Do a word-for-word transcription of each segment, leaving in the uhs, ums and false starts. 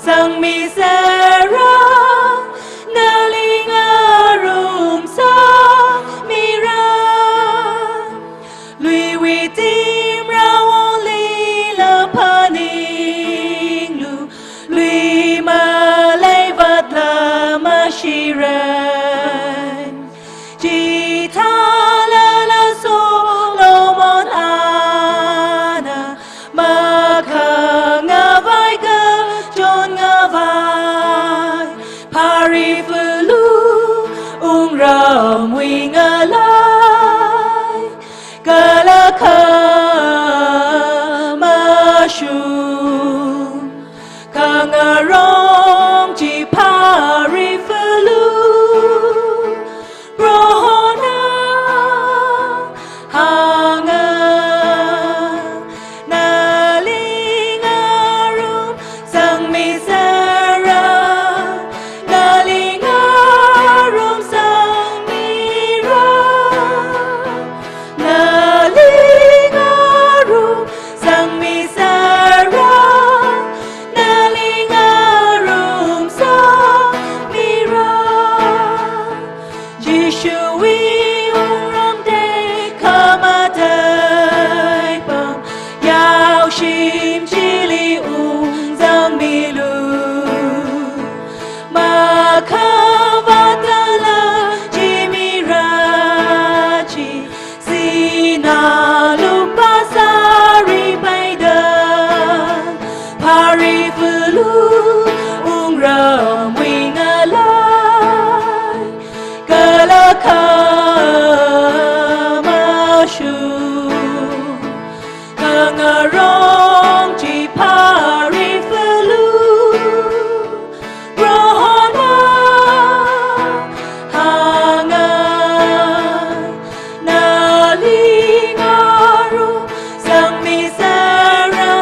zangmisera, nali ngarumsangmira. Luiwui timrawonglila phaninglu, lui maleivatla mashiren. Chithālala Solomon ana makhangavai kachon ngavai, phari falu wungramwui ngalei, kala khamashung khangarong chi phari falu Prohona hānga, nali ngarumsangmisera, nali ngarumsangmira. Nali ngarumsangmisera, nali ngarumsangmira. Jishuwui wungram tekhamatei pam, yaoshim chili ungzangmilu. Makhavātala jimira chi, sinā lupā sāripaida, phari falu wungramwui ngalei, kala khamashung khangarong chi phari falu Prohona hānga, nali ngarumsangmisera,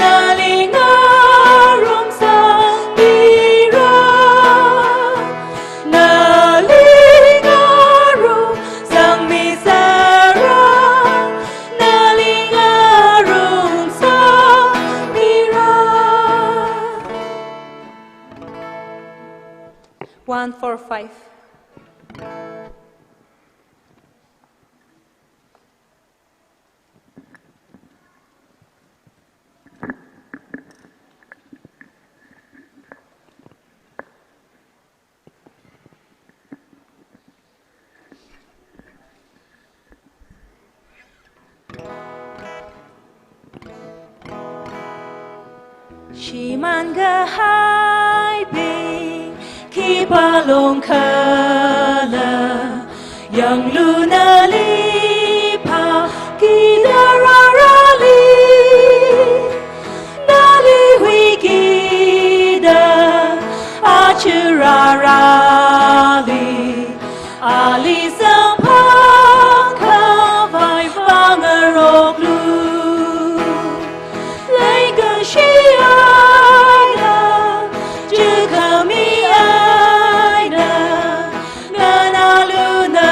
nali ngarumsangmira. Nali ngarumsangmisera, nali ngarumsangmira. One four five. Shimān kahaibing khipā long khala, yanglu nali phākida rārali, nali huikida aja rārali, ali samphang khavai vāngaroklu. Leikashi eina, chukhami eina, nganālu na.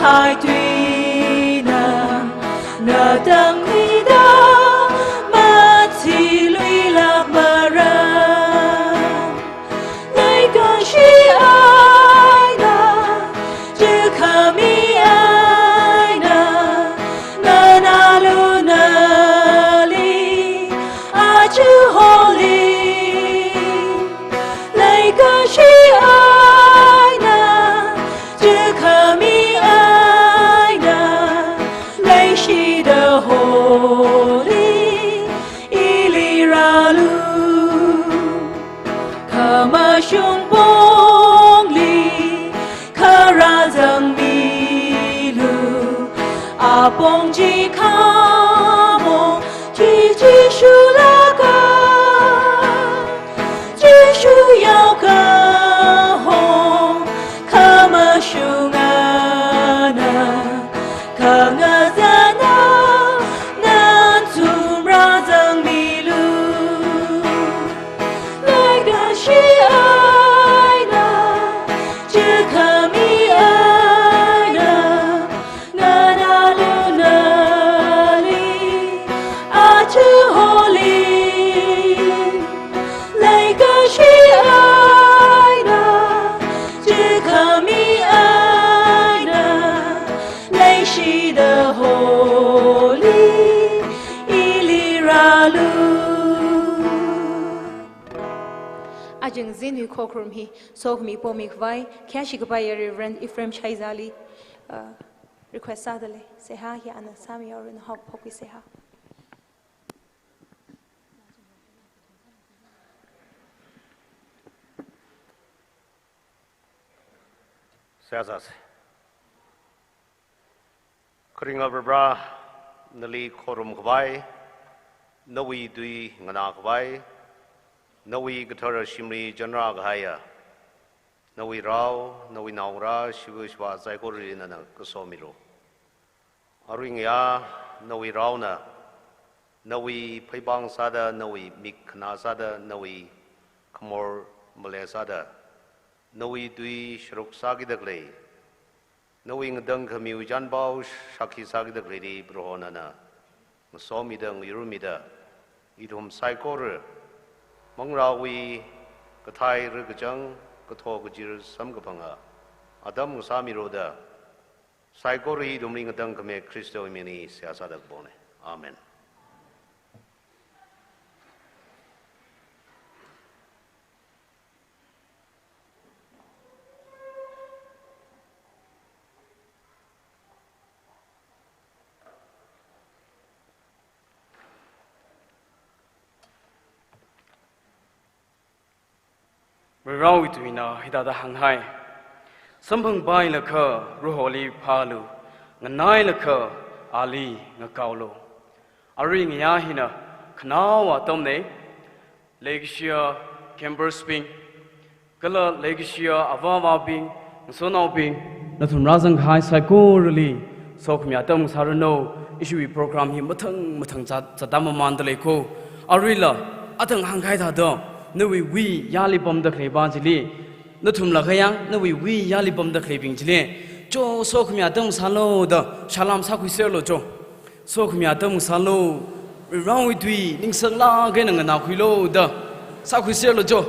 Ai tuina, na tangmida, mathilui lak mara. Leikashi aina, chikami aina, nganālu nali, achu holi. Leikashi aina, chikami aina, leishida holi, ili rālu. Khamashung pongli, kharā zangmilu, apong chi khamong chi Jishu laka, Jishu yao kahong, khamashung ana, khangazana, nanthumra zangmilu. Leikashi aina, chikami aina, nganālu nali, achu holi. Leikashi aina, chikami aina, leishida holi, ili rālu. Aja ngazinwui khokharum hi, sokhami pomi khavai, khayāshi kapaiya Reverend Ephraim Shaizali, uh, request sādalei, seihā hi ana sāmihaoranu, haophokki seihā. Seihā sāsa. Kharinga Proho, nali khorum khavai, nawui tui nganā khavai, nawui kathara shimli chanrā kahaiya, nawui rao, nawui naongarā, shiva shiva saikorali nana kasomilu. Arui ngayā, nawui raona, nawui pheipāng sāda, nawui mik khanā sāda, nawui khamor male sāda, nawui tui sharuk sākida khalei, nawui ngatangkhamiwui chānpao shākhi sākida khaleili Proho nana ngasomida, ngayurmida, ithum saikora manglāwui kathai rakachang, katho kachir samkaphanga atam ngasāmilu da, saikora ithumli ngatangkhami Khristawui mingli seihā sāda kaponga. Amen. Varivarāwui tuina hithāda hānghai. Samphangpailakha Proholi phālu, nganailakha ali ngakaolu. Arui ngayā hina khanaowa atamna, leikashiya campers bing, kala leikashiya avāvabing, ngasotnaobing, nathum rāzangkahai saikorali sokhami atam sāranu, ishiwui program hi mathang mathang zat, zatda mamanda leiko. Aruila, athang hāngkahai thāda, nawui wui yali pamda khaleipa chili, nathumla khayang, nawui wui yali pamda khaleibing chili, cho sokhami atam sālu da, salam sākhuiserlu cho. Sokhami atam sālu, Varivarāwui tui ningsanglāk eina nganākhuilu da, sākhuiserlu cho.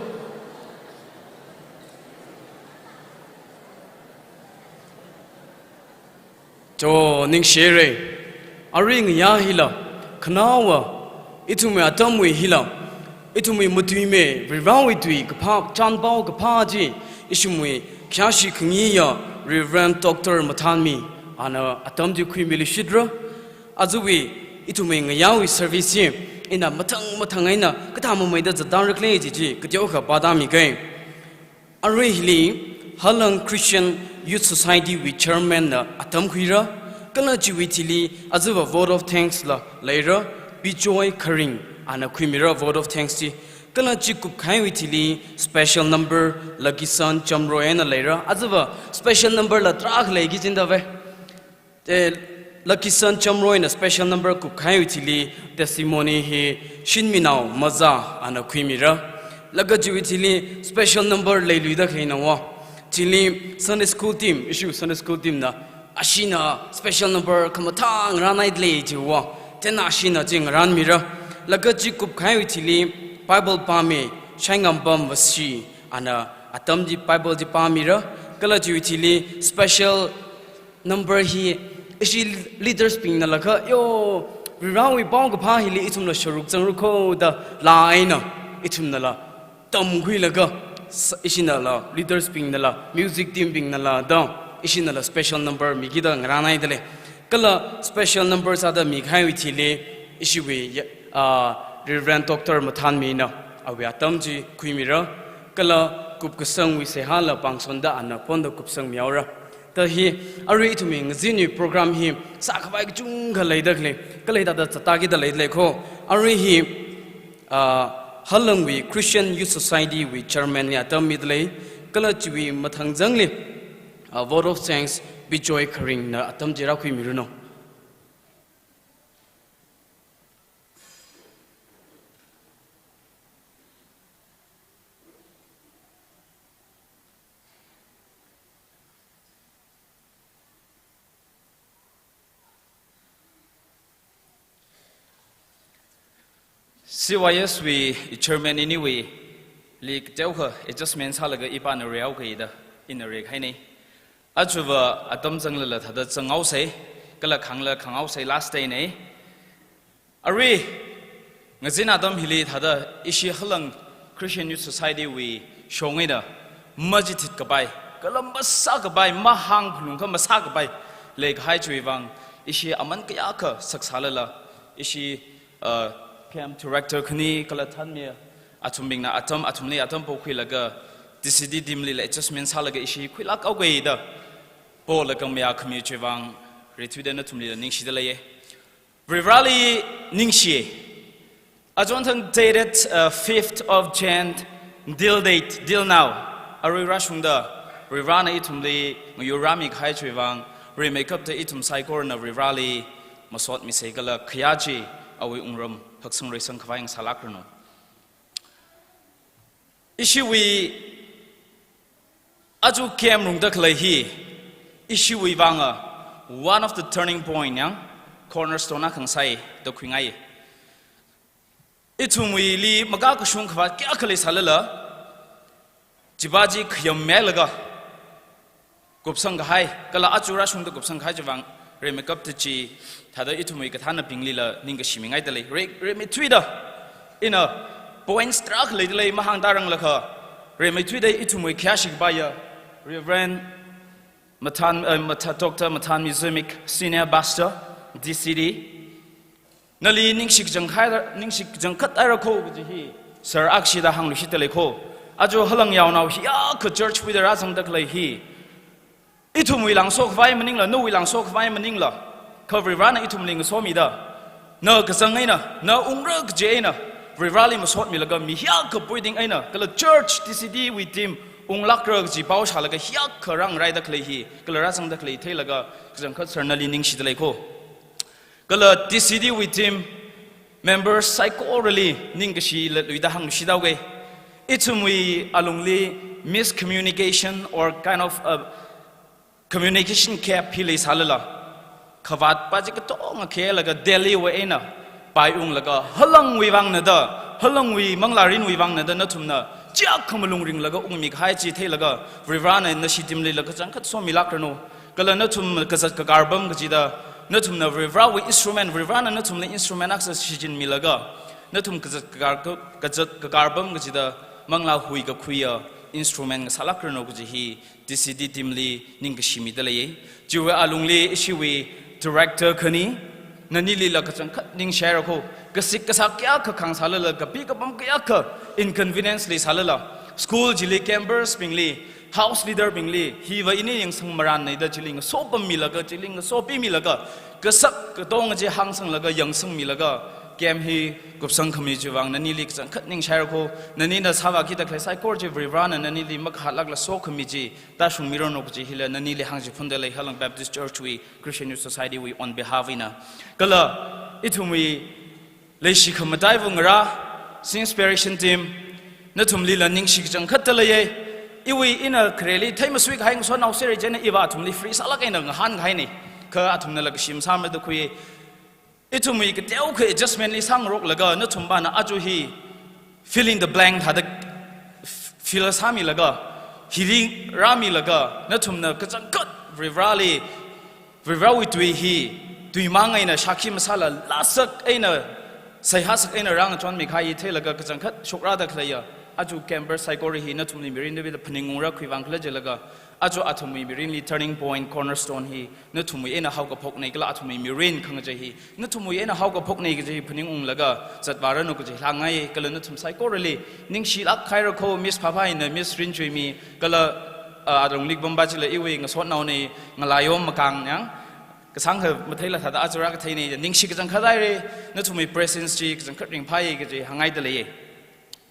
Cho, ningshire. Arui ngayā hila, khanaowa, ithumwui atamwui hila, ithumwui matuimi, Varivarāwui tui kaphā, chānpao kaphā chi, ishimwui khayāshi khangayiya Reverend Doctor Mathanmi, ana atam chi khuimiluishitra. Ajawui, ithumwui ngayāwui service hi, ina mathang mathang eina, kathā mameida zatda rakhalei chi chi, kateokha pāda miga. Arui hili, Halang Christian Youth Society wui chairman na atam khuira, kala chiwui thili ajava vote of thanks la leira, Bijoy Kharing ana khuimira vote of thanks chi, kala chi kupkahaiwui thili special number Lucky Son Chamroy na leira, ajava special number la tarākha leiki chindave. Eh, Lucky Son Chamroy na special number kupkahaiwui thili testimony hi Shinminao Maza ana khuimira. Laga chiwui thili special number leiluida khaleina wa. Chili Sunday school team, ishiwui Sunday school team na Ashina special number khamathā ngarānhaidalei jiwa. Chieina ashina chi ngarānmira. Laga chi kupkahaiwui thili Bible pāmi, Shaingam Pam Vashi, ana atam chi Bible chi pāmira. Kala chiwui thili special number hi ishi leaders bingna laga, yo, Varivarawui paokaphā hili ithumla sharuk zangrakho da laa eina ithumnala tamkhuilaga, s-, ishinala, leaders bingnala, music team bingnala da, ishinala special number mikida ngarānhaidalei. Kala special number sāda mikahaiwui thili, ishiwui ya-, ah, Reverend Doctor Mathanmina awui atam chi khuimira. Kala kupkasangwui seihāla pāngsonda ana ponda kupsangmihaora. Da hi, arui ithumwui ngazinwui program hi sākhavai kachungkha leidalei, kala hithāda zatkida leidalei kho. Arui hi, ah, Halangwui Christian Youth Society wui chairman li atam midalei, kala chiwui mathangzangli, ah, vote of thanks Bijoy Kharingna atam chi rākhuimiranu. C Y S wui chairman iniwuili kateokha adjustment sālaga ipāna reihaokida ina reikahaina. Ajava atam zanglala thāda zanghaosei, kala khangla khanghaosei, last day na. Arui, ngazin atam hili thāda ishi Halang Christian Youth Society wui shong eina, machithit kapai, kala masā kapai, mahāng phalungkha masā kapai leikahai chiwui vang, ishi aman kayākha saksālala, ishi, uh, camp director khani kala thanmi athumbingna atam, athumli atam pokhuilaga, T C D team lila adjustment sālaga ishi khuilāk haokida, polaga mayākhami chiwui vang, rithuida nathumlila ningshida leiya. Varivarali ningshi. Achonthang dated, uh, fifth of Jan, till date, till now. Arui rāshungda, Varivarana ithumli ngayur rāmikahai chiwui vang, rimeikapta ithum saikorana Varivarali masotmisei kala khayā chi awui wungram haksang reisang khavai ngasālākranu. Ishiwui aja camp rungda khalei hi, ishiwui vanga, one of the turning point yang, cornerstone akha ngasai da khuingai. Ithumwuili makakashung khavāt kayākha leisālala, chiva chi khayammeilaga kupsang kahai, kala aja rāshungda kupsang kahai chiwui vang, rimeikapta chi, thāda ithumwui kathānabinglila ningkashi mingaidalei. Rei, reimeithuida, ina points tarākha leidalei mahāngda ranglakha, reimeithuida ithumwui khayāshi kapaiya, Reverend Mathan, eh, Matha-, Doctor Mathanmi Zimik, Senior Pastor, T C D. Nali ningshi kachangkhai, ningshi kachangkhat haira kho kaji hi, sir akshida hāngluishitdalei kho. Aja Halang yaonao hiyākha church wui da rāzangda khalei hi, ithumwui langso khavai maningla, nawui langso khavai maningla, kha Varivarana ithumli ngasomida, na kazang eina, na ungra kaji eina, Varivarali masotmilaga mi hiyākha puiding eina, kala church T C D wui team unglākra kaji pao shālaga hiyākha rāngraida khalei hi, kala rāzangda khalei theilaga, kachangkhat sir nali ningshidalei kho. Kala T C D wui team members saikorali ningkashi latluida hāngluishithaoga. Ithumwui alungli miscommunication or kind of a communication gap hi leisālala, khavātpa chi katonga khayālaga Delhi wui eina paiunglaga, Halangwui vangna da, Halangwui manglārinwui vangna da nathumna chiyākha malung ringlaga ungmi kahai chi theilaga, Varivarana nashi team lila kachangkhat somilākranu. Kala nathum kazat kakar pam kachida, nathumna Varivarawui instrument, Varivarana nathumli instrument akha shichinmilaga, nathum kazat kakar, kazat kakar pam kachida, manglā huikakhuiya instrument ngasālākranu kaji hi T C D team li ningkashi midalei. Chiwui alungli ishiwui director khani, nanilila kachangkhat ningshihaira kho, kasik kasak kayākha khāngsālala, kapi kapam kayākha inconvenience leisālala, school chili campers bingli, house leader bingli, hiva ini yangsang marānna da chili ngasopammilāka, chili ngasopimilāka, kasak katonga chi hāngsanglaga, yangsangmilāka, camp hi kupsang khami chiwui vang nanili kachangkhat ningshihaira kho, nanina sāvākida khalei saikora chi Varivarana nanili makhatlākla sokhami chi tāshungmiranu kaji hila nanili hāngchiphundalei Halang Baptist Church wui, Christian Youth Society wui on behalf eina. Kala ithumwui leishi khamataiva ngarā, Sing Inspiration Team, nathumlila ningshi kachangkhat daleiya. Iwui ina khareli theimasuikahai ngasotnao sera chieina iva athumli free sālāk eina ngahānkahaina. Kha athumnala kashi masāmara da khui. Ithumwui kateokha adjustment li sāngaroklaga nathumbana aja hi fill in the blank thāda fill sāmilaga, hili rāmilaga, nathumna kachangkhat Varivarali, Varivarawui tui hi, tui mang eina shākhi masāla lāsak eina, seihāsak eina rāngachonmikahai theilaga kachangkhat shokrada khaleiya aja campers saikora hi nathumli mirin da vida phaningungra, khiwuivang khala jilaga aja athumwui mirinli turning point, cornerstone hi nathumwui eina haokaphokna kala athumwui mirin khangachei hi nathumwui eina haokaphokna kaji hi phaningunglaga zatvāranu kaji hāngngai. Kala nathum saikorali ningshilāk haira kho, Miss Phapha eina Miss Rinchuimi kala, ah, Adrong Likbamba chila iwui ngasotnaona, ngalaiyom makang yang. Kasāngkha matheila thāda aja rākatheina, ningshi kachangkhat haira, nathumwui presence chi kachangkhat ringphāya kaji hāngngaida leiya.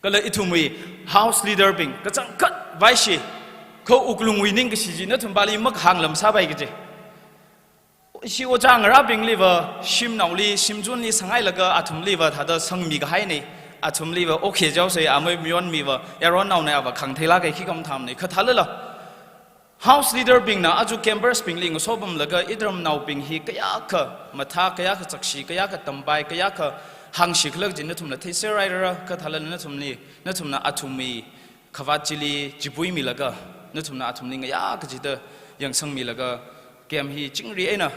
Kala ithumwui house leader bing kachangkhat vaishi, kha wuklungwui ningkashi chi nathum pali makahāngla masāpai kaji. Ishi ojā ngarābingliva shimnaoli, shimzunli sanghailaga athumliva thāda sangmikahaina. Athumliva okay jaosei, amei mayonmiva yaronnaona ava khangtheilāka khi khamathāmana. Kha thālala house leader bingna aja campers bingli ngasopamlaga iramnaobing hi kayākha mathā, kayākha chakshi, kayākha tampai, kayākha hāngshi khala kaji nathumla theiser haira. Kha thālala nathumli, nathumna athumwui khavāt chili chipuimilaga, nathumna athumli ngayā kachida yangsangmilaga, camp hi chingri eina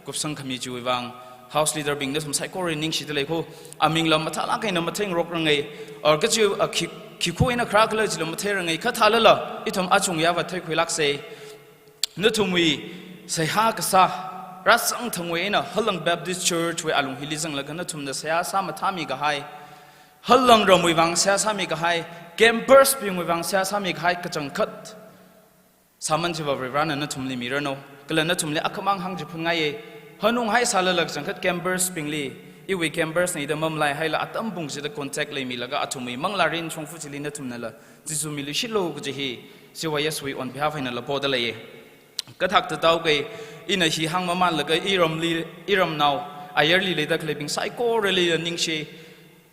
kupsangkhami chiwuivang house leader bing nathum saikora ningshida lei kho. Amingla mathālāk eina matheingarokrangai, or kachi, ah, khi, khikha eina kharā khala chila matheirangai. Kha thālala ithum achung yāva theikhuilāksei. Nathumwui seihā kasā, rāsangthangwui eina Halang Baptist Church wui alung hili zanglaga nathumna seihā sāmathāmikahai, Halang ramwui vang seihā sāmikahai, campers bingwui vang seihā sāmikahai kachangkhat sāman chiva Varivarana nathumli miranu. Kala nathumli akhamang hāngchiphunngai. Hanung haisālala kachangkhat campers bingli, iwui campers na ida mamalaihaila atam pung chida contact leimilaga athumwui manglārin shongfa chili nathumnala Jishu miluishitlu kaji hi C Y S wui on behalf einala poda leiya. Kathak tataokai, ina hi hāngmamanlaga iramli, iramnao, ayarli leida khaleibing saikorali ningshi.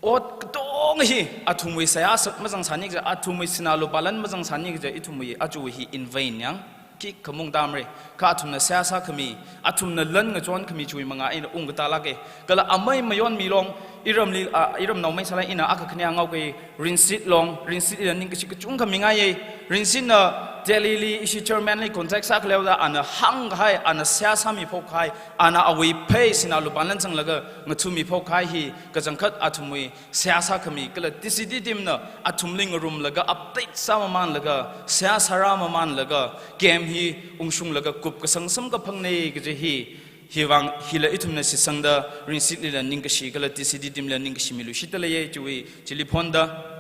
Ot katonga hi athumwui seihā sat mazangsāni kaja, athumwui sinā lupā lan mazangsāni kaja, ithumwui aja hi in vain yang, khikha maungtamra. Kha athumna seihā sākhami, athumna lan ngachonkhami chiwui manga eina ungkatālāka. Kala amei mayonmi long, iramli, ah, iramnao mai sālala ina akha khani hānghaokai, Rinsit long, Rinsit ila ningkashi kachungkha mingaiya. Rinsitna Delhi li ishi chairman li contact sākhaleoda ana hāngkahai, ana seihā sāmiphokkahai, ana awui phei sinā lupā lan zanglaga ngathumiphok kahai hi kachangkhat athumwui seihā sākhami kala T C D team na athumli ngarumlaga update sāmamanlaga seihā sārāmamanlaga camp hi ungshunglaga kupkasang samkaphangna kaji hi, hiwui vang hila ithumna shitsangda Rinsitlila ningkashi kala T C D team la ningkashi miluishitda leiya chiwui chili phonda.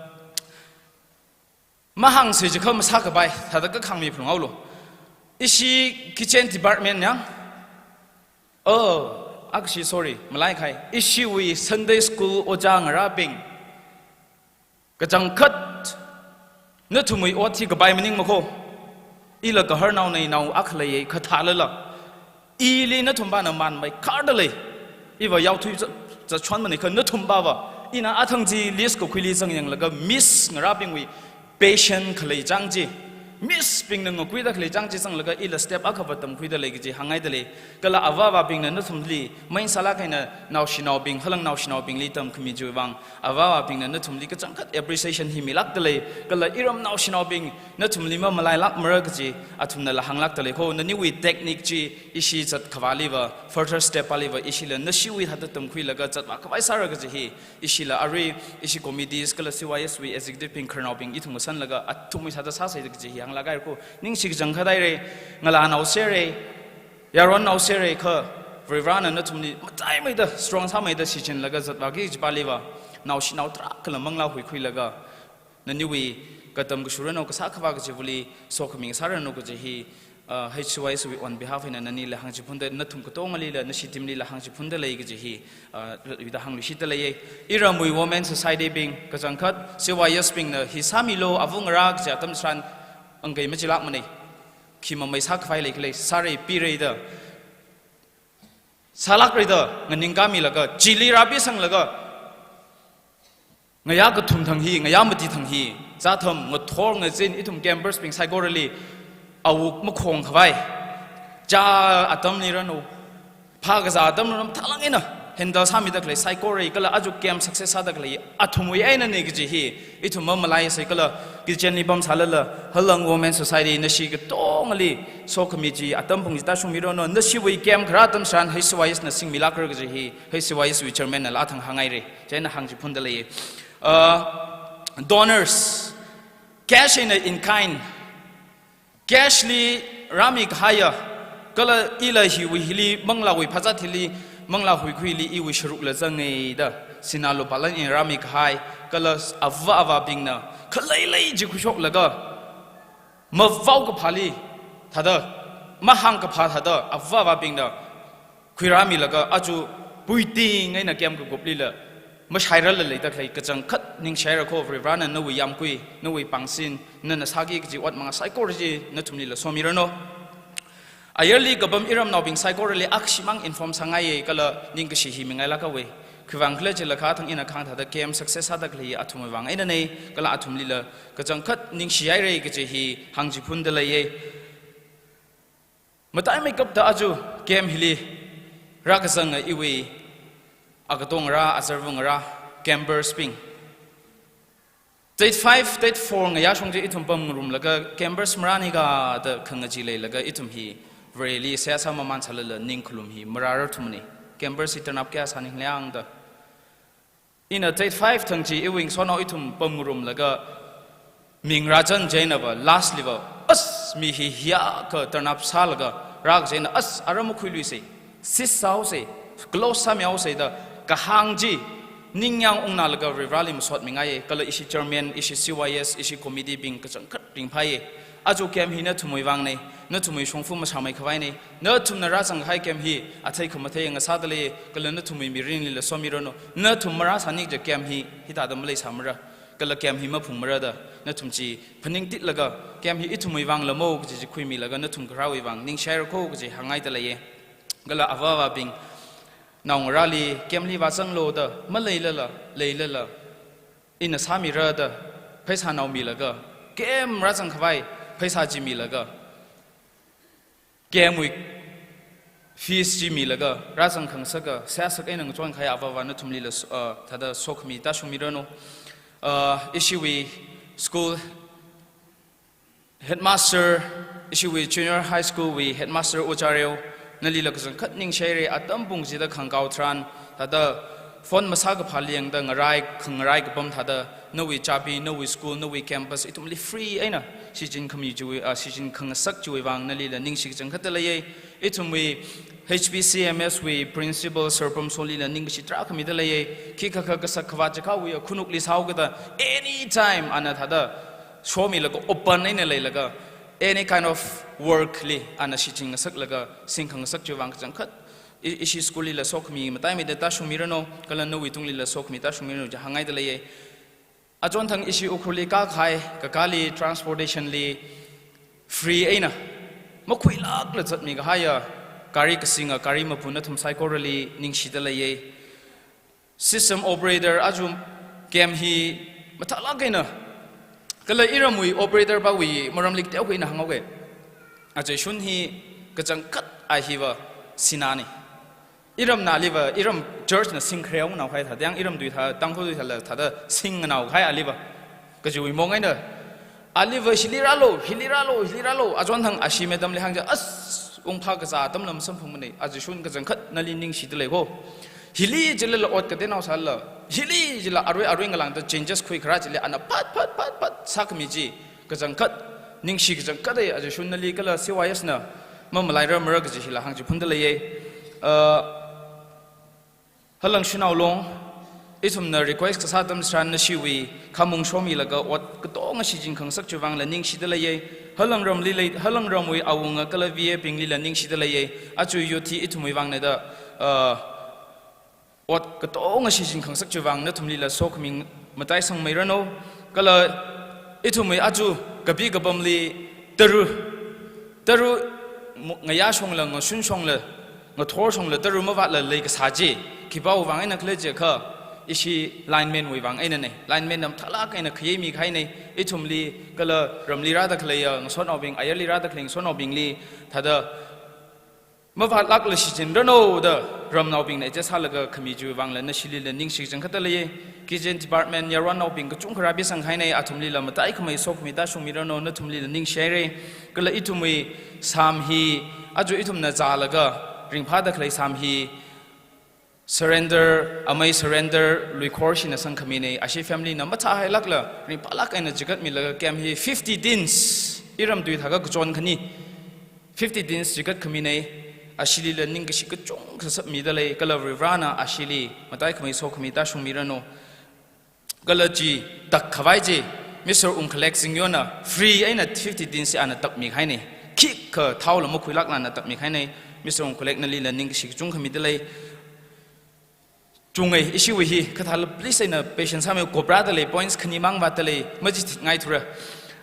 Mahāngsa jiakha masākapai, thāda kakhangmi phalunghaolu. Ishi kitchen department yang. Oh, akshi sorry, malaikhai. Ishiwui Sunday school ojā ngarābing. Kachangkhat, nathumwui ot hi kapai maningmakho. Ila gaharnao nainao akha leiya kha thālala. Ili nathumbana manmei kharda lei. Iva yaothui za, zachonmana kha nathumbava. Ina athang chi list kakhuili zangyanglaga miss ngarābingwui patient khalei chang chi. Miss bingna ngakuida khalei chang chi zanglaga ila step akhava tamkhuida lei kaji hāngngaida lei. Kala avāvabingna nathumli, main sālāk eina naoshinaobing, halang naoshinaobingli tamkhami chiwui vang. Avāvabingna nathumli kachangkhat appreciation hi milākda lei. Kala iram naoshinaobing, nathumli mamalailākmara kaji, athumnala hānglākda leikho, naniwui technique chi, ishi zatkhavāliva, further step pāliva, ishila nashiwui thāda tamkhuilaga zatvā khavai sāra kaji hi, ishila arui, ishi committees kala C Y S wui executive bing khararnaobing ithum ngasanlaga, athumwui thāda sāsai kaji hi hānglākhaira kho, ningshi kachangkhat haira, ngalānao sera, yaronnao sera kha, Varivarana nathumli mataimeida, strong sāmeida shichinlaga zatvāki kaji pāliva, naoshinao tarākhala manglā huikhuilaga, naniwui katam kashurano kasā khavā kachivali, sokhami sāranu kaji hi, ah, H C Y S wui on behalf eina nanila hāngchiphunda, nathum katongalila, nashi team lila hāngchiphunda lei kaji hi, ah, ida hāngluishitda leiya. Iramwui Women Society bing, kachangkhat, C Y S bingna hi sāmilu, avungarā kaji atam tharan, angkai machilākmana. Khi mamei sākhavai leikhala, sāra pira da. Sālākra da, nganingkāmilaga, chili rāpisanglaga. Ngayā kathum thang hi, ngayā mati thang hi, zātham, ngathor, ngazin, ithum campers bing saikorali, awuk makhong khavai, chā atamli ranu, phākazā atamli ranu, thalang eina handle sāmida khalei saikora kala aja camp success sāda khalei athumwui einana kaji hi ithum mamalaisa kala kitchenli pamsālala, halang Women Society nashi katongali sokhami chi atam phung chi tāshungmiranu, nashiwui camp kharā atam tharan H C Y S na singmilākra kaji hi H C Y S wui chairman nala athang hāngngaira. Chieina hāngchiphunda lei. Uh, donors, cash eina in kind, cash li rāmi kahaiya, kala ila hiwui hili manglāwui phazat hili, manglā huikhuili iwui sharukla zanga da, sinā lupāla eina rāmi kahai, kala ava avābingna khaleilei chi khuishoklaga, mavao kaphāli thāda, mahāng kaphā thāda, ava avābingna khuirāmilaga aja puiting eina camp kakuplila mashairala leida khalei kachangkhat ningshihaira kho. Varivarana nawui yāmgui, nawui pāngsin, nana sāki kaji ot manga saikora chi nathumlila somiranu. Ayarli kapam iramnaobing saikorali akhashimang inform sāngaiya kala ningkashi hi mingailākhaowa. Khiwuivang khala chilakha athang ina kahāng thāda camp success sāda khalei athumwui vang einana, kala athumlila kachangkhat ningshihaira kaji hi hāngchiphunda leiya. Mataimeikapta aja camp hili rākazanga iwui akatong ngarā, azarva ngarā, campers bing. Date five, date four ngayā shong chi ithum pamngarumlaga campers marānika da khangachee leilaga ithum hi Vareli seihā sāmamān sālala ningkhalum hi marārarthumana. Campers hi turn up kayā sāning liang da. Ina date five thang chi iwui ngasotnao ithum pamngarumlaga ming rāzan chieina va, last li va, as, mi hi hiyākha turn up sālaga rākaji eina, as, ara makhuiluisa, sis sāhaosa, close sāmihaosa da kahāng chi ningyāng ungnalaga Varivarali masotmingaiya, kala ishi chairman, ishi C Y S, ishi committee bing kachangkhat ringphāya. Aja camp hi nathumwui vangna, nathumwui shongfa masāmei khavaina, nathumna rāzanghai camp hi athei khamathei ngasāda lei, kala nathumwui mirinlila somiranu, nathum marāsāni kaja camp hi hithāda maleisāmara, kala camp hi maphungmara da, nathum chi phaningtitlaga camp hi ithumwui vang lamo kaji chi khuimilaga nathum kharāwui vang ningshihaira kho kaji hāngngaida leiya. Kala ava avābing, naongarāli camp li vāzanglu da maleilala, leilala, ina sāmira da pheisā naomilaga, camp rāzang khavai pheisā chi milaga, camp wui fees chi milaga, rāzang khangasaka, seihā sāsak eina ngachon kahai ava avā nathumlila so-, uh, thāda sokhami tāshungmiranu. Uh, ishiwui school headmaster, ishiwui junior high school wui headmaster Ojā Reo, nalila kachangkhat ningshihaira, atam pung chida khangakao tharan, thāda phone masā kaphā liyangda ngarai, khangarai kapam thāda, nawui chabi, nawui school, nawui campus, ithumli free eina shichin khami chiwui, ah, shichin khangasak chiwui vang nalila ningshi kachangkhatta leiya. Ithumwui H P C M S wui principal Sir Pamsonlila ningkashi tarākha mida leiya. Khikhakha kasak khavāt chakhaowui akhanukli sāhaokida, anytime ana thāda shomilaga open eina leilaga, any kind of work li ana shichin ngasaklaga singkhangasak chiwui vang kachangkhat i-, ishi school lila sokhami mataimeida tāshungmiranu, kala nawui tunglila sokhami tāshungmiranu kaji hāngngaida leiya. Achonthang ishi Ukhrulli kākahai, kakāli transportation li free eina makhuilākla zatmi kahaiya gari kasinga, gari mapun nathum saikorali ningshida leiya. System operator aja camp hi mathālāk eina, kala iramwui operator pāwui maramli teokha ina hānga. Aja shun hi kachangkhat a hiva sināna. Iram naliva, iram church na singkhareo nao hai thāda, yang iram tui thā, Tangkhul tui thāla thāda sing nao hai aliva. Kajiwui mong eina, aliva hili rālu, hili rālu, hili rālu, achonthang ashi madam li hāngja, as, ungphā kazā atamla masamphangmana, aja shun kachangkhat nali ningshida lei kho. Hili chilala ot kateonao sālala, hili chila arui arui ngalāngda changes khuikharā chili ana phat, phat, phat, phat sākhami chi kachangkhat, ningshi kachangkhat eina aja shun nali kala C Y S na mamalairarmara kaji hila hāngchiphunda leiya. Uh, Halang Shanao Long, ithumna request kasā atam tharan nashiwui khamong shomilaga ot katonga shichin khangasak chiwui vangla ningshida leiya. Halang ramli lei, halang ramwui awunga kala V A binglila ningshida leiya. Aja youth hi ithumwui vangna da, uh, ot katonga shichin khangasak chiwui vang nathumlila sokhami mataisangmeiranu. Kala ithumwui aja kapi kapamli tara, tara mu-, ngayā shongla, ngashun shongla, ngathor shongla, tara mavātla leikasā chi khipāwui vang eina khala jiakha, Ishi lineman wui vang einanei. Lineman na mathālāk eina khayei mikahainei. Ithumli kala ramli rāda khaleiya ngasotnaobing, ayarli rāda khalei ngasotnaobingli thāda mavātlākla shichinranu da ramnaobingna ite sālaga khami chiwui vangla nashilila ningshi kachangkhatta leiye. Kitchen department yaronnao bing kachungkha rāpisanghainei, athumlila mataikhamei sokhami tāshungmiranu, nathumlila ningshihaire. Kala ithumwui sām hi, aja ithumna zālaga ringphāda khalei sām hi, Surrender, amei Surrender Luikhorshina sangkhaminei, ashi family na mathāhailākla ringphālāk eina chikatmilaga camp hi fifty tins, iram tui thākha kachon khani, fifty tins chikatkhaminei, ashilila ningkashi kachungkha sāsakmida lei, kala Varivarana ashili mataikhamei sokhami tāshungmiranu. Kala chi takkhavai chi, Mister Ungkhalek Zingyona free eina fifty tins ana takmikahainei. Khikha thaola makhuilākla ana takmikahainei. Mister Ungkhalek nalila ningkashi kachungkha mida lei. Chungai, ishiwui hi, kathāla please eina patience sāmiu, koprāda lei, points khani mang vātda lei, machithitngaithura.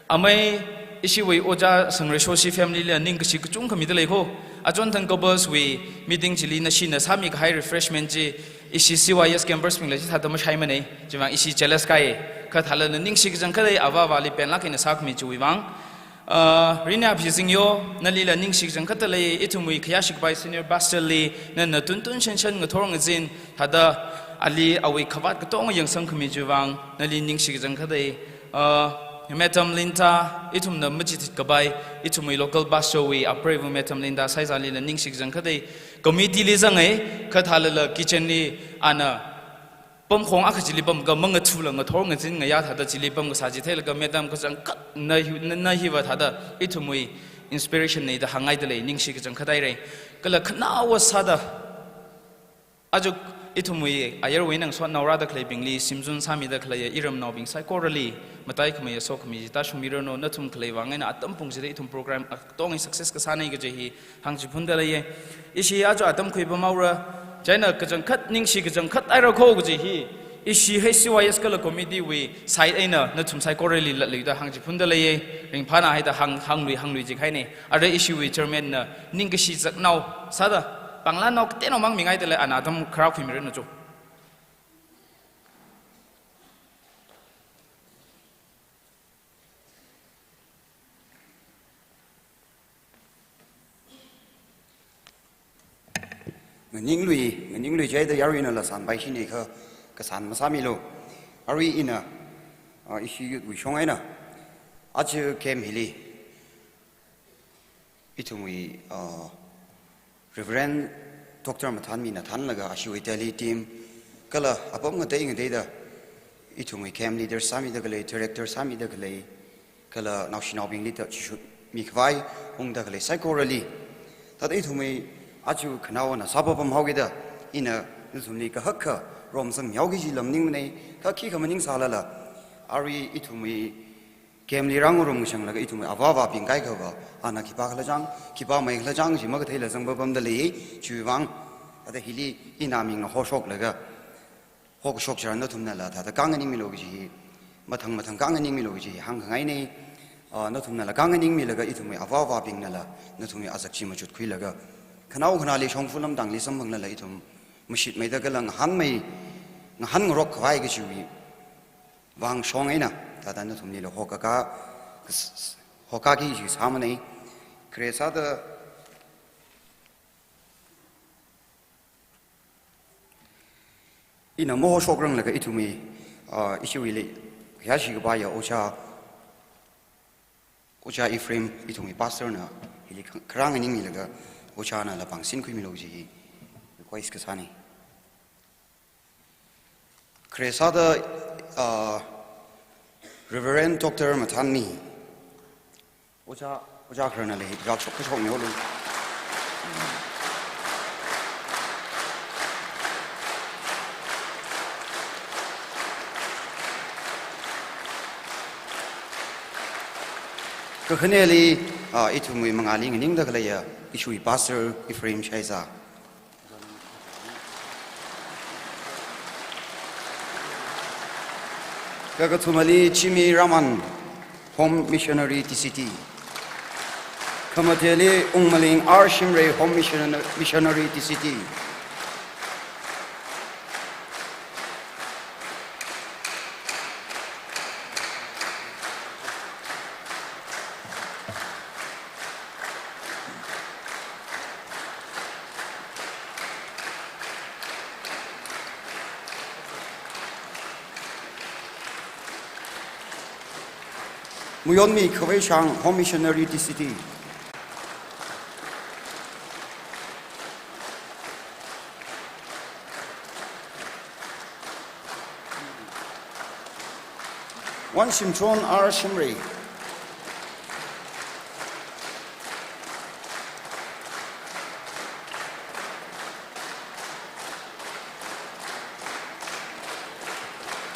Amei, ishiwui Ojā Sangreishoshi family la ningkashi kachungkha mida lei kho. Achonthang Couples wui meeting chili nashina sāmikahai refreshment chi, ishi C Y S campers bingla chithāda mashaimanei, chivang ishi jealous kāi, kathāla na ningshi kachangkhatta, avā avāli penlāk eina sākhami chiwui vang. Uh, Rinya Phizingyo, nalila ningshi kachangkhatta lei, ithumwui khayāshi kapai senior pastor li, nana tuntun shanshan ngathor ngazin, thāda ali awui khavāt katonga yangsangkhami chiwui vang, nali ningshi kachangkhatta. Uh, Madam Linda, ithumna machithit kapai, ithumwui local pastor wui apreiva Madam Linda Saizalila ningshi kachangkhatta. Committee li zangai, kathālala kitchen li ana pamkhong akha chili pamkha mangathula ngathor ngazin ngayā thāda chili pamkasā chi theilaga madam kachangkhat na hi, na, na hiva thāda ithumwui inspiration nei da hāngngaida lei, ningshi kachangkhatta haire. Kala khanaowa sāda, aja ithumwui ayarwui ngasotnao rāda khaleibingli simzun sāmida khaleiya iramnaobing saikorali mataikhameiya sokhami chi tāshungmiranu, nathum khalei vang eina atam pung chida ithum program katonga success kasānei kaji hi hāngchiphunda leiye. Ishi aja atam khuipamhaora, chieina kachangkhat ningshi kachangkhat haira kho kaji hi, ishi H C Y S kala committee wui side eina nathum saikorali latluida hāngchiphunda leiye, ringphānāhaida hāng, hānglui, hānglui jikahainei. Arui ishiwui chairman na ningkashi zaknao sāda, panglanao kateonao mang mingaida lei, ana atam kharā khuimiranu cho. Nganinglui, nganinglui chieina yaruina la sanpai shinei kha, kasān masāmilu. Arui ina, ah, ishi youth wui shong eina, aja camp hili ithumwui, ah, Reverend Doctor Mathanmina thānlaga ashiwui Delhi team, kala apam ngatei ngateida ithumwui camp leader sāmida khalei, director sāmida khalei, kala naoshinaobingli thāda chishut mikhavai ungda khalei saikorali, thāda ithumwui aja khanaowana sāpapamhaokida, ina nathumli kahak kha romsangmihaoki kaji la maningmanei, kha khikha maningsālala, arui ithumwui camp li rāngarum kashanglaga ithumwui avā avābing kaikhava, ana khipākhala chang, khipāmeikhala chang kaji makatheila zangpapamda lei, chiwui vang, thāda hili ina mingna hoshoklaga, hokashok chitharan nathumnala thāda kānganingmilu kaji hi, mathang mathang kānganingmilu kaji hi hāngkhangainei. Ah, nathumnala kānganingmilaga ithumwui avā avābingnala nathumwui azak chi machutkhuilaga, khanao khanāli shongfa lamtangli samphanglala ithum mashitmeida kala ngahānmei, ngahānngarok khavai kajiwui vang shong eina, thāda nathumlila hokakā, kas-, hokaki kaji sāmanei. Khare sāda, ina mahoshokranglaga ithumwui, ah, ishiwuili khayāshi kapaiya Ojā, Ojā Ephraim, ithumwui pastor na hili kha-, kharā nganingmilaga, Ojānala pāngsinkhuimilu kaji hi request kasānei. Khare sāda, ah, Reverend Doctor Mathanmi, Ojā, Ojā khararnala hi rakshok, kashokmihaolu. Kakhaneli, ah, ithumwui mangāli nganingda khaleiya, ishiwui Pastor Ephraim Shaiza. Kakathumali Chimi Raman, Home Missionary T C T. Khamateli Ungmaling R Shimray, Home Missionary, Missionary T C T. Muyonmi Khavei Shang, Home Missionary, T C T. Wanshimchon R Shimray.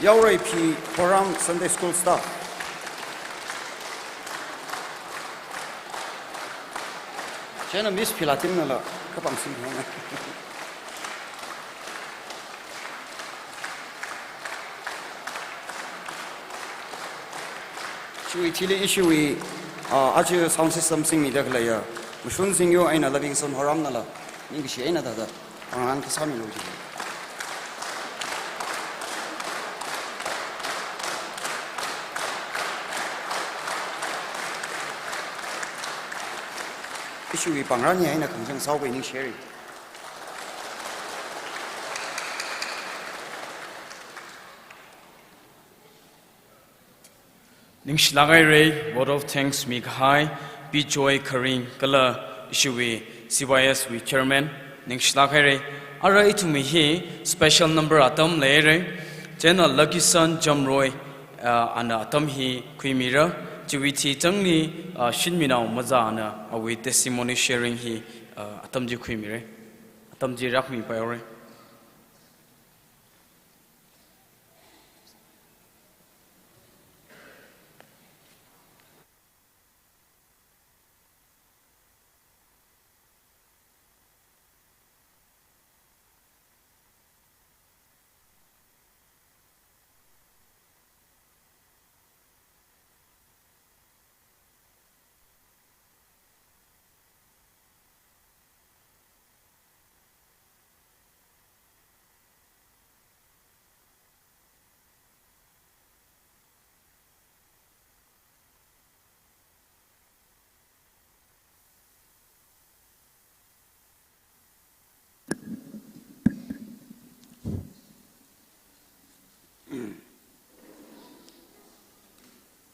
Yaorei P Khoram, Sunday School staff. Chieina Miss Philatimnala kapangsim hona. Chiwui thili ishiwui, ah, aja sound system singmida khaleiya Mashun Zingyo eina Livingstone Horamnala ningkashi eina thāda pāngran kasā milu ji. Ishiwui pāngran hi eina khangchang sāhaowa, ningshiri. Ningshilāk haira, vote of thanks mikahai P Joy Kharing kala ishiwui C Y S wui chairman, ningshilāk haira. Ara ithumwui hi special number atam leira. Chieina Lucky Son Jamroi, ah, ana atam hi khuimira. Chiwui thili changni, ah, Shinminao Maza ana awui testimony sharing hi, ah, atam chi khuimira. Atam chi rākhuimi paihaora.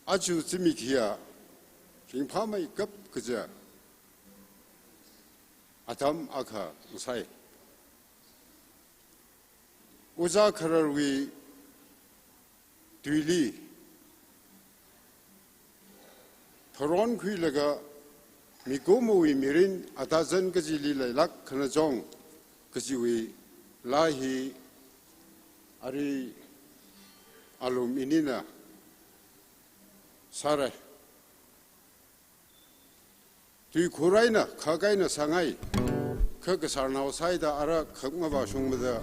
Aja zimik hiya ringphāmeikap kaja atam akha ngasai. Ojā Khararwui tuili tharon khuilaga mikumowui mirin atazan kajili leilāk khanachong kajiwui laa hi ari alum inina sāra. Tui khur eina khak eina sāngai, kha kasarnao sāhaida ara khak mavāshungmada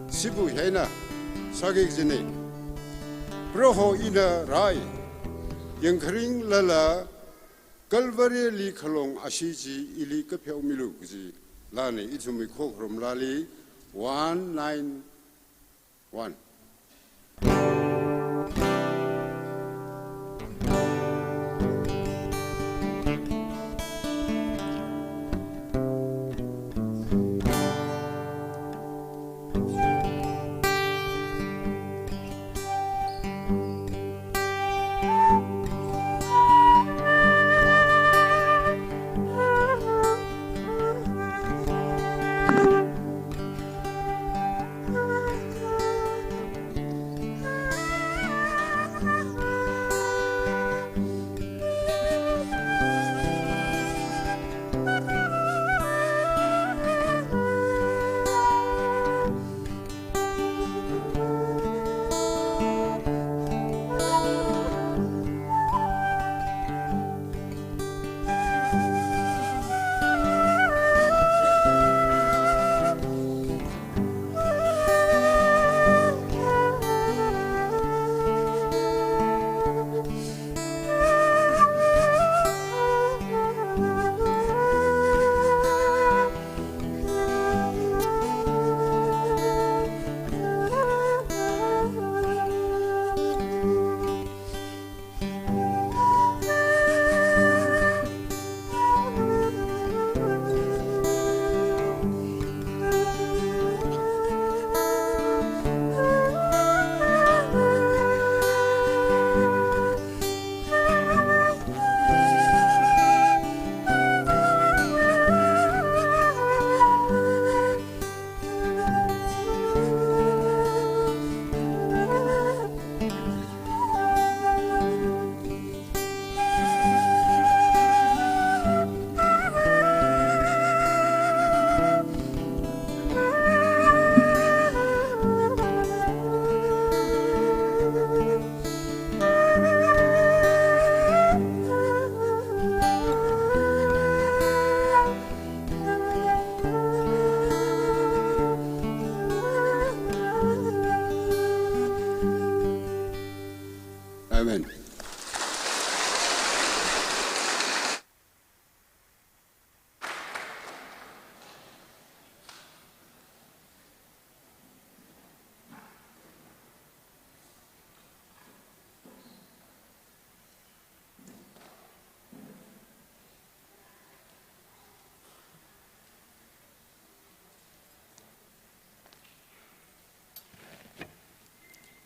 sipu hi eina sāki kajina. Proho ina rai, yangkharinglala Calvary li khalong ashee chi ili kapheomilu kaji laana, ithumwui khokharum laali one nine one.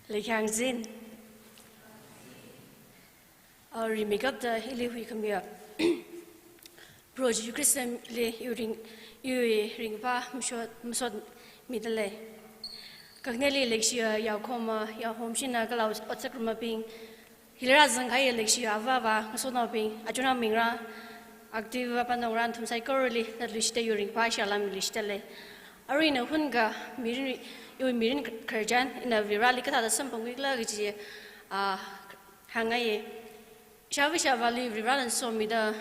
Leikyang zin. Aw, rimeikapta hili huikhamiya Proho Jishu Khristali iwui ring, iwui ringphā masot, masotmida lei. Kakhaneli leishiya yaokhoma, yaohomshina kala otsak ramabing, hili rāzangkahai leishiya ava avā, ngasotnaobing, achunao mingra, active pānongra nathum saikorali, latluishida iwui ringphā salām miluishida lei. Arui ina hunakha mirin, iwui mirin khararchan, ina Varivarali kathāda samphangkhuikhala kaji, ah, hāngngaiya. Ishāva ishāvāli Varivarana somida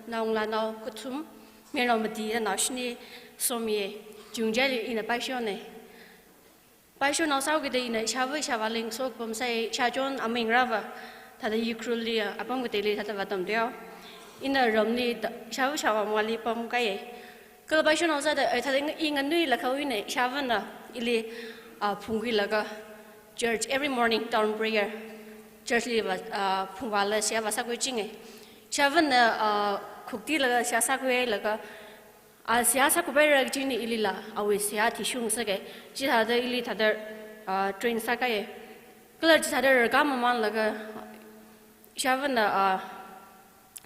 naongalānao kathum, mayarnao mati da nao shini somiya. Chi ngachaili ina paishona. Paishonao sāhaokida ina ishāva ishāvāli ngasopamsai, ishāchon aming rāva, thāda Ukhrulli apam kateili thāda vātamda yao. Ina ramli ta, ishāva ishāvā mangāli pamkahaiya. Kala paishonao sāda, eh, thāda i nganuilakha ina ishāvāna ili, ah, phungkhuilaga church every morning dawn prayer. Churchli vā, ah, phungvāla seihā vāsākhuichinga. Ishāvāna, ah, khuktilaga seihā sākhuilaga, ah, seihā sākhuipaira kajina ilila, awui seihā athishurda sāka. Chithāda ili thāda, ah, train sākahaiya. Kala chithāda rākāmamānlaga, ishāvāna, ah,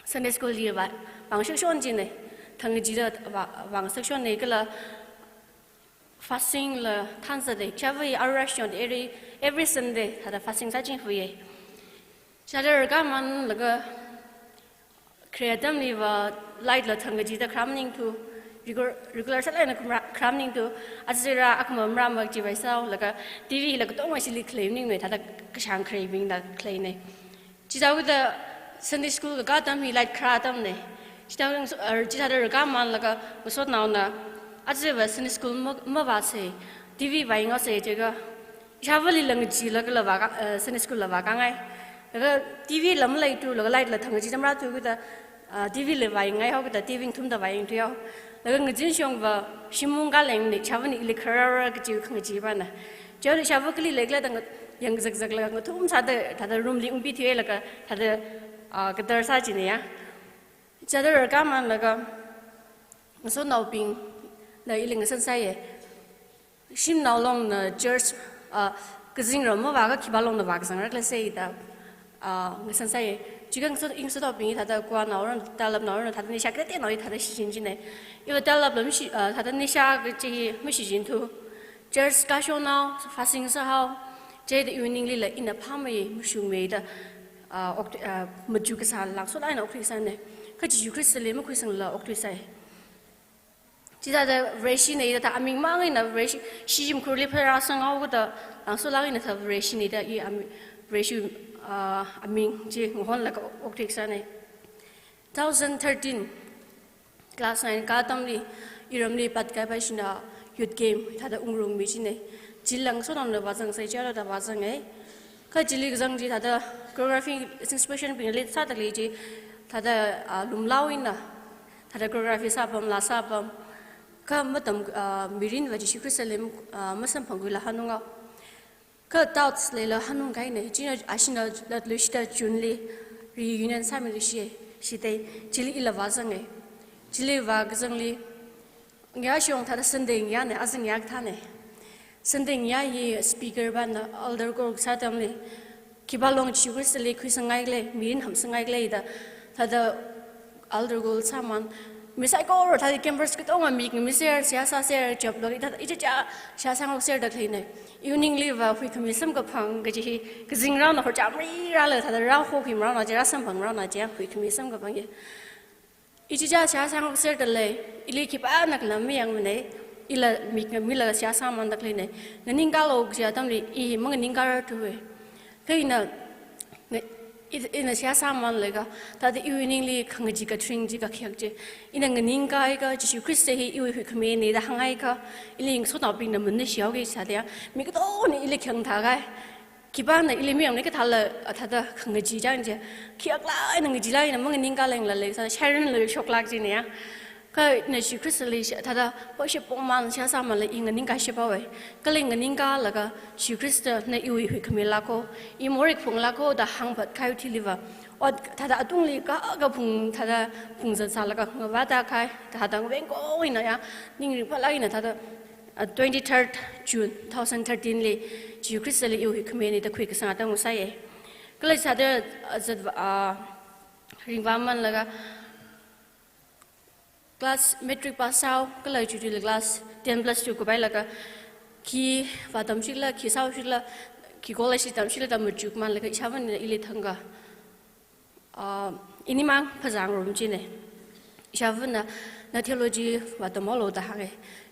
Sunday schoolli vā, vāngasakshon china. Thangkachida vā, vāngasakshona kala fastingla thanzata. Ishāvā arui rāshon every, every Sunday thāda fasting sāchinghuiya. Chithāda rākāmamānlaga, khare atamli vā lightla thangkachida kharā maningthu, regular, regular sālāk eina kharā, kharā maningthu, aja rā akhama marāma kaji vāsāhaolaga, TV la katonga shili khalei maningmana, thāda kashāng khareibingla khaleina. Chithāhaokida Sunday school kakā atam hi light kharā atamna. Chithāhaoda, er, chithāda rākāmamānlaga ngasotnaona, ajava Sunday school ma, mavāsa, TV vāyanghaosa jiakha, ishāvāli langachilagala vā, eh, Sunday schoolla vākāngai. Laga TVla maleithulaga lightla thangkachida marāthuakida, ah, TVla vāyangngaihaokida TV ngathumda vāyangthuihao. Laga ngazin shongva shim ungkālengna, ishāvāna ili kharāra kaji khangachee pāna. Chieina ishāvā kali leikhala da nga-, yangkazakzaklaga ngathum sāda, thāda roomli ungpithuilaga, thāda, ah, kadar sāchina ya. Chithāda rākāmamānlaga, ngasotnaobingna ili ngasansaiya. Shimnao longna church, ah, kazingram mavāakha khipā longna vākazang rākhala sai da, ah, ngasansaiya. Chiakha ngasot, i ngasotnaobing thāda kuanaorana, talapnaorana, thāda neisha kateonaoli thāda shichinchina. Iva talapla mashi, ah, thāda neisha kaji hi mashichinthu. Church kāshonao, fasting sāhao, chieina eveninglila ina phāmei, mashungmei da, ah, ok, ah, machuk kasā langsolāk eina okthuisāna. Kha Jishu Khristali makhuisangla okthuisai. Chithāda Vareshina da thā aming mang eina Vareshi, shim khurli pharāsanghaokida, langsolāk eina thā Vareshina da i am-, Vareshi, ah, aming chi ngahonlaga okthuisāna. Two thousand thirteen, class nine kā atamli, iramli Patkai Paishina youth game thāda ungrummi china. Chila ngasotnaona vāzangsai jiakha da vāzanga. Kha chili kazang chi thāda choreography inspirationbingli sāda khalei chi thāda, ah, lumlao eina, thāda choreography sāpam, laa sāpam. Kha matam, ah, mirinva Jishu Khristali, ah, masamphangkhuila hanungao. Kha doubts leila hanungkahaina, chieina ashina latluishida Juneli reunion sāmiluishiya, shitei, chili ila vāzanga. Chili vākazangli, ngayāshong thāda Sunday ngayāna, aja ngayā kathāna. Sunday ngayā hi speaker pāna altar call kasā atamli, khipā long Jishu Khristali khuisangngaikhale, mirin hamsangngaikhale da, thāda altar call sāmamān, mi saikora thāda campers katonga mik ngamiser, seihā sāser, chaplo, i thāda ichicha seihā sāngaoser da khaleina. Eveningli va huikhami samkaphang kaji hi, kazingraona horchamri rāla thāda rāhokhuimaraona chi, rāsamphangraona chi, huikhami samkaphang hi. Ichicha seihā sāngaoser da lei, ili khipānakhala mayangmana, ila mik ngamilaga seihā sāmamān da khaleina. Nganingkālu kaji atamli, i manganingkārarthuwa. Kha ina, nga-, i, ina seihā sāmamānlaga, thāda eveningli khangachee katharing chi kakhayak chi. Ina nganingkāakha, Jishu Khrista hi iwui huikhamina da hāngakha, ili ngasotnaobingna manashihao kaji sāda ya, mi katongana ili khayang thākahai. Khipāna ili mayangmana kathāla, thāda khangachee chang chi. Khayāklāk eina ngacheelāk eina manganingkālengla lei, sā Sharon la shoklāk china ya. Kha ina Jishu Khristali sha-, thāda worship pongmamān seihā sāmamānla i nganingkāshaphaowa. Kala i nganingkālaga Jishu Khristana iwui huikhamilāko, i morei phunglāko da hāngphatkahai thiliva. Ot thāda atungli ka, kaphung thāda phungzat sālaga ngavāda kahai, thāda ngavengko eina ya, ning ringphālāk eina thāda Uh, twenty-third June two thousand thirteen li Jesu Christ li iwui khameni da khuikasang atam ngasāya. Kala sāda, uh, zat, uh, ringvāmanlaga class matric pass sāhao, kala chili class ten plus two kuphailaga khi vātamshikla, khi sāshikla, khi college li tamshikla da machukmanlaga ishāvāna ili thangkha, ah, inimang phazāngarum china. Ishāvāna, na theology vātamlu da hānga.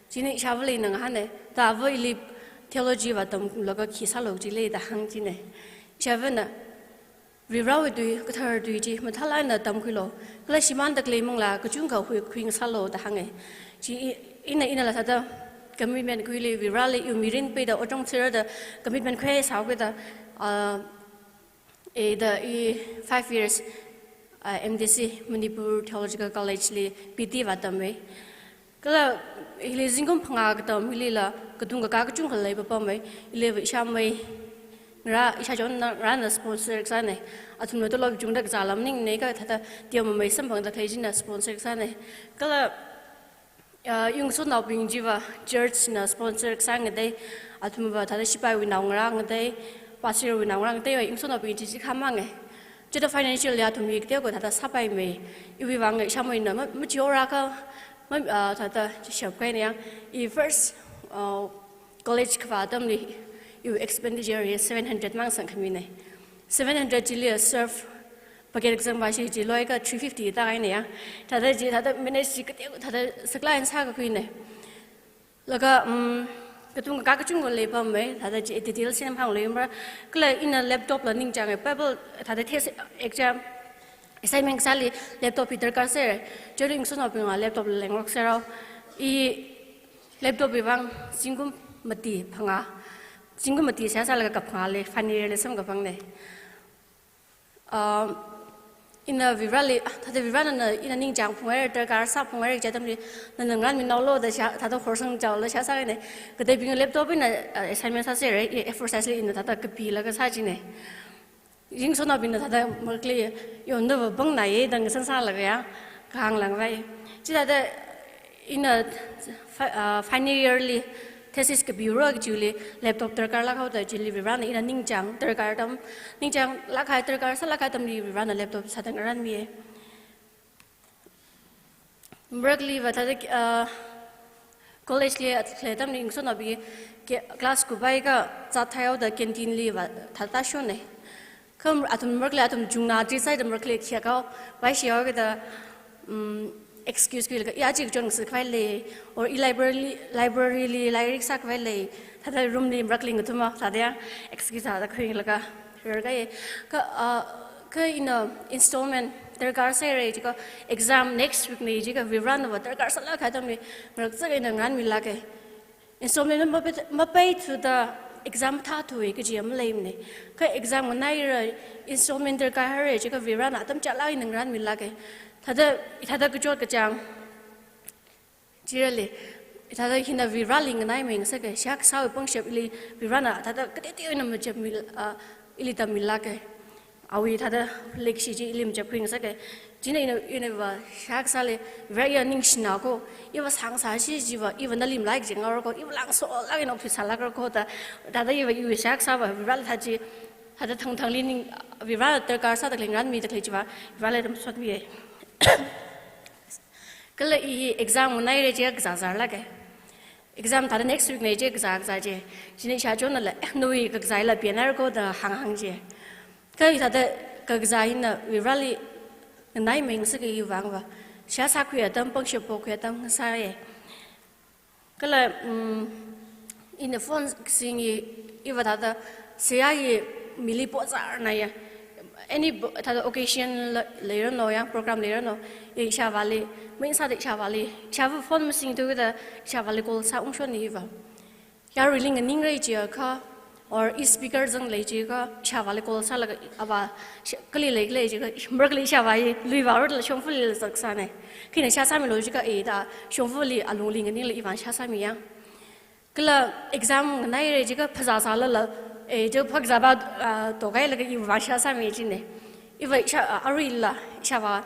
China ishāvāli ina ngahāna, da ava ili theology vātamlaga khi sālu chili da hāng china. Ishāvāna, Varivarāwui tui, kathar tui chi mathālāk eina tamkhuilu. Kala shimānda khalei manglā kachungkha hui, huingasālu da hānga. Chi i, ina, inala sāda commitment khuili, Varivarāli iwui mirin peida otram sāra da commitment khuisāhaokida, ah, eh, da i five years, ah, M D C, Manipur Theological College li P T vātama. Kala hili zingkum phangā katam hilila katong kakā kachungkha leipapama. Iliva ishāmei ngarā, ishāchonna ngarāna sponsor kasāna. Athumna tolop chungda kazāla maningmana, kha thāda teomamei samphangda khalei china sponsor kasāna. Kala, ah, yungsotnaobing chiva church na sponsor kasā ngatei, athumva thāda shipaiwui naongarā ngatei, pastor wui naongarā ngateiva yungsotnaobing chi chikha manga. Chithāda financially athum hi kateokha thāda sāpaimei. Iwui vang ishāmeina ma, machihorakha, ma, ah, thāda chishap kahaina yang. I first, ah, college kavā atamli iwui expenditure hi seven hundred mang sangkhamina. Seven hundred chili serve packet exam vāshi chi loikha three fifty tākahaina yang. Thāda chi, thāda manage chi kateo, thāda saklāk eina sākakhuina. Laga, um, katong kakā kachungkha leipamma, thāda chi detail semhānglui mara. Kala ina laptop la ningchānga, Bible thāda test exam assignment kasāli laptop hi darkar sāra. Chili yungsotnaobingla laptop la lengrok sārao. I laptop wui vang zingkum mati phangā, zingkum mati seihā sālaga kaphangāli, final year li samkaphangna. Um, ina Varivarāli, ah, thāda Varivarāna ina ningchāng phunghaira, darkar sāphunghaira kaji atamli, nana ngarānminaolu da seihā, thāda horsang chaola seihā sākahaina. Kateibing laptop eina, ah, assignment sāsera, i A four size li ina thāda kapilaga sā china. Yungsotnaobingna thāda markli, yo, nava pāngnaiya da ngasānsālaga ya, kahāng langvai. Chithāda ina fi-, ah, final year li thesis kapihaora kajiwuili laptop darkarlāk haoda chili Varivarāna ina ningchāng darkar atam, ningchānglāk kahai, darkar sālāk kahai atamli Varivarāna laptop sāda ngarānmiya. Marakliva thāda, ah, college li khalei atamli yungsotnaobing ke-, class kuphaiakha zat thaihaoda canteen liva thāda shonna. Kha athum marakli athum chungna chi sāhaida marakli khayākhao, vaishihaokida, um, excuse khuilaga, i aja kachon ngasak khavai lei, or i library, library li lairik sākhavai lei, thāda room li marakli ngathuma, thāda ya excuse thāda khuilaga rarkahai. Kha, ah, kha ina installment darkar sāra jiakha, exam next week na jiakha, Varivarānava darkar sālāk kahai atamli ngaraksak eina ngarānmilāka. Installment mapai, mapaithuda exam thāthuwa kaji maleimana. Kha exam nganaira, installment darkar haira jiakha Varivarāna atam chālāk eina ngarānmilāka. Thāda, thāda kachot kachāng chirali, thāda hina Varivarāli nganaimei ngasaka, seihā kasāwui pangshap ili Varivarāna thāda kateitei eina machapmi, ah, ili tammilāka. Awui thāda leikashi chi ili machapkhui ngasaka. China ina, inava seihā kasāli, Varivarā iya ningshina ko, iva sāngasāshi chiva, iva nali malai kaji ngaora ko, iva langsolāk eina okthui sālākra ko da, thāda iva iwui seihā kasāva, Varivarāli thāda chi, thāda thangthangli ning, Varivarā darkar sāda khalei ngarānmida khalei chiva, Varivarāli atam sotmiya. Kala i exam nganaira jiakha kazā zārlāka. Exam thāda next week na jiakha kazā, kazā ji. China ishāchonnala, eh, nawui kakazāla pianarko da hānghāng ji. Kha i thāda kakazā hina Varivarāli nganaimei ngasaka iwui vangva. Seihā sākhui atam, pangshap pokhui atam ngasāya. Kala, um, ina phone kasing hi, iva thāda seihā hi mili pozārnaya. Any bo-, thāda occasion la, leiranu ya, program leiranu, ishāvāli, main sāda ishāvāli, ishāvā phone masingthuda ishāvāli call sāungshonna iva. Yaruili nganingra jiakha, or i speaker zanglei jiakha, ishāvāli call sālaga, avā, shi-, kali lei, kali jiakha, marakli ishāvā hi, lui vārala shongfali zaksāna. Kha ina seihā sāmilu jiakha, eh, da, shongfali alungli nganingla iva seihā sāmiya. Kala exam nganaira jiakha phazā sālala, eh, jiakha phazā va, ah, tokailaga iva seihā sāmi china. Iva ishā, ah, aruila, ishāvā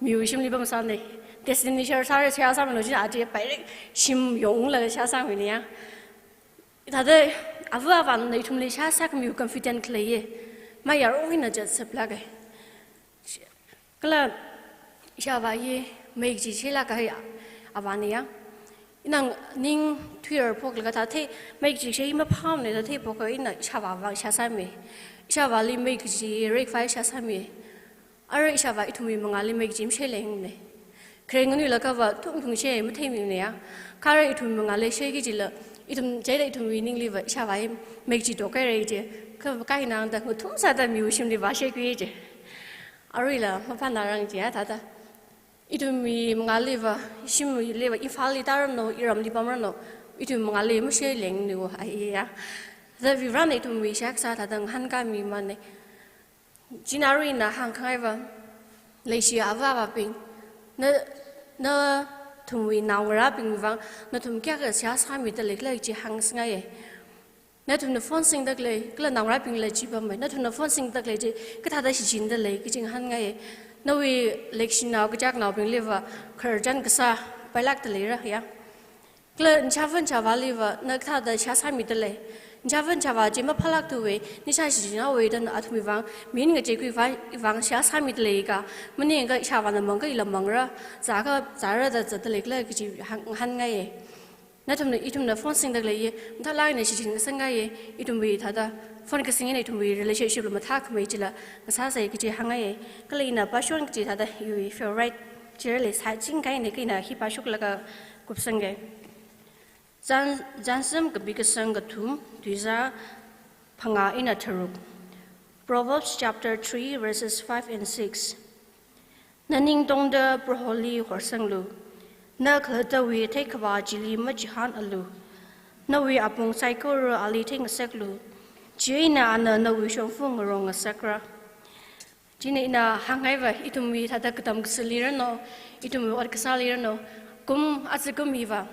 miwui shimli pamsāna. Destiny share sāra, share sāmilo jina aja pairek shim yonglaga share sāmina ya. Thāda ava avāna ithumli share sākhamiwui confident khaleiya. Mayarwui eina chat sāplaga. Kala ishāvā hi mei kachi shilāk kahai avāna ya. Ina ning thuirar phoklaga thāda thei mei kachi shei maphāmana da theiphoklaga ina ishāvā vang share sāmi. Ishāvāli mei kachi reikhavai share sāmi. Ara ishāvā ithumwui mangāli mei kachi mashei lengna. Kharei nganuilakha va thungthung shei matheimimana ya. Kha ara ithumwui mangāli shei kajila, ithum chieina ithumwui ningliva ishāvā hi mei kachi tokhaira je. Kha kaina da ngathum sāda miwui shimli vāshei kui je. Aruila maphānarang je ya thāda. Ithumwui mangāliva, shimwuiliva, Imphalli tāranu, iramli pamranu, ithumwui mangāli mashei lengna aiya. Thāda Varivarana ithumwui shaksa thāda ngahānkāmimana. Chieina arui ina hāngkhangaiva, leishi ava avābing, na, nathumwui naongarābingwui vang, nathum kayākha share sāmida leikhala chi hāngsangaiya. Nathumna phone singda khalei, kala naongarābingla chi pamma, nathumna phone singda khalei chi, kathāda shichinda lei, kachi ngahānngaiya. Nawui leishinao kachāknaobingliva, khararchan kasā, pailākda leira ya. Kala nachāva nachāvāliva, na kathāda share sāmida lei. Nachāva nachāvā chi maphālākthuwa, nishā shichinhaowa da athumwui vang, mirin ngacheikhuiwui vang share sāmida leiakha, maningakha ishāvāna mangakha ila mangra, zākha zāra da zatda leikhala kachi hāng, ngahānngaiya. Nathumna, ithumna phone singda khaleiya, mathālāk eina shichin kasāngaiya, ithumwui thāda, phone kasing eina ithumwui relationship la mathākhamei chila, ngasāsei kachi hāngngaiya, kala ina pāshon kachi thāda, iwui favorite chili sāchingkahaina kha ina hi pāshoklaga kupsangga. Zan, Zansam kapi kasang kathum, tuizā phangā eina tharuk. Proverbs chapter three, verses five and six. Naning tongda Proholi horsanglu. Na khalattawui theikhavā chili machihānalu. Nawui apong saikora ali theingasaklu. Chieina ana nawui shongfa ngarong ngasakra. Chieina ina hāngngaiva, ithumwui thāda katam kasāli ranu, ithumwui ot kasāli ranu, kum aja kum hiva.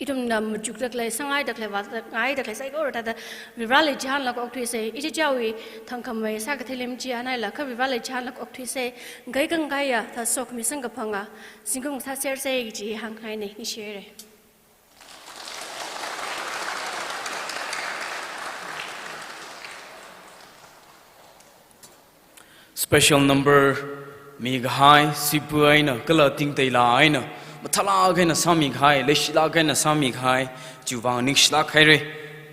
Ithumna machukda khalei, sāngaida khalei, vāngaida khalei, saikora thāda Varivarali chihānlaga okthuisei, ichichāwui thangkhamei sākathei lim chi anaila, kha Varivarali chihānlaga okthuisei, ngakai kangaiya, thāda sokhami samkaphanga, zingkum sāsersei kachi hāngkahaina, ningshire. Special number mikahai, sipu eina, kala tingteila eina, mathālāk eina sāmikahai, leishilāk eina sāmikahai, chiwui vang ningshilāk haira.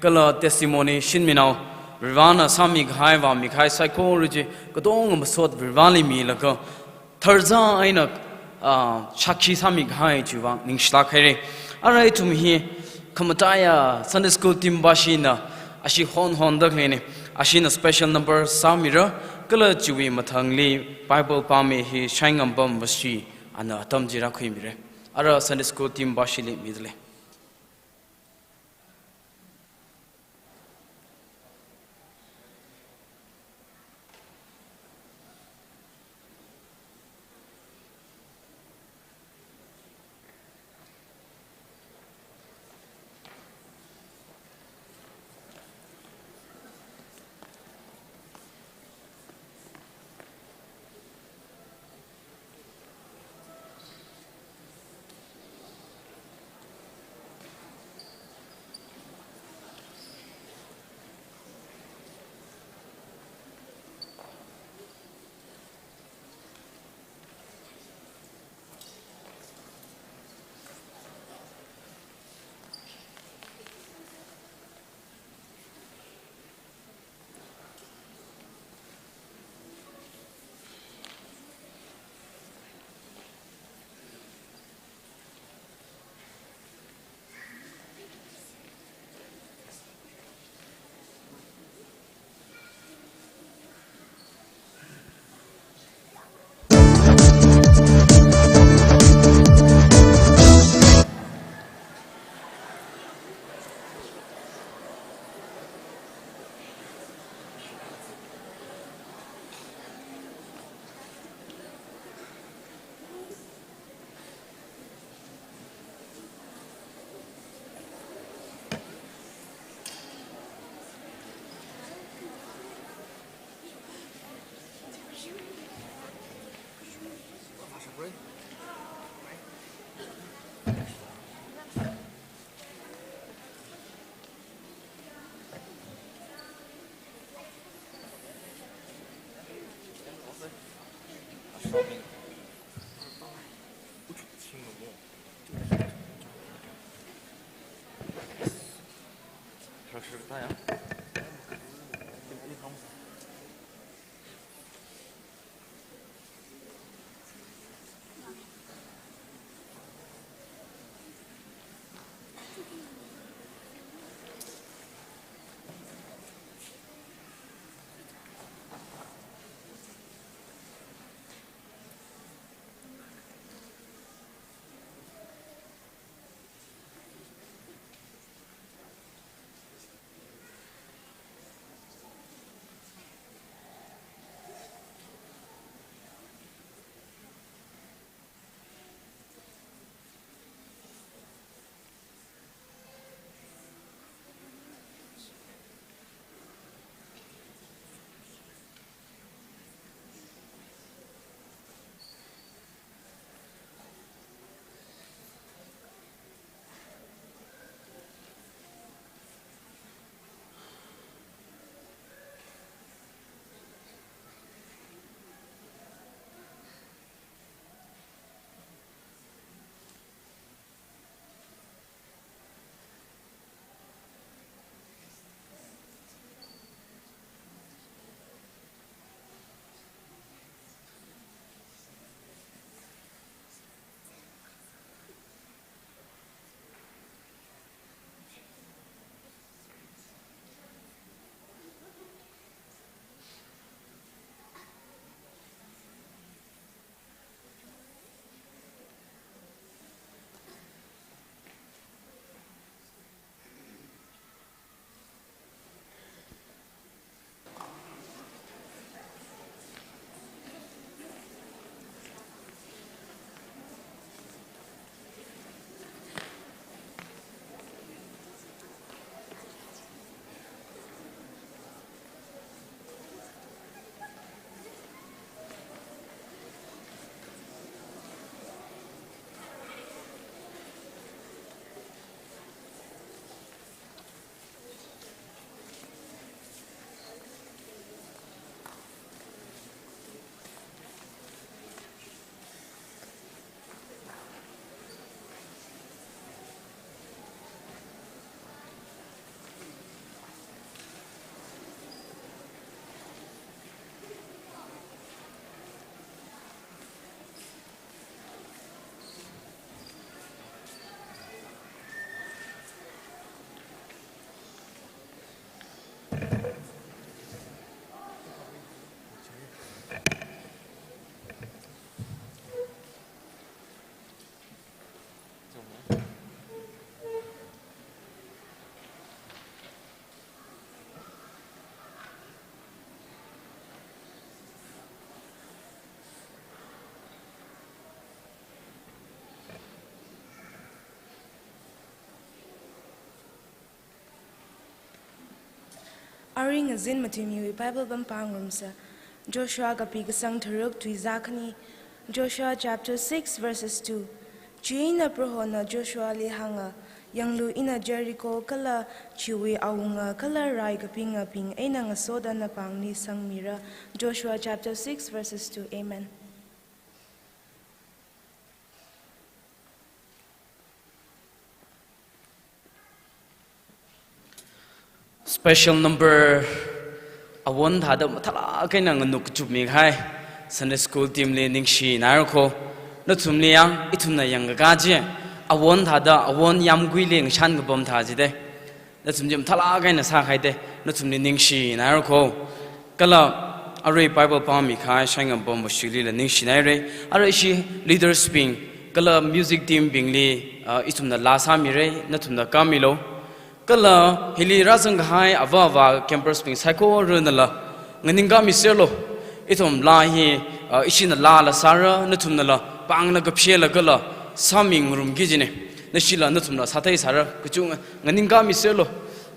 Kala testimony shinminao, Varivarana sāmikahai, vāmikahai, saikora chi, katonga masot Varivarali milaga, tharzā eina, ah, shākhi sāmikahai chiwui vang ningshilāk haira. Ara ithum hi khamataiya Sunday school team pāshina, ashi hon honda khaleina, ashina special number sāmira, kala chiwui mathangli Bible pāmei hi Shaingampam Vashi ana atam chi rākhuimira. Ara Sunday school team pāshili mida lei. Arui ngazin matuimiwui Bible pampam ngarumsa. Joshua kapi kasang tharuk, tuizā khani. Joshua chapter six, verses two. Chieina Prohona Joshuali hānga, "Yanglu, ina Jericho kala chiwui awunga kala rai kapingabing eina ngasoda napāngli sangmira." Joshua chapter six, verses two. Amen. Special number awon thāda mathālāk eina nganuk kachupmi kahai Sunday school team li ningshinaira kho. Nathumli yang, ithumna yangkakā chi, awon thāda, awon yāmguili ngashan kapam thā chida. Nathum chi mathālāk eina sākahai da, nathumli ningshinaira kho. Kala arui Bible pāmi kahai Shaingampam Vashilila ningshinaira. Arui ishi leaders bing, kala music team bingli, ah, ithumna laa sāmira, nathumna kāmilu. Kala hili rāzang kahai ava avā campers bing saikoranala, nganingkāmiserlu. Ithum laa hi, ah, ishina laala sāra, nathumnala pāngna kaphilakala sāmingarumki kajina. Nashila nathumla sātheisāra, kachungkha nganingkāmiserlu.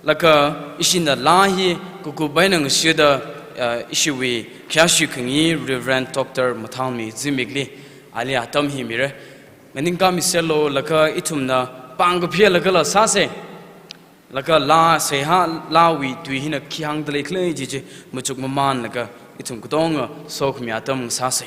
Laga ishina laa hi kakup eina ngashida, ah, ishiwui khayāshi khangayi Reverend Doctor Mathalmi Zimikli ali atam hi mira. Nganingkāmiserlu, laga ithumna pāng kaphilakala sāsa. Laga laa seihā, laawui tui hina khi hāngda leikhala chi chi machuk mamānlaga ithum katonga sokhami atam sāsa.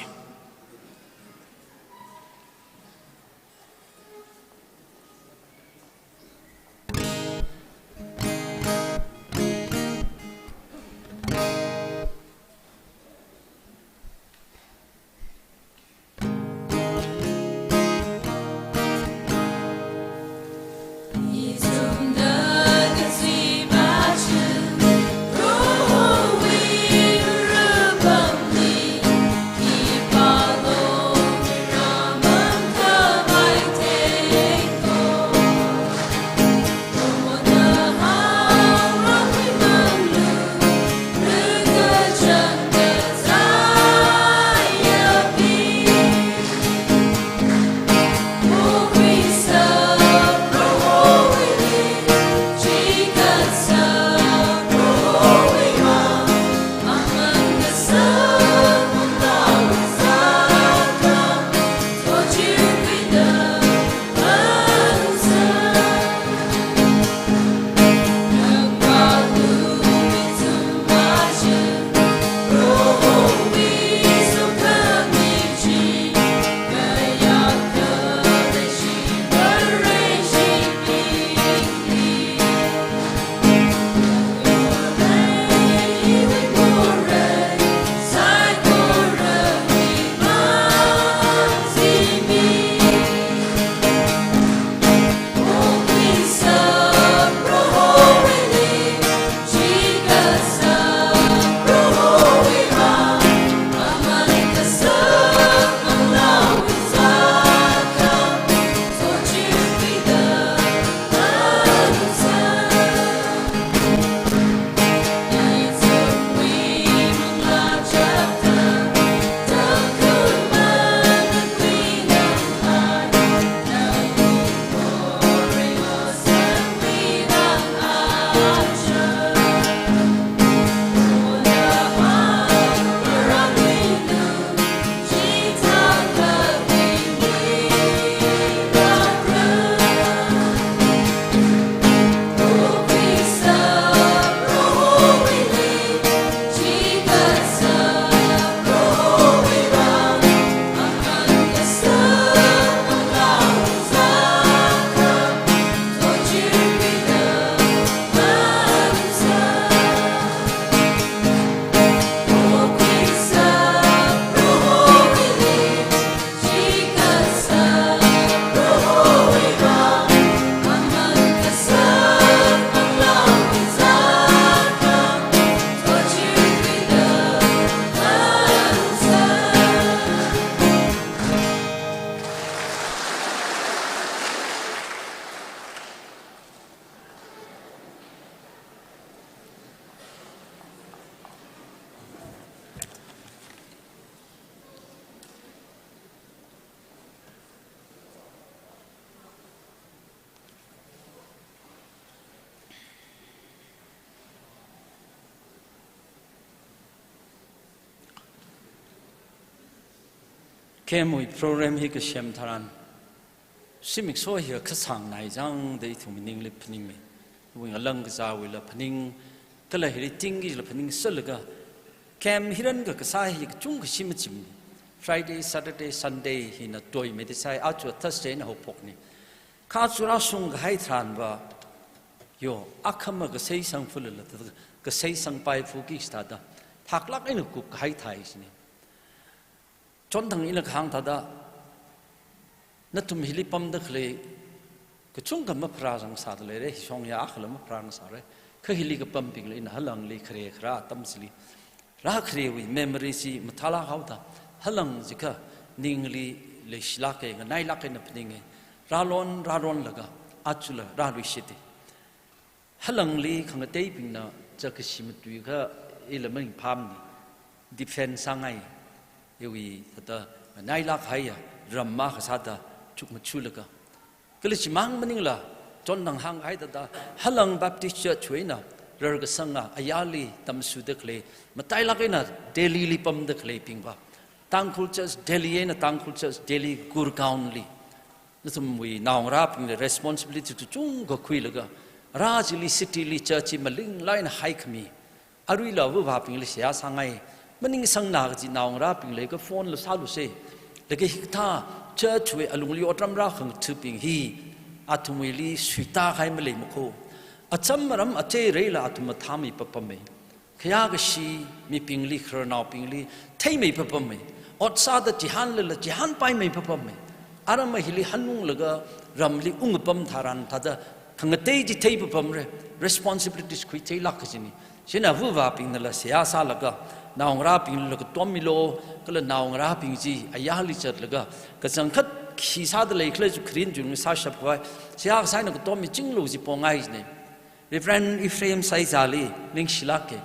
Camp wui program hi kasem tharan, zimiksho hi kasāng nai jang da ithum ningli phaningmi. Wui ngalang kazāwuila phaning, kala hili tingkila phaningsālaga, camp hi rākasā hi kachungkha shim machim. Friday, Saturday, Sunday hina toimeida sai, aja Thursday na haophokni. Kha aja rāshung kahai tharanva, yo, akhama kasei sangfulala, kasei sangpai fuki stada, thaklāk eina kup kahai thai sini. Chonthang ina kahāng thāda, nathum hili pamda khalei, kachungkha mapharāsang sāda leira, hi shong ya akhala mapharāsang sāra. Kha hili kapambingla ina halangli khare kharā atam chili, rākharewui memory chi mathālāk haoda, halang chikha ningli leishilāka, nganailāka eina phaninga. Rālon, rālonlaga, ajala rāluishita. Halangli khangateibingna chākashi matuikha ila maringphāmana, defense sāngai, iwui thāda nganailāk haiya, ram akha sāda chukmajalaga. Kala chimang maningla, chonthang hānghai thāda, halang Baptist Church wui eina rarkasanga ayarli tamsuda khalei, matailāk eina Delhi li pamda khaleibingva, Tangkhul Church Delhi eina Tangkhul Church Delhi Gurgaon li, nathumwui naongarābingli responsibility kachungkha khuilaga, rā chili city li church chi malinglāk eina haikhami. Aruila avāvabingli seihā sāngai, maningsangna kaji naongarābingli ka phone la sālusa. Laga hikathā church wui alungli otram rākhangathabing hi, athumwuili suitākahai maleimakho. Acham aram acheiraila athum mathāmei papamma. Khayākashi mibingli, khararnaobingli theimei papamma. Ot sāda chihānlala chihānpaimei papamma. Aram hili hanunglaga ramli ungpam tharan thāda khangatei chi thei papamra, responsibilities khuitheilāk kajina. Chieina avāvabingnala seihā sālaga, naongarābingla katommilu, kala naongarābing chi ayarli zatlaga, kachangkhat khi sāda leikhala chi kharing chungli sāshap khavai, seihā kasā eina katommichinglu ji pongai jina. Reverend Ephraim Saizali ningshilāka.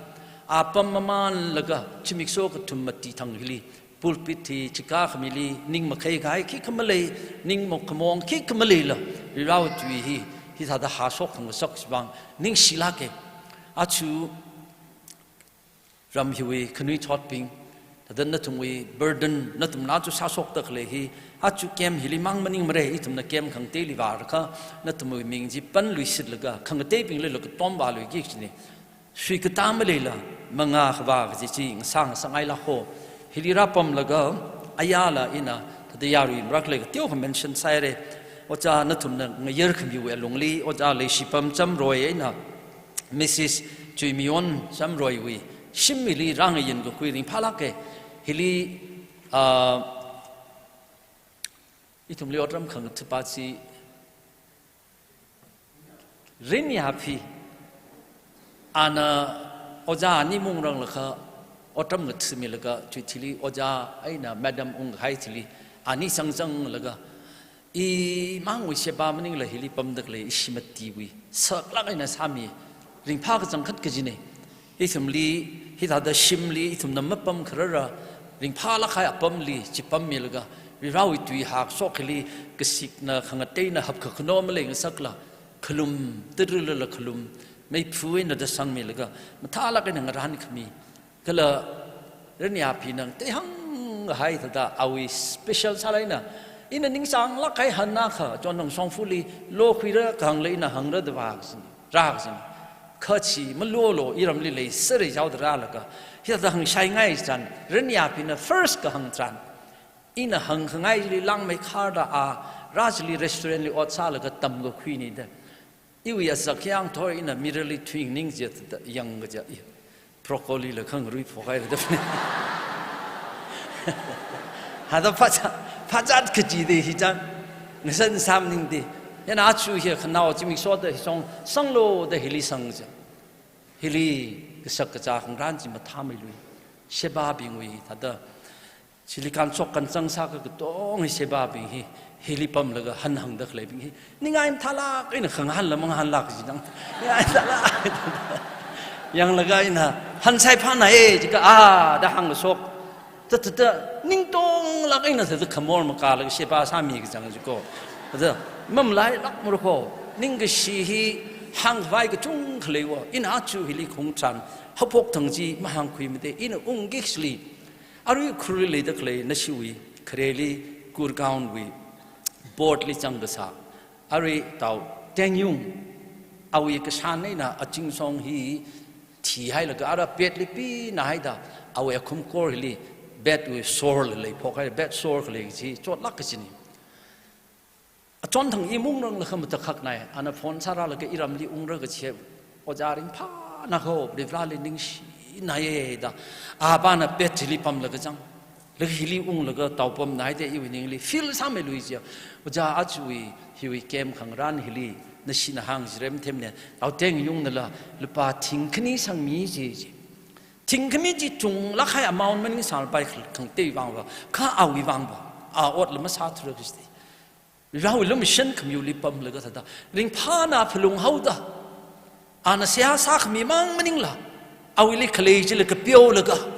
Apam mamanlaga zimiksho kathum mati thang hili, pulpit hi chikā khamili ning makhai kahai khikha malei, ning mokhamong khikha maleila, Varewui tui hi, hithāda hāshok khangasak chivang ningshilāka. Aja ram hiwui khanuithotbing, thāda nathumwui burden, nathumna aja sāshokda khalei hi, aja camp hili mang maningmara, ithumna camp khangateili vārakha, nathumwui ming chi panluishitlaga, khangateibinglila katomvāluiki kajina. Suikatā maleila, mangā khavā kaji chi ngasā ngasangailākho. Hili rāpamlaga, ayarla ina, thāda yarui marak lei kateokha mention sāhaira. Ojā nathumna ngayar khamiwui alungli, Ojā Leishipam Chamroi eina Missus Chuimiyon Chamroiwui shimli rāngayin kakhui ringphālāka. Hili, ah, ithumli otram khangatha pa chi Rinyaphi, ana ojā ani mungrang lakha, otram ngathamilaga, chui thili ojā eina madam unghai thili, ani sangchang laga, imangwui sheba maningla hili pamda khalei ishi matiwui saklāk eina sāmi, ringphā kachangkhat kajina. Ithumli, hithāda shimli, ithumna mapam kharara, ringphālāk kahai apamli, chipammilaga, Varewui tui hākashok hili, kasikna, khangateina, hapkhakhano malei ngasakla, khalum, tadrulala khalum, meiphu eina da sangmilaga, mathālāk eina ngarān khami. Kala, Rinyaphi nang, teihang hai thāda, awui special sālaina, ina ningsanglāk kahai han akha, chonthang shongfali, lokhuira kahāngla ina hāngra da vākasin. Rākasin. Kha chi malolo iramli leisera jaoda rālaga, hithāda hāngshaingai chitharan, Rinyaphi na first kahāng tharan, ina hāngkhangaili langmeikharda a, rā chili restaurant li ot sālaga tamkakhuina da. Iwui azak yang thoi ina mirror li thuining jida yangkaja, i, broccoli la khangarui phokhaira da. Hada phacha, phachat kaji da hi chang, ngasan sam ning da. Yana aja hi khanao zimiksho da hi song, sanglu da hili sangja. Hili kasak kazā khangarān chi mathāmeilui. Shebabingwui thāda, chili kanshok kanchang sākha katong hi shebabing hi, hili pamlaga han hāngda khaleibing hi, ningai mathālāk eina khangahānla mangahānlāk kajinang. Ningai mathālāk. Yanglaga ina han saiphānai jikha, a, da hāngkashok. Thāda, thāda, ningtonglāk eina thāda khamor makālaga sheba sāmi kachang jiko. Thāda, mamalailākmara kho, ningkashi hi hāngkhavai kachungkha leiva, ina aja hili khaung tharan, haophok thang chi mahāngkhuimada, ina ungki kashili, arui khurli leida khalei nashiwui, Khareli Kurgaonwui board li zangkasā, arui Tao Tengyung, awui kashan eina Achingsong hi thihailaga ara bed li pinahaida, awui akhumkor hili bed wui sore la leiphok hai, bed sore khalei chi chotlāk kachina. Achon thang i mungrang lakha matakhak nai, ana phone sārālaga iramli ungra kachi, ojā ringphāna kho, Varivarali ningshinaya da, apāna bed chili pamlaga zang. Laga hili unglaga Tao pamnai da iwui ningli feel sāmeilui chiya. Ojā, ajawui hiwui camp khangarān hili, nashina hāngchirem themne, Tao Tengyungnala lupā thing khani sangmi chi chi. Thing khani chi chunglāk kahai amount maningsāpai khangatei vangva, kha awui vangva, a otla masāthura kachida. Varivarawui lumashan khamiwuili pamlaga thāda, ringphāna phalung haoda, ana seihā sākhami mang maningla, awuili khalei chila kapeolaga,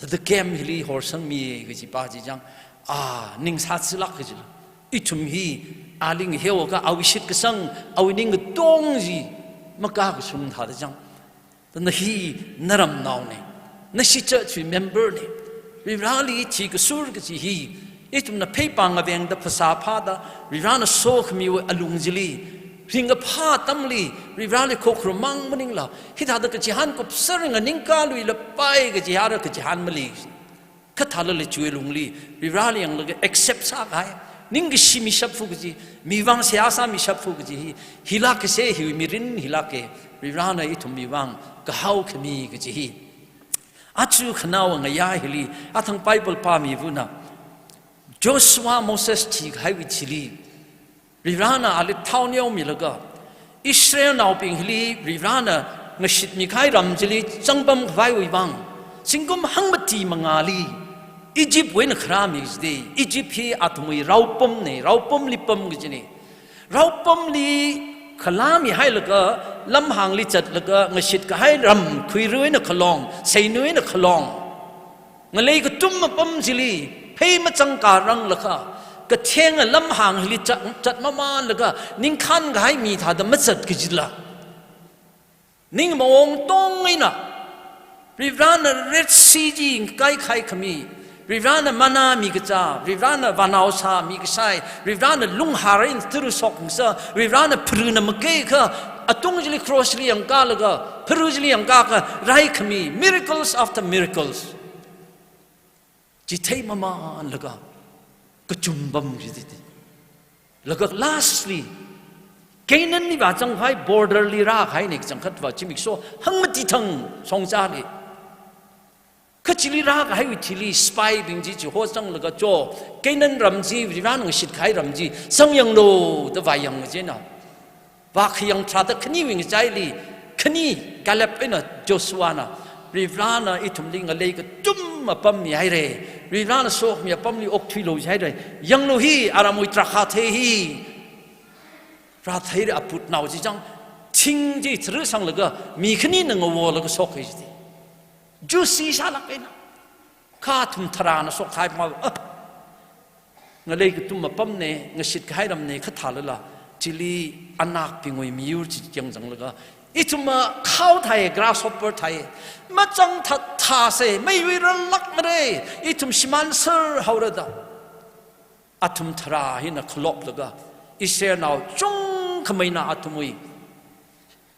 thāda camp hili horsangmiya kajipa chi chang, a, ning sāchilāk kachila. Ithum hi, ali ngaheoakha awui shitkasang, awui ningkatong chi makakashung thāda chang. Thāda na hi naramnaona, nashi church wui member na. Varivarali thikashur kachi hi, ithumna pheipāng avengda phasā phāda, Varivarana sokhamiwui alung chili, ringkaphā atamli, Varivarali khokharum mang maningla, hithāda kachihān kupsar nganingkaluilapai kachi ara kachihān maleisai. Kha thālala chiwui lungli, Varivarali yanglaga accept sākahai, ningkashi mishapfa kachi, mi vang seihā sāmishapfa kachi hi, hilāksa hiwui mirin hilāka, Varivarana ithumwui vang kahao khami kachi hi. Aja khanaowa ngayā hili, athang Bible pāmivana, Joshua Moses thikahaiwui thili, Varivarana ali thao neomilaga, Israelnaobing hili Varivarana ngashitmikahai ram chili zangpamkhavaiwui vang, zingkum hangmati mangāli, Egyptwui eina kharāmi kachida, Egypt hi athumwui raopamna, raopamli pam kachina. Raopamli khalāmihailaga, lamhāngli zatlaga, ngashitkahai ram, khuiruina khalong, seinui eina khalong. Ngalei katum apam chili, phei machangkāranglakha, kathenga lamhāng hili zat, zat mamanlaga, ningkhānkahai mi thāda mazat kajila. Ning maong tong eina, Varivarana Red Sea chi kaikhai khami, Varivarana manna mikachā, Varivarana vānao sāmikashai, Varivarana lunghār eina tara shokngasā, Varivarana pharuna makeikha, atung chili cross li yangkālaga, pharu chili yangkākha, raikhami, miracles after miracles. Chithei mamanlaga, kachumpam kajida. Laga lastly, Canaanli vāzangkahai border li rākahaina kachangkhatva zimiksho hangmati thang shongzali. Kha chili rākahaiwui thili spy bing chi chihozanglaga cho, Canaan ram chi, Varivarana ngashitkahai ram chi, zangyanglu da vāyang kajina. Vākhayang tharāda khaniwui ngachaili, khani Caleb eina Joshuana, Varivarana ithumli ngalei katum apam mihaira, Varivarana sokhami apamli okthuilu jihaira, yanglu hi aramwui drakhāthei hi, rātheira aputnao chi chang, thing chi tharusanglaga, mi khanina ngavolaga shokhai jida. Juicy sālāk eina. Kha athum tharāna shokhai ma, ah. Ngalei katum apamna, ngashitkahai ramna, kha thālala, chili Anakbingwui miyur chi yangzanglaga, ithumva khao thāi, grasshopper thāi, machang thāthāsa, meiwui rālāk mara, ithum shimānser haora da. Athum tharā hina khaloplaga, Israelnao chungkhameina athumwui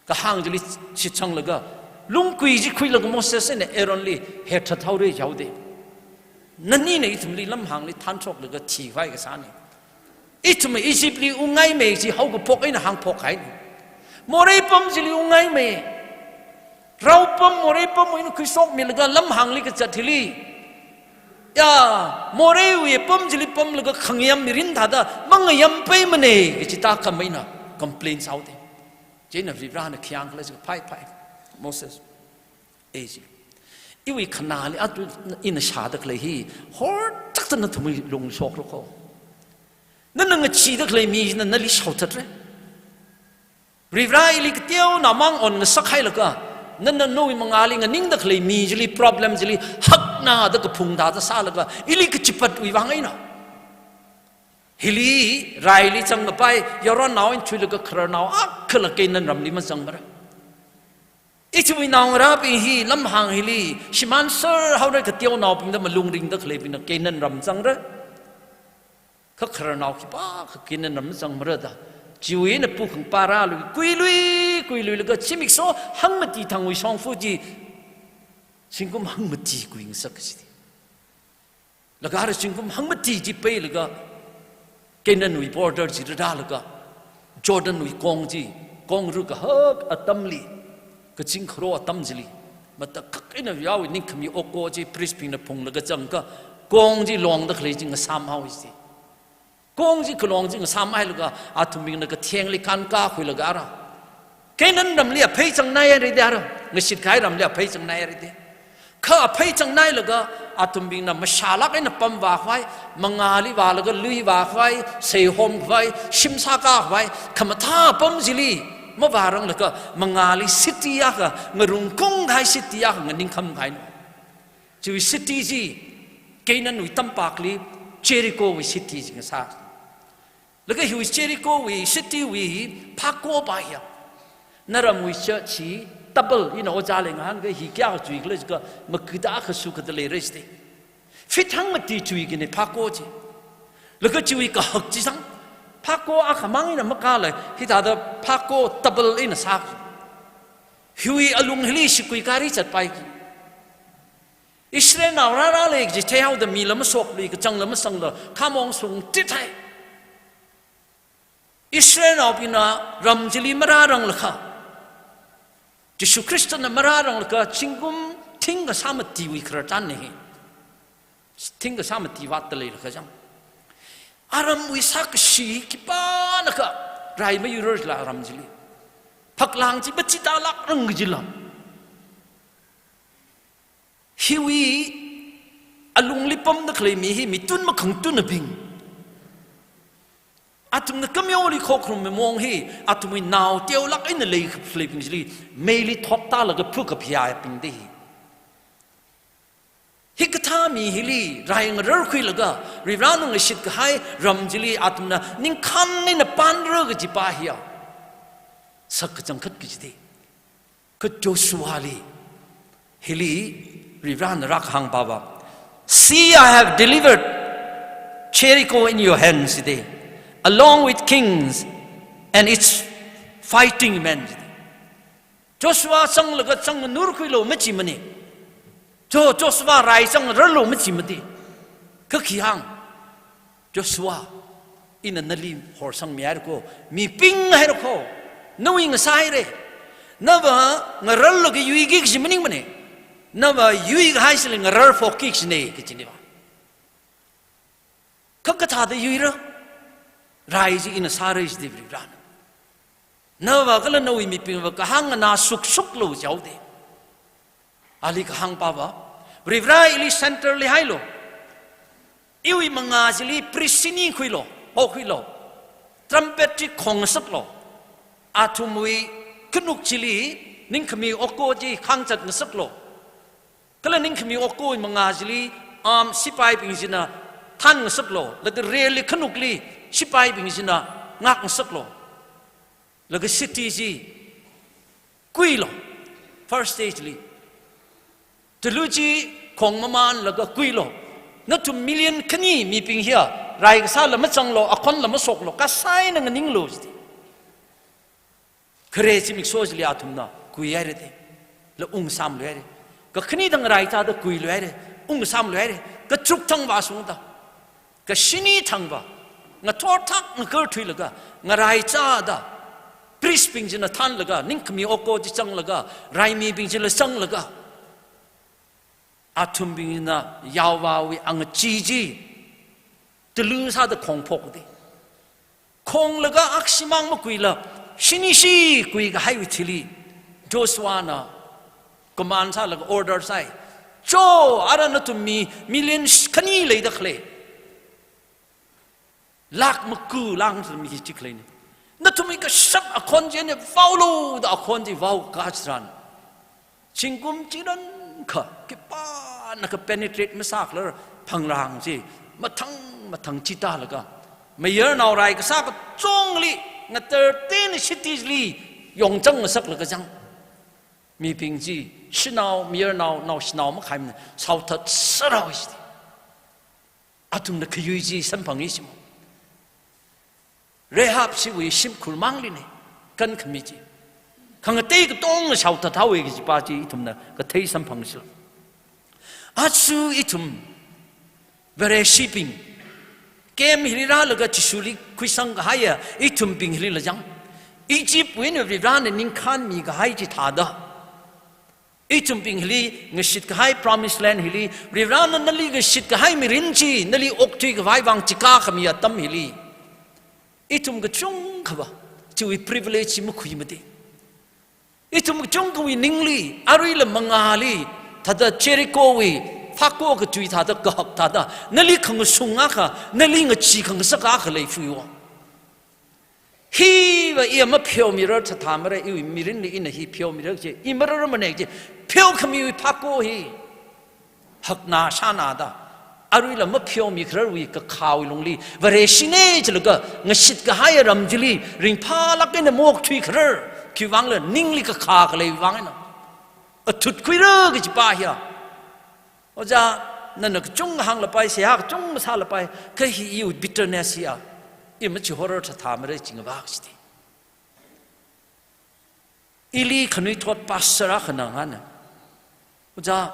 kahāng chili shitsanglaga, lungkui chi khuilaga Moses eina Aaronli hethat haora jihaoda. Nanina ithumli lamhāngli thānshoklaga thikhavai kasāna. Ithum Egyptli ungngaimei chi haokaphok eina hāngphokhaina. Moreh pam chili ungngaimei. Raopam, Moreh pamwui eina khuishokmilaga lamhāngli kazat hili, ya, Morehwui pam chili pamlaga khangayam mirin thāda mangayampeimana kaji tākhameina complain sāhaoda. Chieina Varivarana khayang khala chi phai phai. Moses. E chi. Iwui khanāli atu ina shāda khalei hi, hortaktana nathumwui lung shokra kho. Nana ngacheeda khalei mi china nali shaothatra. Varivara ili kateonao mang onngasak hailaga, nana nawui mangāli nganingda khalei mi chili, problem chili, hakna da kaphung thāda sālaga, ili kachipatwui vang eina. Hili, raili zangkapai, yaronnao eina thuilaga khararnao akhala Canaan ramli mazangmara. Ithumwui naongarābing hi lamhāng hili shimānser haora, kateonaobingda malung ringda khaleibingna Canaan ram zangra. Kha khararnao khipākha Canaan ram zangmara da. Chiwui eina pukhang parālui, kuilui, kuiluilaga zimiksho hangmati thangwui shongfa chi zingkum hangmati kuingasak kaji. Laga ara zingkum hangmati chi peilaga Canaanwui border chi rālaga Jordanwui kong chi, kong ru kahak atamli, kazing kharo atam chili, matakhak eina Varewui ningkhami oko chi priestbingna phunglaga zangakha, kong chi longda khalei chi ngasāmhaowa ji. Kong chi khalong chi ngasāmhailaga athumbingna kathengli kānkakhuilaga ara Canaan ramli aphei zangnaihaira da ara, ngashit kahai ramli aphei zangnaihaira da. Kha aphei zangnailaga athumbingna mashālāk eina pamvākhavai, mangāli vālaga lui vākhavai, seihomkhavai, shim sākakhavai, khamathā apam chili mavāranglaga mangāli city akha, ngarung kong kahai city akha nganingkhamkahaina. Chiwui city chi Canaanwui tampakli Jerichowui city chi ngasā. Laga hiwui Jerichowui citywui phako pa hiya, naramwui church hi double, ina ojāli ngahānakha hi kayākha chuikhala jiakha, makada akha sukada leira jite. Feet hangmati chuikahai phako chi. Laga chiwui kahak chi zang, phako akhamang eina makāla, hithāda phako double eina sā. Hiwui alung hili shakui gari zatpaiki. Israelnao rārāli kaji theihaoda mila mashoklui, kachangla masangla, khamong sungtithai. Israelnaobingna ram chili marāranglakha, Jishu Khristana marāranglakha, zingkum thingkha sāmatiwui khararchanna hi. Thingkha sāmati vātda leilakha zang. Aramwui sākashi khipānakha rai mayuirarla aram chili. Phaklang chi machitālākrang kajila. Hiwui alungli pamda khalei mi hi mitun makhangtunabing. Athumna kamyoli khokharum mamong hi, athumwui nao teolāk eina leikhaleibing chili, meili thottālaga phukaphayābing da hi. Hikathā mi hili rai ngararkhuilaga, Varivarana ngashit kahai ram chili athumna ningkhān eina pānra kaji pa hiya, sak kachangkhat kaji da. Kha Joshuali, hili Varivarana rākahāng pa va, "See, I have delivered Jericho in your hands today, along with kings and its fighting men." Joshua zanglaga zangngarkhuilu machimana. Jo, Joshua rai zangngararlu machimana. Kha khi hāng? Joshua, ina nali horsangmihaira ko, mipinghaira ko, nawui ngasāhaira. Nava ngararlaga yuiki kaji maningmana. Nava yuikahai chili ngararphokki kajina, kajina va. Kha kathāda yuira? Rai chi ina sāra jida Varivarana. Nava kala nawui mibingva kahāng nganā shukshuklu jihaoda. Ali kahāng pa va, Varivara ili centre li hailu. Iwui mangā chili priest shini khuilu, hokhuilu. Trumpet chi khongngasaklu. Athumwui khanuk chili ningkhami oko chi khangzat ngasaklu. Kala ningkhami okowui mangā chili, um, sipaibing china thānngasaklu. Laga rally khanukli sipaibing china ngakngasaklu. Laga city chi kuilu. First stage li. Talu chi khongmamānlaga kuilu. Nathum million khani mibing hiya, rai kasāla mazanglu, akhonla mashoklu, kasā eina nganinglu jida. Khare zimiksho chili athumna kuihaira da. La ungsāmluihaira. Kakhani thang rai thāda kuiluihaira. Ungsāmluihaira. Katharuk thang vāshungda, kashini thang va ngathor thak ngakhar thuilaga, ngarai chāda, priest bing china thānlaga, ningkhami oko chi zanglaga, raimibing chila zanglaga, athumbingna yaovāwui angachee chi talu sāda khongphok da. Khonglaga akshimang makuila, shinishi kuikahaiwui thili, Joshuana command sālaga order sāi. Cho, ara nathum mi million sh-, khani leida khalei. Lakh maku lāngda mi hi chi khaleina. Nathumwui kashap akhon chi eina vaolu da akhon chi vaokā tharan, zingkum chingran kha, khipānakha penetrate masākharar phangrang chi mathang mathang chitālaga, mayarnao rai kasā kachungli ngatar tena city li yongzang ngasaklaga zang. Mibing chi, shanao, mayarnao, naoshinao makhaimana, shaothat sāra haowa jida. Athumna khayui chi samphang haowa jimo. Rahab chiwui shimkhur mangli ne, kankhami chi. Khangatei katonga shaothat haowa kajipa chi ithumna kathei samphang sila. Aja ithum Vareshibing, camp hili rālaga Jishuli khuisang kahaiya ithumbing hilila jang, Egyptwui eina Varivarana ningkhān mikahai chithāda, ithumbing hili ngashit kahai Promised Land hili, Varivarana nali ngashit kahai mirin chi nali okthui khavai vang chikā khami atam hili, ithum kachungkhava chiwui privilege chi makhuimade. Ithum kachungkhawui ningli, aruila mangāli, thāda Jerichowui phako katui thāda kahak thāda, nali khangashung akha, nali ngachee khangasak akha lei fuiwo. Hiva iya mapheomirar thatha mara, iwui mirinli ina hi pheomirar kaje, i mararmane kaje, pheokhamiwui phako hi hakna shāna da, aruila mapheomi khararwui kakhāwui lungli, Vareshine jilaga ngashit kahaiya ram chili ringphālāk eina maokthui kharar, khiwuivangla ningli kakhā khalei vang eina. Athutkhuira kajipa hiya. Ojā, nana kachungkha hānglapai, seihā kachungkha sālapai, kha hi iwui bitterness hiya, i machihorar thatha mara chi ngavak jida. Ili khanuithot pastor akhana ngahāna, "Ojā,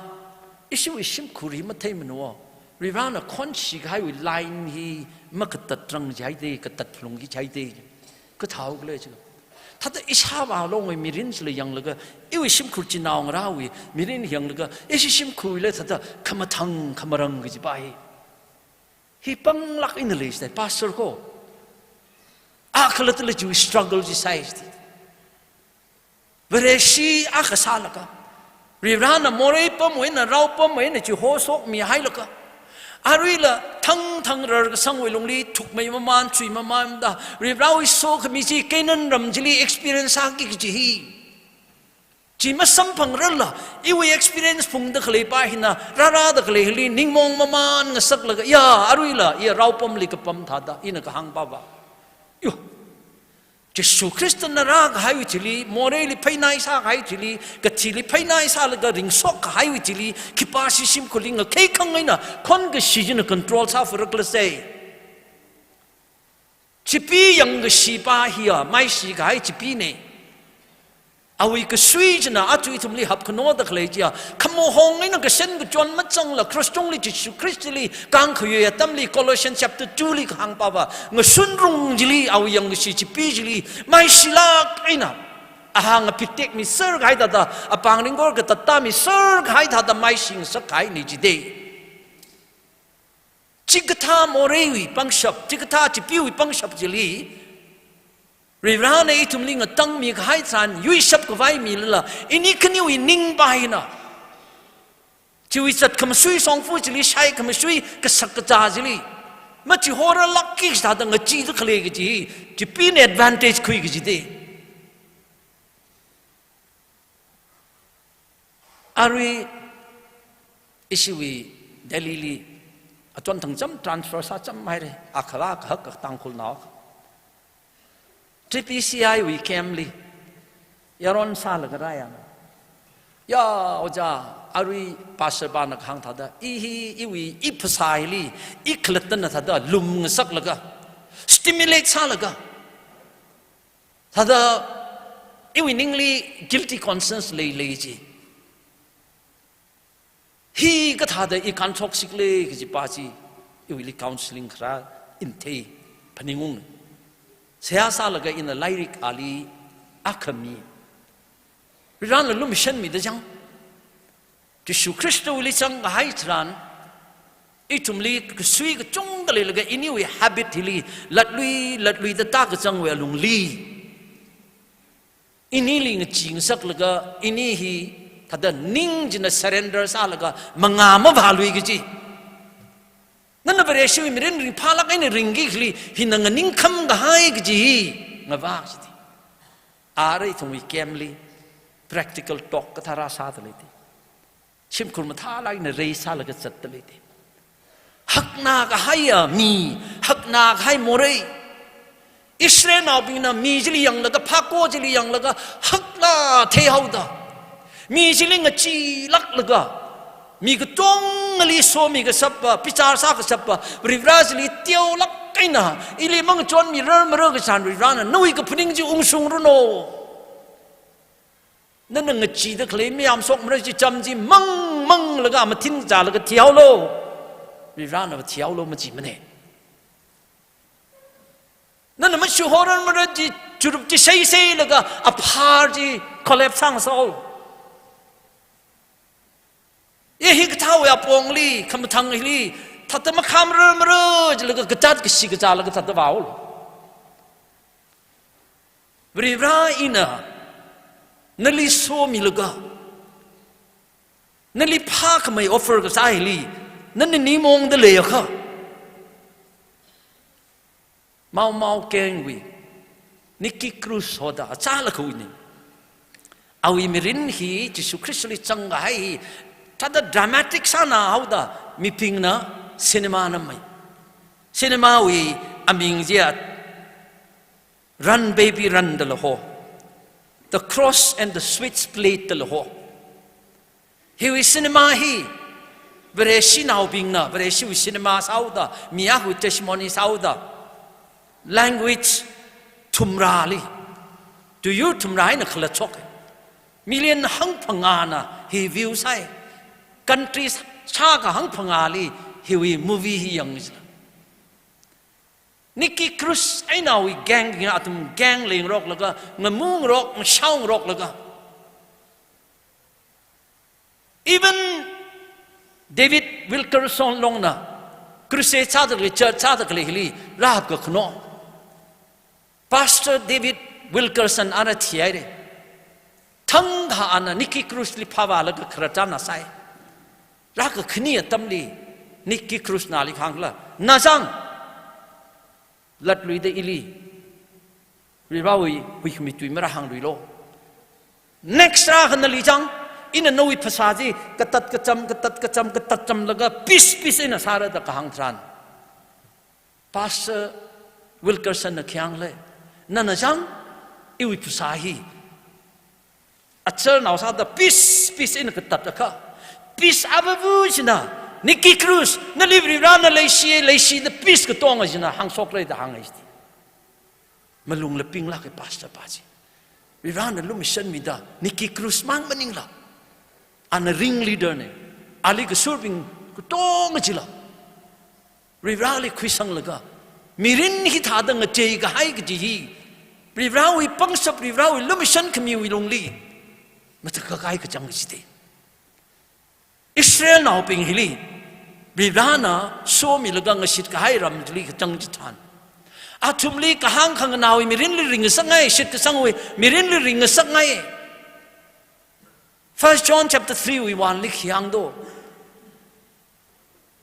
ishiwui shimkhur hi matheimana wo. Varivarana khonshi kahaiwui line hi makatatrang jihaide, katat lungki jihaide. Kathāhao khala jiakha, thāda ishāvā longwui mirin chila yanglaga, iwui shimkhur chinao ngarāwui mirin yanglaga, ishi shimkhurla thāda khamathang khamarang kajipa hi, hi panglāk eina lei jida, pastor ko. A khalattala chiwui struggle chi sāi jida." Vareshi akha sālaga, Varivarana morei pamwui eina, rao pamwui eina chihosokmihailaga, aruila thangthang rarkasangwui lungli thukmei mamān, chui mamānda, Varivarawui sokhami chi Canaan ram chili experience sāki kaji hi. Chi masamphangrarla, iwui experience phungda khaleipa hina, rārāda khalei hili ningmaong mamān ngasaklaga, ya, aruila, iya rao pamli kapam thāda, ina kahāngpava, yo, Jishu Khristana rākahaiwui thili, moreili pheinai sākahai thili, kathili pheinai sālaga ringshok kahaiwui thili, khipāshi shimkhurli ngakheikhang eina khonkashi china control sāfura khala sei. Chipi yangkashipa hiya, maishi kahai chipine. Awui kasui china aja ithumli hapkhanoda khalei chiya, khamahong eina kashan kachon mazangla, cross tungli Jishu Khristali kāngkhayui atamli, Colossians chapter two li kahāngpava, ngashunrung chili, awui yangkashi chipi chili, maishilāk eina, aha ngapit tekmiser kahai thāda, apāng ringkor katātā miser kahai thāda, maishi ngasak kahaine jida. Chikathā moreiwui pangshap, chikathā chipiwui pangshap chili, Varivarana ithumli ngatangmi kahai tharan, yuishap khavai milala, ini khaniwui ningpa hina, chiwui zatkhamasui shongfa chili, shaikhamasui kasak kazā chili, machihorarlākki sāda ngacheeda khalei kaji hi, chipina advantage khui kajide. Arui ishiwui Delhi li achon thangcham transfer sāchamhaire, akhala kahak Tangkhulnao. T P C I wui camp li yaron sālaga rāya. Ya, ojā, arui pastor pana kahāng thāda, i hi, iwui, i phasā hili, i khalattana thāda lum ngasaklaga, stimulate sālaga, thāda iwui ningli guilty conscience leilei ji. Hi kathāda i kānthokshikle kajipa chi, iwuili counseling kharā ina thei, phaningung. Seihā sālaga ina lairik ali akhami, Varivarana lumashanmida jang, Jishu Khristawuili zangkahai tharan, ithumli kasui kachungkha leilaga iniwui habit hili latlui, latluida tākazangwui alungli, inili ngachee ngasaklaga, ini hi thāda ning china surrender sālaga, mangā mavālui kaji. Nana Vareshiwui mirin ringphālāk eina ringki khalei hina nganingkham kahai kaji hi ngavak jide. Arui ithumwui camp li practical talk kathā rāsāda leide. Shimkhur mathālāk eina reisālaga zatda leide. Hakna kahaiya mi, hakna kahai morei. Israelnaobingna mi chili yanglaga, phako chili yanglaga, hakla theihaoda, Mi chili ngacheelāklaga, mi katongali somi kashappa, bichar sā kashappa, Varivara chili teolāk eina, ili mangachonmi rarmara kachān Varivarana nawui kaphaning chi ungshungranu. Nana ngacheeda khalei mayamshokmara chi cham chi mangmanglaga mathin kachālaga thihaolu. Varivarana thihaolu majimana. Nana mashuhorarmara chi churup chi seiseilaga aphar chi collapse sāngasaolu. Ye hikathāwui apongli, khamathang hili, thāda makhamrarmara jilaga kazāt kashi kachālaga thāda vāolu. Varivara ina nali somilaga, nali phākhamei offer kasā hili, nana nimongda leiakha, Mau Mau Gangwui Nicky Cruz hoda achālakhawui ning. Awui mirin hi Jishu Khristali zangkahai hi thāda dramatic sānā haoda mibingna cinema nammei. Cinemawui aming chiya Run Baby Run dala ho, The Cross and the Switchblade dala ho. Hiwui cinema hi Vareshinaobingna, Vareshiwui cinema sāhaoda, mi akhawui testimony sāhaoda, language thumrāli, tuiyur thumrā eina khalatshok. Million hangphangāna hi view sāi. Countries shākha hangphangāli hiwui movie hi yangchila. Nicky Cruz eina awui gang bingna athum gang leingaroklaga, ngamungarok, ngashaongaroklaga. Even David Wilkerson Longna crusade sāda khalei, church sāda khalei hili rāhapkakhano. Pastor David Wilkerson ana thihaira. Thangkha ana Nicky Cruzli phāvālaga khararchan na sāi. Rākakhane atamli Nicky Cruzna ali kahāngla, na chang, latluida ili Varivarawui huikhami tui marāhāngluilu. Next rākha nali chang, ina nawui phasā chi katat kacham, katat kacham, katat chamlaga piece piece eina sāra da kahāng tharan, Pastor Wilkersonna khi hāngle, nana chang, iwui phasā hi acharnao sāda piece piece eina katatakha, piece avavu china, Nicky Cruz, nali Varivarana leishi, leishida piece katonga china hāngshokra da hānga jiti. Malung lapinglāka pastor pa chi. Varivarana lumashanmida Nicky Cruz mang maningla, ana ringleader na. Ali kasurbing katonga chila Varivarali khuisanglaga, mirin hithāda ngacheikahai kaji hi, Varivarawui pangshap, Varivarawui lumashan khamiwui lungli matakhak kahai kachang jite. Israelnaobing hili Varivarana somilaga ngashitkahai ram chili kachang chitharan, athumli kahāng khanganaowui mirinli ringngasakngai, shitkasangwui mirinli ringngasakngai. First John chapter three wui one li khi hāngdo.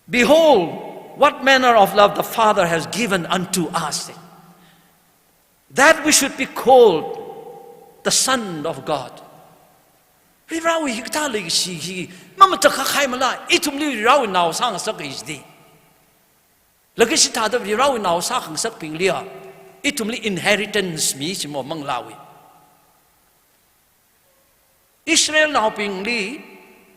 "Behold, what manner of love the Father has given unto us, that we should be called the Son of God." Varivarawui hikathā leikashi hi mamatakhak kahai mala, ithumli Varivarawui nao sāngasak kaji. Leikashi thāda Varivarawui nao sākhangasakbingliya ithumli inheritance mi chimo manglāwui. Israelnaobingli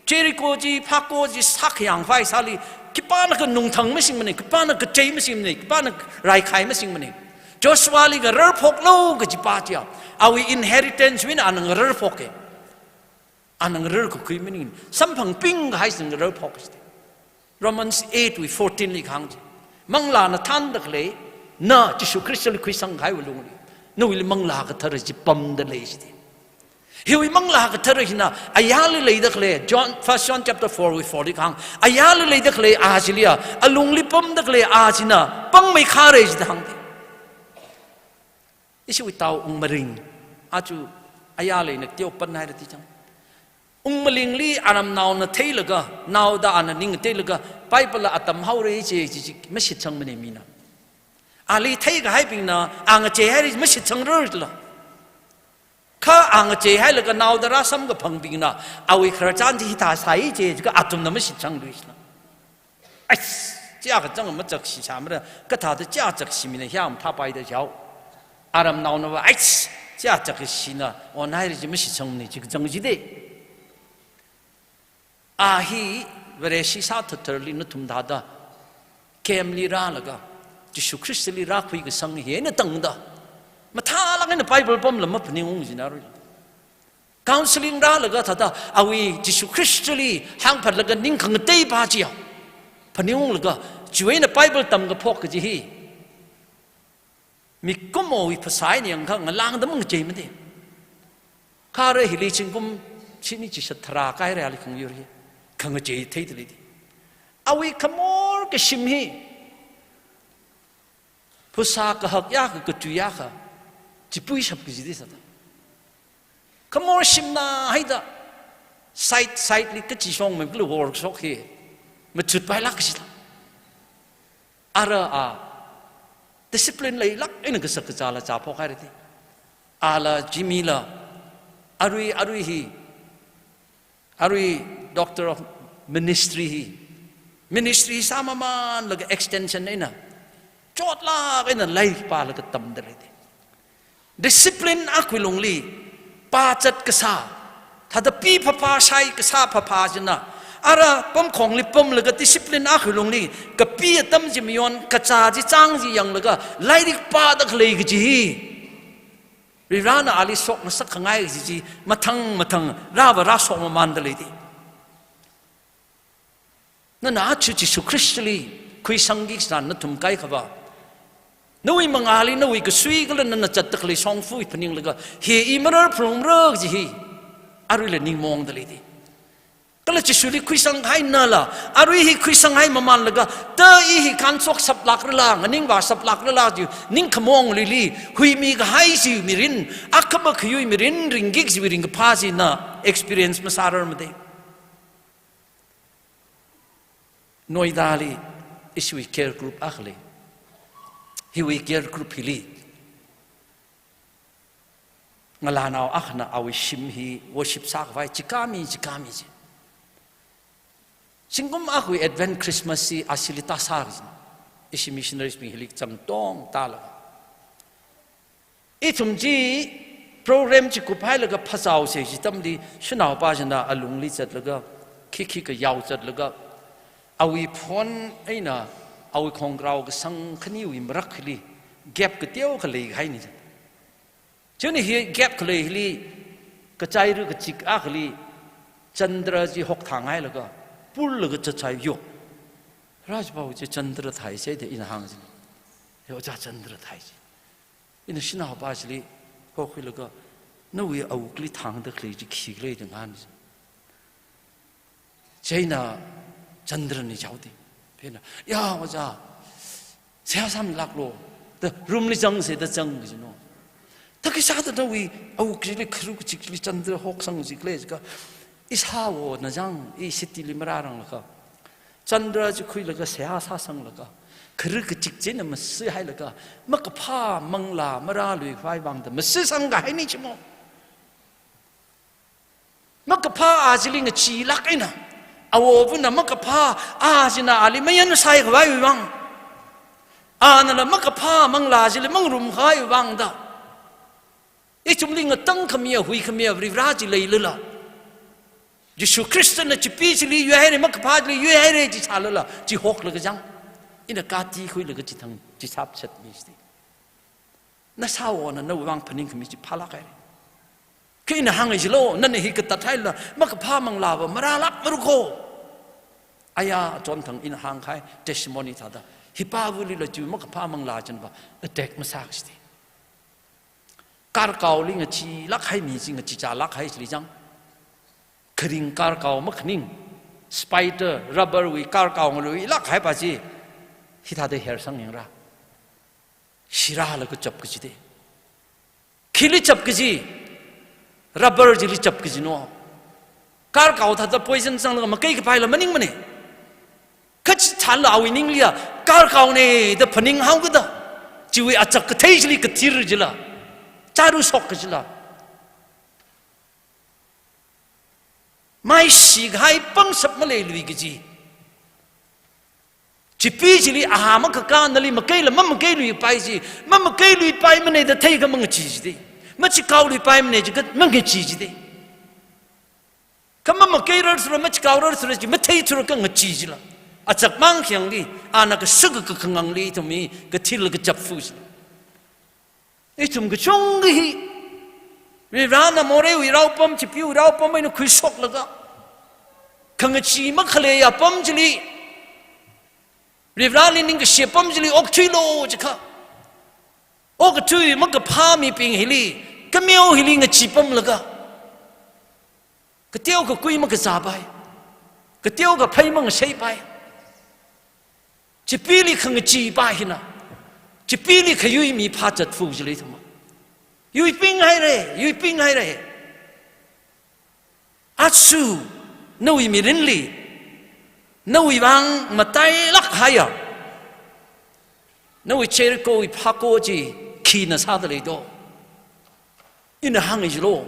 Jericho chi, Phakoh chi sākhayang phaisāli, khipānakha nungthang masingmana, khipānakha kachei masingmana, khipānakha raikhai masingmana. Joshuali ngararphoklu kajipa chiya, awui inheritance wui eina ana ngararphoka. Ana ngararkakhui maning, samphangpingkahai sing ngararphok jite. Romans eight wui fourteen li kahāng chi. Manglāna thānda khalei, na Jishu Khristali khuisangkahaiwui lungli, nawuili Manglā Kathara chi pamda lei jite. Hiwui Manglā Kathara hina ayarli leida khalei, John, First John chapter four wui four li kahāng, ayarli leida khalei a chiliya, alungli pamda khalei a china pangmeikhara jida hāngde. Ishiwui tao Ungmaring, achu ayarli eina teopanhaira ti chang. Ungmalingli aramnaona theilaga, naoda ana ning theilaga, Bible la atam haora je, je, je, mashitsangmana mina. Ali theikahaibingna a ngacheihaira mashitsangrarla. Kha a ngacheihailaga naoda rāsamkaphangbingna awui khararchan chi hithā sāi je, jiakha athumna mashitsangluila. Ais, chiya kachang machakshi sāmara, kathāda chiya chakshimina hiya mathāpaida jao. Aramnaonava, ais, chiya chakshina onhaira ji mashitsangmana ji kachang jide. A hi Vareshi sāthatharli nathum thāda camp li rālaga, Jishu Khristali rākhui kasang hi eina tangda, mathālāk eina Bible pamla maphaningungchinarui. Counselling rālaga thāda awui Jishu Khristali hāngphatlaga ning khangatei pa chiya phaningunglaga, chiwui eina Bible tamkaphok kaji hi mikumowui phasā eina yangakha ngalāngda mangachei mati. Kha ara hili zingkum shini chishat tharā kahaira ali khangyur hi khangachei theida leiti. Awui khamor kashim hi phasā kahak yākha, katui yākha, chipuishap kajiti sāda. Khamor shimna haida side, side li kachishong mem kala workshop hi machut pailāk kajila. Ara a discipline leilāk eina kasak kazāla zāphok hairati. Ala Jimmy la, arui, arui hi, arui Doctor of Ministry hi, ministry sāmamanlaga extension eina chotlāk eina lairik pālaga tamda leiti. Discipline akhui lungli pāzat kasā, thāda pi phapha shai kasā phapha china, ara pamkhongli pamlaga discipline akhui lungli kapi atam chi mayon, kazā chi chang chi yanglaga lairik pāda khalei kaji hi Varivarana ali shokngasak khangai kaji chi mathang mathang rāva rāshok mamanda leiti. Nana aja Jishu Khristali khuisangki kasā nathum kaikhava, nawui mangāli nawui kasui kala nana zatda khalei shongfa hi phaninglaga, hi i marar phalungra kaji hi aruila ningmaongda leiti. Kala Jishuli khuisang kahai nala, arui hi khuisang hai mamanlaga, ta i hi kanshok saplākrala, nganingvā saplākrala chi ningkhamaong luili huimi kahai chi mirin, akhama khayui mirin ringki kajiwui ringkaphā china experience masārar mati. Noida li ishiwui care group akha lei. Hiwui care group hili ngalānao akhana awui shim hi worship sākhavai chikami, chikami chi. Zingkum akhawui Advent Christmas hi ashili tāsā kaji. Ishi missionaries bing hili zangtong tālaga, ithum chi program chi kuphailaga phazāhaosa kaji atamli, shanaopa china alungli zatlaga, khikhi kayao zatlaga, awui phone eina awui khongkrao kasang khaniwui marakhali gap kateokha leikahaina. Chieina hi gap khalei hili, kachairu kachik akhali chandra chi hokthānghailaga, pullaga zatsai yo. Rajpao chi chandra thāi sāi da ina hāng china. Yo cha chandra thāi chi. Ina shanaopa chili hokhuilaga, nawui awukli thāngda khalei chi khikhala da ngahān chi. Chieina chandra ni jaodi. Phena, ya, oja, seihā sāmilāklo. Da room li zangsa da zang kajino. Thākha sāda nawui awukli kharu kachikli chandra hoksang kajikhala jiakha, ishāwona jang, i city li marāranglakha, chandra chi khuilaga seihā sāsanglaga, kharu kachik china masihailaga, makaphā manglā marāluikhavai vangda masisang kahaina chimo. Makaphā a chili ngachilāk eina, awovana makaphā a china ali mayan saikhavaiwui vang, anala makaphā manglā chili mangarumkhavaiwui vangda, ithumli ngatangkhamiya, huikhamiya Varivara chi leilala, Jishu Khristana chipi chili yuihaira, makaphā chili yuihaira chi sālala, chi hoklaga jang, ina kati khuilaga chithang chi sāpchatmi chiti. Nashāwona nawui vang phaningkhami chi phālāk haira. Kha ina hānga jilo, nana hi katathaila makaphā manglāva marālākmarako. Aya, achonthang ina hāngkahai testimony thāda, hipāvulila chi makaphā manglā chinava attack masā kachiti. Karkaoli ngachilāk hai mi chi ngachichālāk hai chili jang, kharing karkao makhaning, spider, rubber wui karkao ngaluilāk hai pa chi, hithāda hersang yangra. Shirālaga chap kachite. Khili chap kaji, rubber chili chap kajino. Karkao thāda poison sanglaga makei kapaila maningmane. Kachithāla awui ningliya karkaone da phaninghaokida, chiwui achak kathei chili kathir jila, chāru shok kajila, maishikahai pangshap maleilui kaji. Chipi chili aha makakā nali makeila mamakeiluipai chi, mamakeiluipaimane da theikha mangachi chiti. Machikaoluipaimane jiakha mangachi chiti. Kha mamakeirar thura, machikaorar thura chi matheithura kha ngachi chila. Achakmang khayangli, ana kashaka kakhangangli ithum hi kathil kachapfu chila. Ithum kachungkha hi, Varivarana moreiwui raopam, chipeewui raopam eina khuishoklaga, khangachee makhaleiya apam chili, Varivarali ningkashi apam chili okthuilu jiakha, okathui makaphā mibing hili, kameo hili ngachee pamlaga, kateokha kui makazāpai, kateokha phei mangaseipai. Chipeeli khangachee pa hina, chipeeli khayui miphā zatfu chili ithum yuiping haira, yuiping haira. Aja nawui mirinli, nawui vang matailāk haiya, nawui Jerichowui phako chi khina sāda leido? Ina hānga chilo.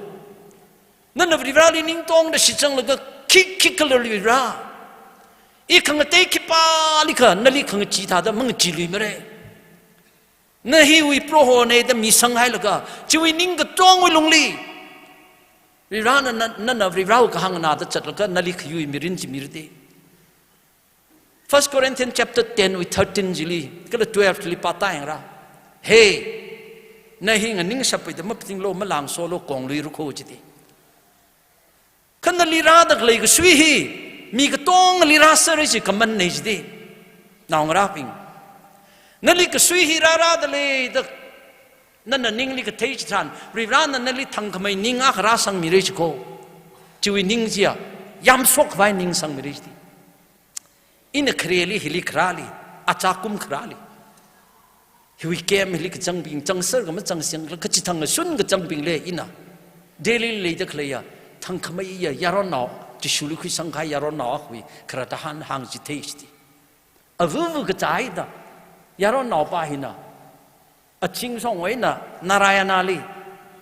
Nana Varivarali ningtongda shitzanglaga, khi, khikhala Varivara, i khangatei khipālikha nali khangachee thāda mangacheeluimara. Na hiwui Prohona da misang hailaga, chiwui ningkatongwui lungli, Varivarana, na, nana Varivarawui kahāng nganāda zatlaga, nali khayui mirin chi mirade. First Corinthians chapter ten wui thirteen chili, kala twelve chili pāta yangra. He, na hi nganingshapwui da maptinglo, malāngsolo, konglui rukho jide. Kha nali rāda khalei kasui hi, mi katongali rāsera chi kamanna jide. Naongarābing, nali kasui hi rārāda leida, nana ningli kathei chitharan, Varivarana nali thangkhamei ning akha rāsangmira jiko. Chiwui ning chiya, yamshok khavai ning sangmira jide. Ina khareli, hili kharāli, achā kum kharāli, hiwui camp hili kazangbing, zangser kha mazangser kha, kachithang kashun kazangbingli ina, Delhili leida khaleiya thangkhameiya yaronnao, Jishuli khuisangkahai yaronnao akhawui khararchan hāngchithei jide. Avuvu kachāda, yaronnaopa hina, achingshongwui eina Narayanali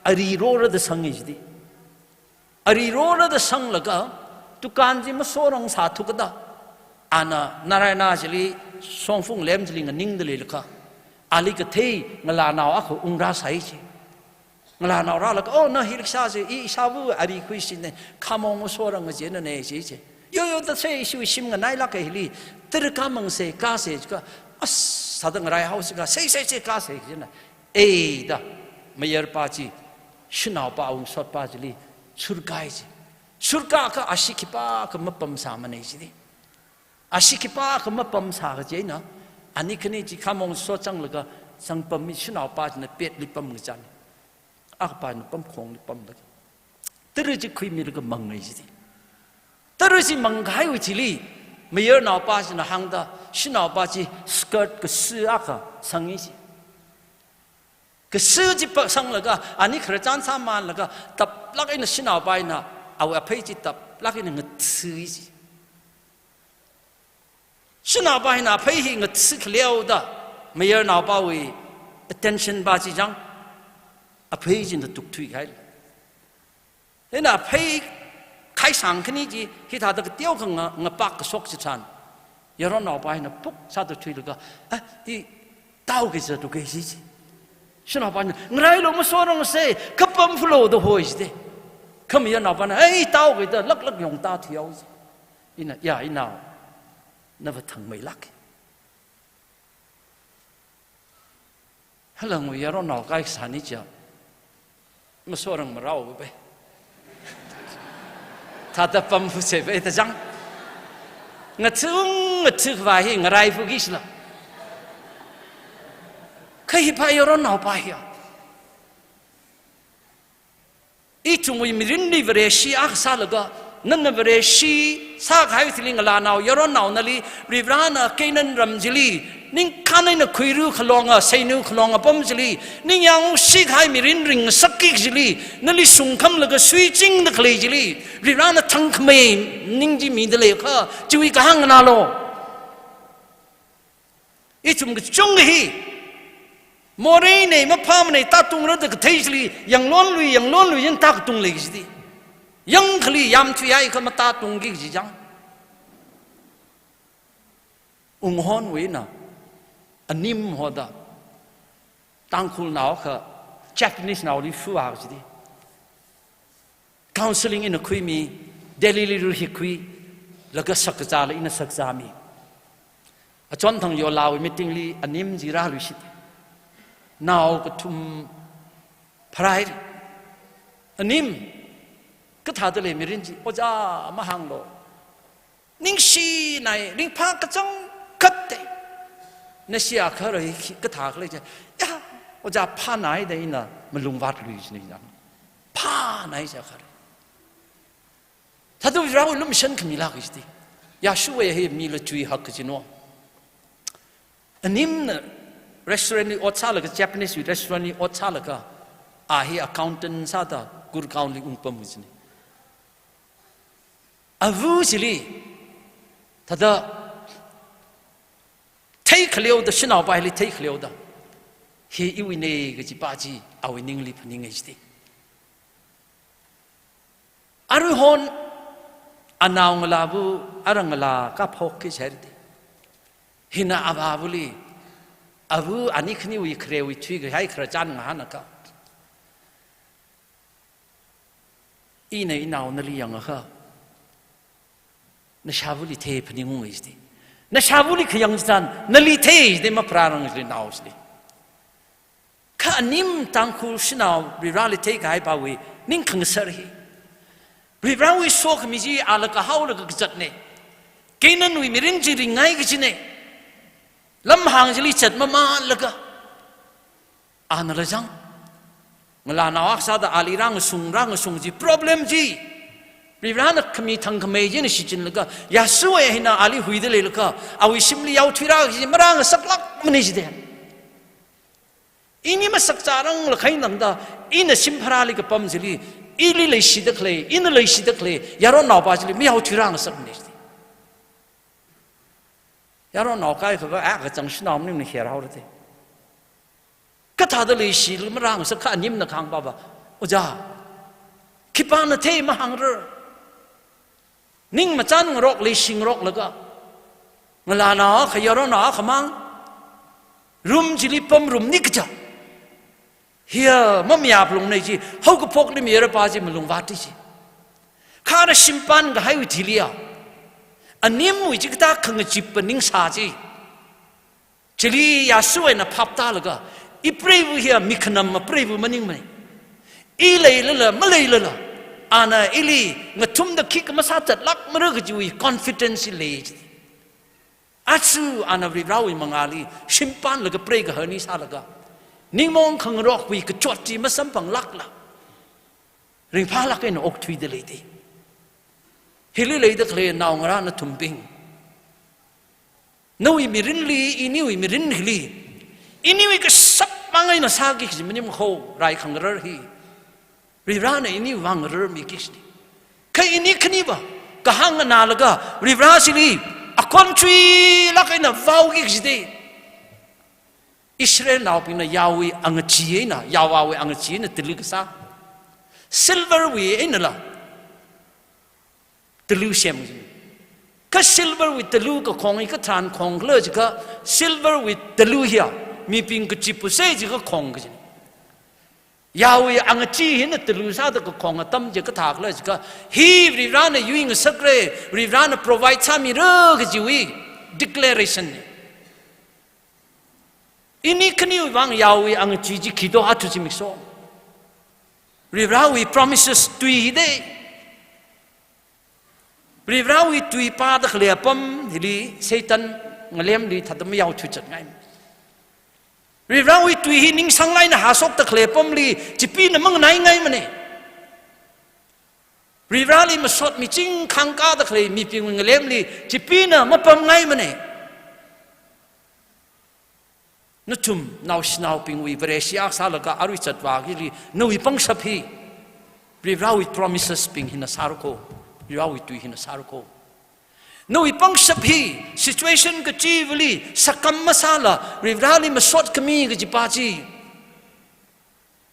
ari rorada sanga jide. Ari rorada sanglaga, dukan chi masorang sāthu kada, ana Narayana chili shongfa ngalem chili nganingda leilakha, ali kathei ngalānao akha ungrāsai ji. Ngalānao rālaga, "Oh, na hi leikasā se, i ishāvā ari khuisine, khamong masorang jina ne," ji je. "Yo, yo, da se, ishi shim nganailāka hili, tara khamang se, ka se," jiakha, as, sāda ngaraihaosi kha, "Se, se, se, ka se," jina. Ei da, mayarpa chi, shanaopa ungshotpa chili, shurkai ji. Shurkakha ashee khipākha mapamsāmana jide. Ashee khipākha mapamsā kaji eina, ani khani chi khamong sochanglaga, sangpam mi shanaopa china petli pamkachān. Akhapa eina pamkhongli pamlaga, tara chi khuimilaga manga jide. Tara chi mangkahaiwui thili, mayarnaopa china hāngda, shanaopa chi skirt kasā akha sanga ji. Kasā chi pa sanglaga, ani khararchan sāmanlaga, taplāk eina shanaopa hina, awui aphei chi taplāk eina ngatha ji. Shanaopa hina aphei hi ngatha khaleoda, mayarnaopawui attention pa chi chang, aphei china tukthuihai. Hina aphei khaisang khani chi, hithāda kateokha nga, ngapak kashok chitharan, yaronnaopa hina puk sāda thuilaga, "Ah, i taoki zathuki," ji ji. Shanaopa hina, "Ngarailo, masorang se, kapam fulo," da hoi jide. Kha mayarnaopa hina, "Ei, taoki da, laklak yongta thuihao," ji. Ina, "Ya, inao, nava thangmeilāka." Halangwui yaronnao kaikhasāna chiya, masorang marao be. Thāda pamfu se be da chang. Ngatha ung, ngatha khavai hi ngaraifuki sila. Kha hipa yaronnaopa hiya, ithumwui mirinli Vareshi akha sālaga, nana Vareshi sākahai thili ngalānao yaronnao nali, Varivarana Canaan ram chili, ningkhān eina khuiru khalonga, seinu khalonga apam chili, ningyāng shikahai mirin ringngasakki kajili, nali shungkhamlaga suichingda khalei chili, Varivarana thangkhamei ning chi mida leiakha, chiwui kahāng nganālo. Ithum kachungkha hi, moreina, maphāmana, tātungra da kathei chili, yanglonlui, yanglonlui, yan tākatung lei kajide. Yangkhali yamthuihaiakha matātungki kaji chang. Unghonwui eina, anim hoda, Tangkhulnao akha, Japanese naoli fua kajide. Counseling ina khuimi, Delhili rui hikhuilaga sakzāla ina sakzāmi. Achonthang yolawui meetingli anim chi rāluishit. Nao kathum pharāhaira. Anim, kathāda lei mirin chi, ojā mahānglu. Ningshinai, ringphā kachangkhat te. Nashi akha rāhi khi kathā khala chi. Ya, ojā phānai da ina malung vātlui china ya. Phānai chi akha rāhi. Thāda Varewui lumashan khamila kaji chi. Yeshuwui hi mila chuihak kajina. Animna restaurantli ot sālaga, Japanese restaurantli ot sālaga, a hi accountant sāda Gurgaonli ungpam kajina. Ava chili, thāda theikhaleoda, shanao paili theikhaleoda, hi iwuina kajipa chi awui ningli phaninga chiti. Aruihon anaongalāva, arangalā kaphok kaji haira ti. Hina avāvali, ava ani khaniwui kharewui thuikahai khararchan ngahānakha, ina inao nali yangakha, nashāvali thei phaningunga chiti. Nashāvali khayang chitharan, nali thei chiti mapharārang chili nao chili. Kha anim Tangkhul shanao Vareli theikahaipawui ning khangasar hi, Varewui sokhami chi ala kahaolaga kazatna. Canaanwui mirin chi ringngai kajina. Lamhāng chili zat mamānlaga, anala zang. Ngalānao akha sāda ali rāngasung, rāngasung chi problem chi, Varena khami thangkhamei china shichinlaga, Yeshuwui hina ali huida leilaga, awui shimli yaothuira kaji marāngasaklākmana chida. Ini masakzārang lakhainamda, ina shim pharāli kapam chili, ili leishida khalei, ina leishida khalei yaronnaopa chili mayaothuira ngasakmana chiti. Yaronnao kaikhava, a, kachang shanao maningmana kharāhaora ti. Kathāda leishili marāngasakha animna kahāngpava, ojā, khipāna thei mahāngra. Ning machan ngarok, leishi ngaroklaga, ngalānao akha, yaronnao akhamang room chili pamrumni kaja. Hiya mamayāphalungnei chi, haokaphokli mayarpa chi malung vāti chi. Kha ara shimpān kahaiwui thili ya, animwui chikathā khangachippa ningsā chi, chili Yeshuwui eina phaptālaga, ipreiva hiya mikhanam apreiva maningmana. I leilala, maleilala, ana ili ngathumda khikha masāthatlākmara kajiwui confidence lei chi. Aja ana Varewui mangāli shimpānlaga preikahai ni sālaga, ningmaong khangarokwui kachot chi masamphanglākla, ringphālāk eina okthuida lei ti. Hili leida khalei naongarā nathumbing, nawui mirinli, iniwui mirin hili, iniwui kashap mang eina sāki kaji maning kho, rai khangarar hi Varena iniwui vang ngararmiki kajina. Kha ini khaniva kahāng nganālaga Vare chili akhon chuilāk eina vaoki kaji te. Israelnaobingna yaowui angachee eina, yaowui angachee eina talu kasā, silverwui einala talu sem kajina. Kha silverwui talu kakhong hi katharan khong khala jiakha, silverwui talu hiya mibing kachippu sai jiakha khong kajina. Yaowui angachee hina talu sāda kakhong atam chi kathā khala jiakha, hi Varena yuingasakra, Varena provide sāmira kajiwui declaration na. Ini khaniwui vang yaowui angachee chi khi do athum zimiksho. Varewui promises tui hi de. Varewui tui pāda khalei apam hili Satan ngalemli thāda mayaothuizatngai. Varewui tui hi ningsanglāk eina hāshokda khalei apamli chipina manganaingaimana. Vareli masot miching khangkāda khalei mibingwui ngalemli chipina mapamngaimana. Nathum naoshinaobingwui Vareshi akha sālaga arui zatvā kajili nawui pangshap hi Varewui promises bing hina sāra kho, Varewui tui hina sāra kho. Nawui pangshap hi situation kachivali sakam masāla Vareli masot khami kajipa chi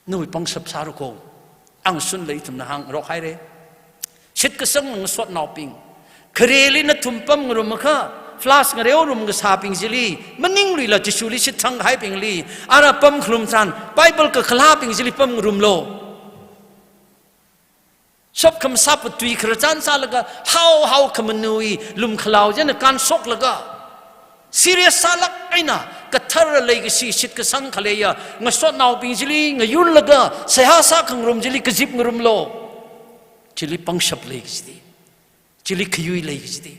nawui pangshap sāra kho. Angashunla ithumna hāngngarok haira. Shitkasang ngasotnaobing, khareli nathum pamngarumakha, flask ngareorum kasābing chili, maningluila Jishuli shitsanghaibingli, ara pamkhalum tharan, Bible kakhalābing chili pamngarumlu. Shap khamasāpa tui khararchan sālaga, hao hao khamanui lumkhalao china kānshoklaga, serious sālāk eina, kathara leikashi shitkasang khaleiya ngasotnaobing chili ngayurlaga, seihā sākhangarum chili kazip ngarumlo. Chili pangshap lei kajidi. Chili khayui lei kajidi.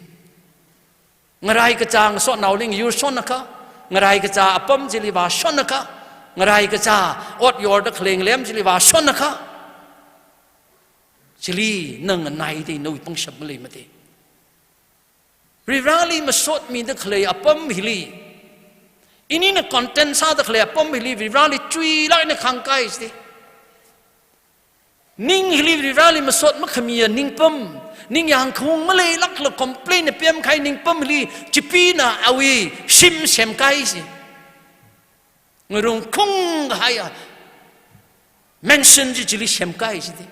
Ngarai kachā ngasotnaoli ngayurshonakha, ngarai kachā apam chili vāshonakha, ngarai kachā ot yorda khalei ngalem chili vāshonakha, chili na nganaida nawui pangshap maleimada. Varivarali masotmida khalei apam hili, inina content sāda khalei apam hili Varivarali chuilāk eina khāngkai jidi. Ning hili Varivarali masot makhamiya ningpam, ningyāng khaung maleilākla complain na pemkahai ningpam hili Chipeena awui shim semkai ji. Ngarung khungkahaiya mansion chi chili semkai jidi.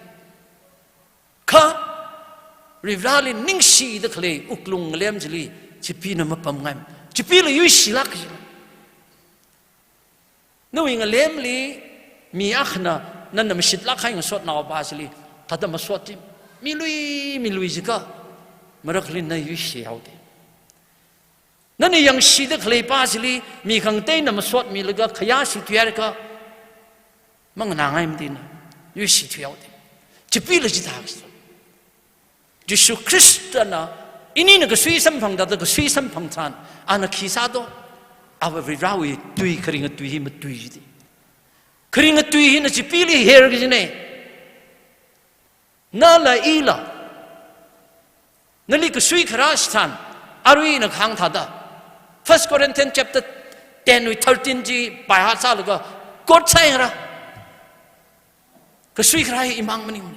Kha Varivarali ningshida khalei wuklung ngalem chili Chipeena mapamngai. Chipeela yuishilāk ji. Nawui ngalemli mi akhana nana mashitlāk kahai ngasotnaopa chili thāda masot chi, milui milui jiakha, marakhali na yuishi haoda. Nana yangshida khaleipa chili mi khangateina masotmilaga khayāshi thuihaikha, manganāngaimada na, yuishi thuihaoda. Chipeela chithā kaji. Jishu Khristana, inina kasui samphang thāda kasui samphang tharan, ana khi sādo, ava Varivarawui tui, kharinga tui hi matui jidi. Kharinga tui hina Chipeeli her kajina. Nala ila, nali kasui kharā chitharan, arui ina kahāng thāda, First Corinthians chapter ten wui thirteen chi pāhā sālaga, quote sāyangra. Kasui kharā hi imang maningmana.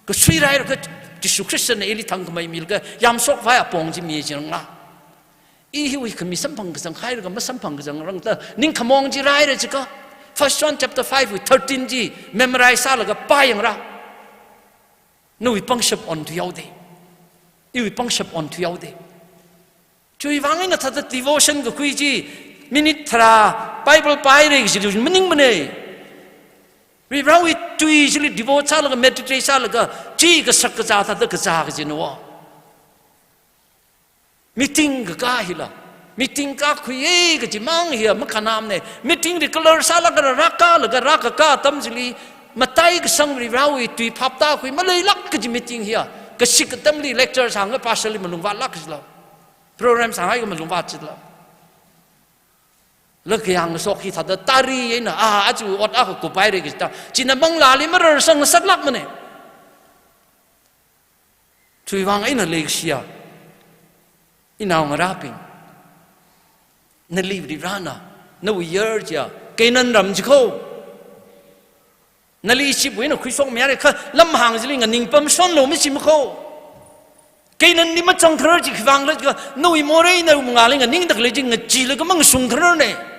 Kasui rāhaiakha Jishu Khristana ili thangkhamei milaga, yamshok vāya apong chi mi jingla. I hiwui khami samphang kazang hailaga masamphang kazang rāngda, ningkhamong chi rāhaira jiakha, First John chapter five wui thirteen chi memorize sālaga pāyangra. Nawui pangshap onthui haoda. Iwui pangshap onthui haoda. Chiwui vang eina thāda devotion kakhui chi, minute tharā Bible pāhaira kaji chi maningmana. Varivarawui tui chili devote sālaga, meditate sālaga, chi kashak kazā thāda kazā kajina. Meeting kakā hila, meeting kakhuiya kajimang hiya makhanamana. Meeting regular sālaga rākalaga rākakā atam chili, mataikasang Varivarawui tui phaptākhui maleilāk kaji meeting hiya, kashik atamli lecture sānga pastorli malung vātlāk kajila, program sāngai ka malung vāchila. Laga yangshok hi thāda tari eina, a, aja ot akha kuphaira kajida, china manglāli mararsang ngasaklākmana. Chiwui vang eina leikashiya inaongarābing, nali Varivarana nawui yer chiya Canaan ram jikho. Nali Egypt wui eina khuishokmihaira kha, lamhāng chili nganingpamshonlu majimakho. Canaanli machangkharar chi khiwuivangla jiakha, nawui morei nawui mangāli nganingda khalei chi ngacheelaga mangashungkhararna.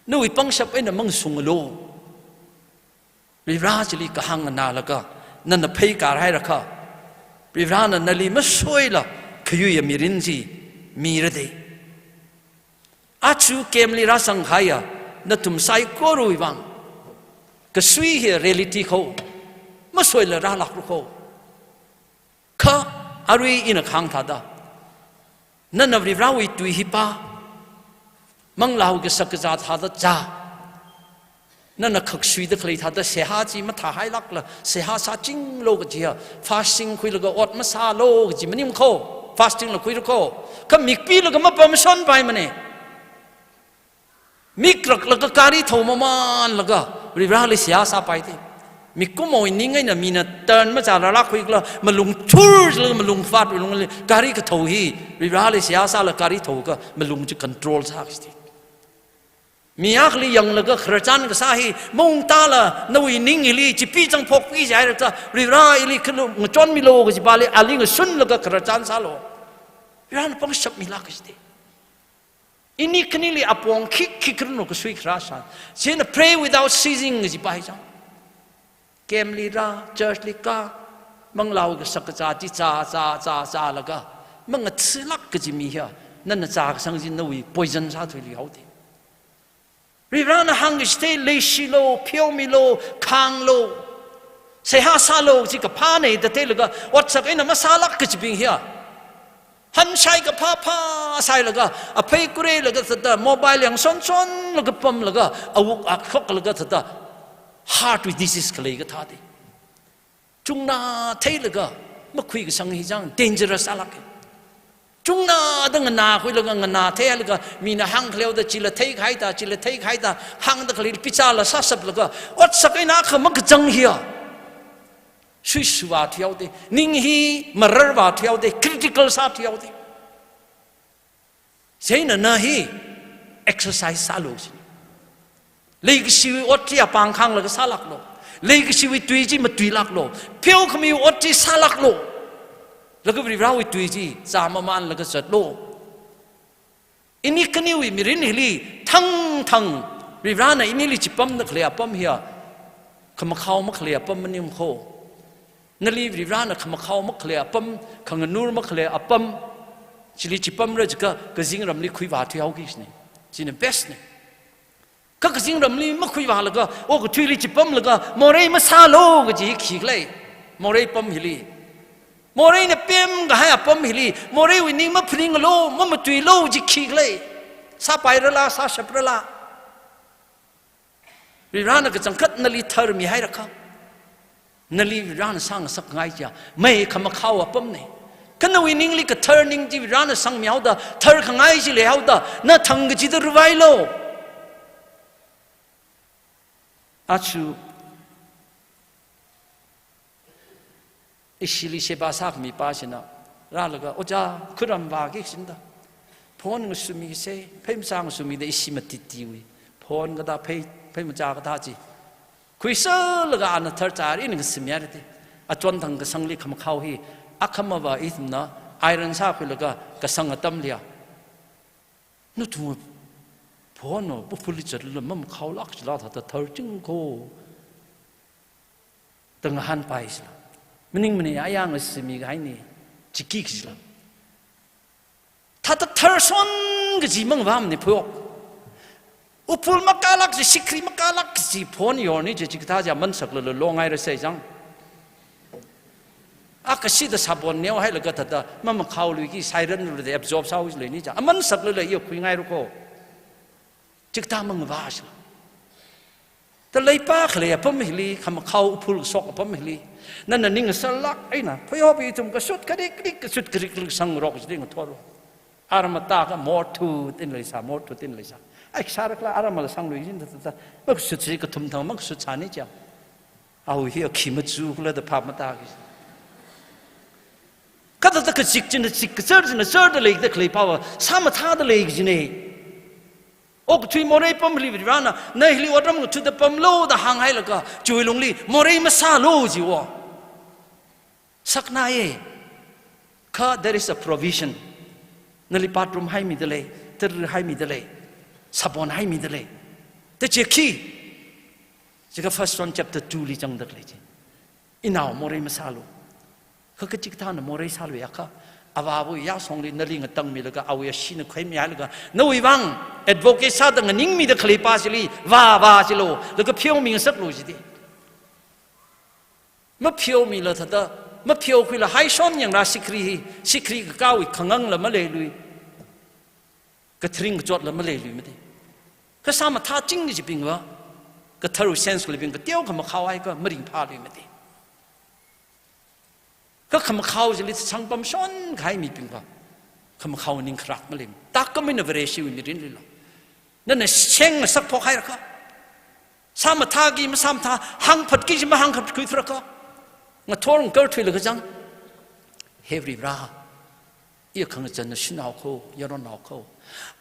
Nawui pangshap eina mangashunglu. Varivara chili kahāng nganālaga, nana pheikar hairakha, Varivarana nali masoila khayuiya mirin chi mirada. Aja camp li rāzang kahaiya nathum saikorawui vang, kasui hi reality kho, masoila rālākra kho. Kha arui ina kahāng thāda, nana Varivarawui tui hi pā, manglāwui kashak kazā thāda zā, nana khaksuida khalei thāda seihā chi mathāhailākla, seihā sāchinglu kajiya, fasting khuilaga ot masālu kaji maningkho, fasting la khuira kho. Kha mik pilaga mapamshonpaimana. Mik raklaga gari thou mamānlaga, Varivarali seihā sāpaida. Mikumowui ning eina mina turn machālala khuikala, malung thurlaga malung fat, malung gari kathou hi, Varivarali seihā sālaga gari thouakha, malung chi control sā kajida. Mi akhali yanglaga khararchan kasā hi maungtāla, nawui ning hili Chipeechang phokpi jihaira kha, Varivara ili khalu ngachonmilu kajipali ali ngashunlaga khararchan sālu. Varivarana pangshap milāk kajida. Ini khanili apong khikhi khararnu kasui kharā san. Chieina pray without ceasing kajipa hi chang. Camp li rā, church li kā, manglāwui kashak kazā chi zā, zā, zā, zālaga, mangatha̱lāk kaji mi hiya, nana zākasang chi nawui poison sāthuiluihaoda. Varivarana hāngkachithei leishilu, pheomilu, khānglu. Seihā sālu kaji kaphāna da theilaga, otsak eina masālak kajibing hiya. Hanshai kaphā phā sāhailaga, aphei kureilaga thāda, mobile yang shonshonlaga pamlaga, awuk akhok laga thāda, heart disease khalei kathā di. Chungna theilaga, makhui kasang hi chang, dangerous alak. Chungna da nganākhuilaga, nganā theilaga, mina hāngkhaleoda, chila theikahai da, chila theikahai da, hāngda khalei pichāla sāshaplaga, otsak eina kha makachang hiya. Suishuwa thuihaoda, ning hi mararwa thuihaoda, critical sā thuihaoda. Chieina na hi exercise sālu sini. Leikashiwui ot chi apāng khānglaga sālaklu. Leikashiwui tui chi matuilaklu. Pheokhamiwui ot chi sālaklu. Laga Varivarawui tui chi zā mamānlaga zatlu. Ini khaniwui mirin hili thangthang Varivarana inili chipamda khalei apam hiya, khamakhao makhalei apam maning kho. Nali Varivarana khamakhao makhalei apam, khanganur makhalei apam, chili chipamra jiakha kazingramli khuivā thuihaoki sini. China best ni. Kha kazingramli makhuivālaga, okathuili chipamlaga, morei masālu kaji khikhala. Morei apam hili. Moreina pemkahai apam hili, moreiwui ning maphaninglu, mamatuilu kaji khikhala. Sāpairala, sāshaprala. Varivarana kachangkhat nali thar mihairakha, nali Varivarana sāngasakngai chiya, mai khamakhao apamna. Kha nawui ningli kathar ning chi Varivarana sangmihaoda, tharkhangai chi leihaoda, na thang kachida ruvailu. Achu, ishili sheba sākhami pa china rālaga, "Ojā, khuram vāki," shinda. "Phone ngasumisa, phei machā ngasumida ishi matitiwui. Phone kathā phei, phei machā kathā chi. Khuisālaga ana tharchār ina ngasimyar," da. Achonthang kasangli khamakhao hi, akhama va ithumna iron sākhuilaga kasang atamliya. Nathum phone no, uphulli zatla mamakhaolak chila thāda tharching kho. Da ngahānpai sila. Maningmana, ayang asimi kahaina, chiki kajila. Thāda tharshon kaji mangvamni phayok. Uphul makālak kaji, sikhri makālak kaji phone yorni chi chikathā chi aman saklala longai rāsai chang. Akashida sabon neohailaga thāda mamakhaoluiki, siren rāda absorb sāhaoleini cha. Aman saklala iya khuingairu kho. Chikathā mangvā sila. Da leipa khalei apam hili, khamakhao uphul kashok apam hili, nana ning ngasarlak eina, phayopi ithum kashut karik karik, kashut karik karik sangrok jiding thoro. Aram atākha morthut eina leisā, morthut eina leisā. Ai, sārakla aramla sanglui jin thāda, thāda. Makashutsi kathum thang makashut sāni cha. Awui hi akhi machu kula da phap matāki. Kathāda kachik china chik, kachar china charda leida khalei pa va, sāmathāda lei kajina. Okathui morei apam hili Varivarana, na hili otram ngathāda pamlu da hānghailaga, chiwui lungli morei masālu jiwo. Saknaiya. Kha there is a provision. Nali bathroom haimida lei, tara haimida lei, sabon haimida lei. Da chi khi. Chikha First John chapter two li zangda khalei chi. Inao morei masālu. Kha kachikathāna morei sāluiakha, avāwui yāshongli nali ngatangmilaga, awui asheena khuimihailaga, nawui vang advocate sāda nganingmida khalei pa chili vā vā chilu, laga pheomi ngasaklu jida. Mapheomila thāda, mapheokhuila haishon yangra sikhri hi, sikhri kakāwui khangangla maleilui. Katharing kachotla maleilui mati. Kha sāmathā ching kajibing va, katharu sense khalibing kateo khamakhaohai kha maringphālui mati. Kha khamakhao chili sangpamshon kahai mibing va, khamakhao ning kharak malei. Tākam eina Vareshiwui mirinlila. Nana sheng ngasakphok hairakha, sāmathāki masāmathā, hāngphatki chi mahāngphatkhui thurakha, ngathor ngakarthuilaga chang. He Varivara, iya khangachāna shanao kho, yaronnao kho.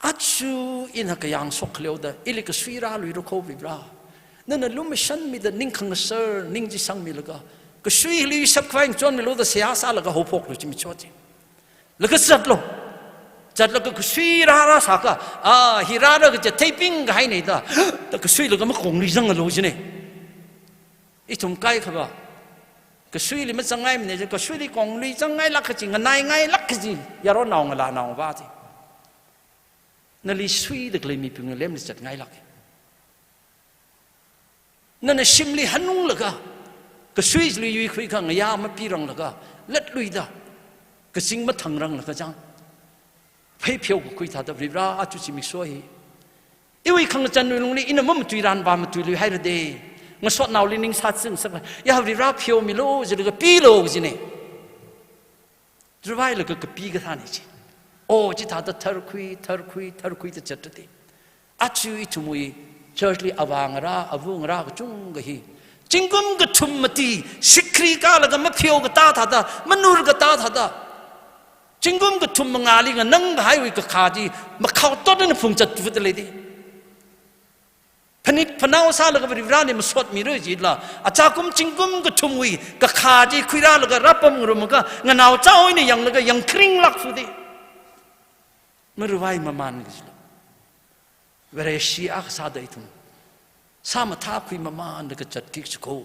Achu ina kayāng shok khaleoda, ili kasui rāluira kho Varivara. Nana lumashanmida ning khangasar, ning chi sangmilaga, kasui hili shapkhavai ngachonmilu da seihā sālaga haophoklu chi michot chi. Laga zatlu. Zatlaga kasui rāra sākha, a, hi rāra kaja theiping kahaina da, da kasuilaga makongli zanglu jina. Ithum kaikha va, kasuili mazangngaimana, kasuili kongli zangngailak kaji, nganaingailak kaji, yaronnao ngalānao va chi. Nali suida khalei mibing lemli zatngailak. Nana shimli hanunglaga, Kasui chili yuikhuiakha ngayā mapiranglaga, latluida, kazing mathangranglaga chang. Phei pheokakhui thāda Varivara aja zimiksho hi. Iwui khangachānwui lungli ina mamatuiranva matuiluihaira de. Ngasotnaoli ning sāzingsak, ya Varivara pheomilu jilaga pilu jine. Tharvailaga kapi kathāne chi. O, chithāda tharkhui, tharkhui, tharkhuida zatta de. Aja ithumwui church li avāngarā, avungarā kachungkha hi zingkum kathum mati, shikri kālaga mapheokatā thāda, manurkatā thāda, zingkum kathum mangāli nganangkahaiwui kakha chi makhaotot eina phungzatfutda lei de. Phanit phanao sālaga Varivarali masotmira jila, achākum zingkum kathumwui kakha chi khuirālaga rāpamngarumlaga, nganaochao eina yanglaga yangkharinglākfu de. Maruvai mamān kajila, Vareshi akha sāda ithum sāmathākhui mamānlaga zatkik chiko.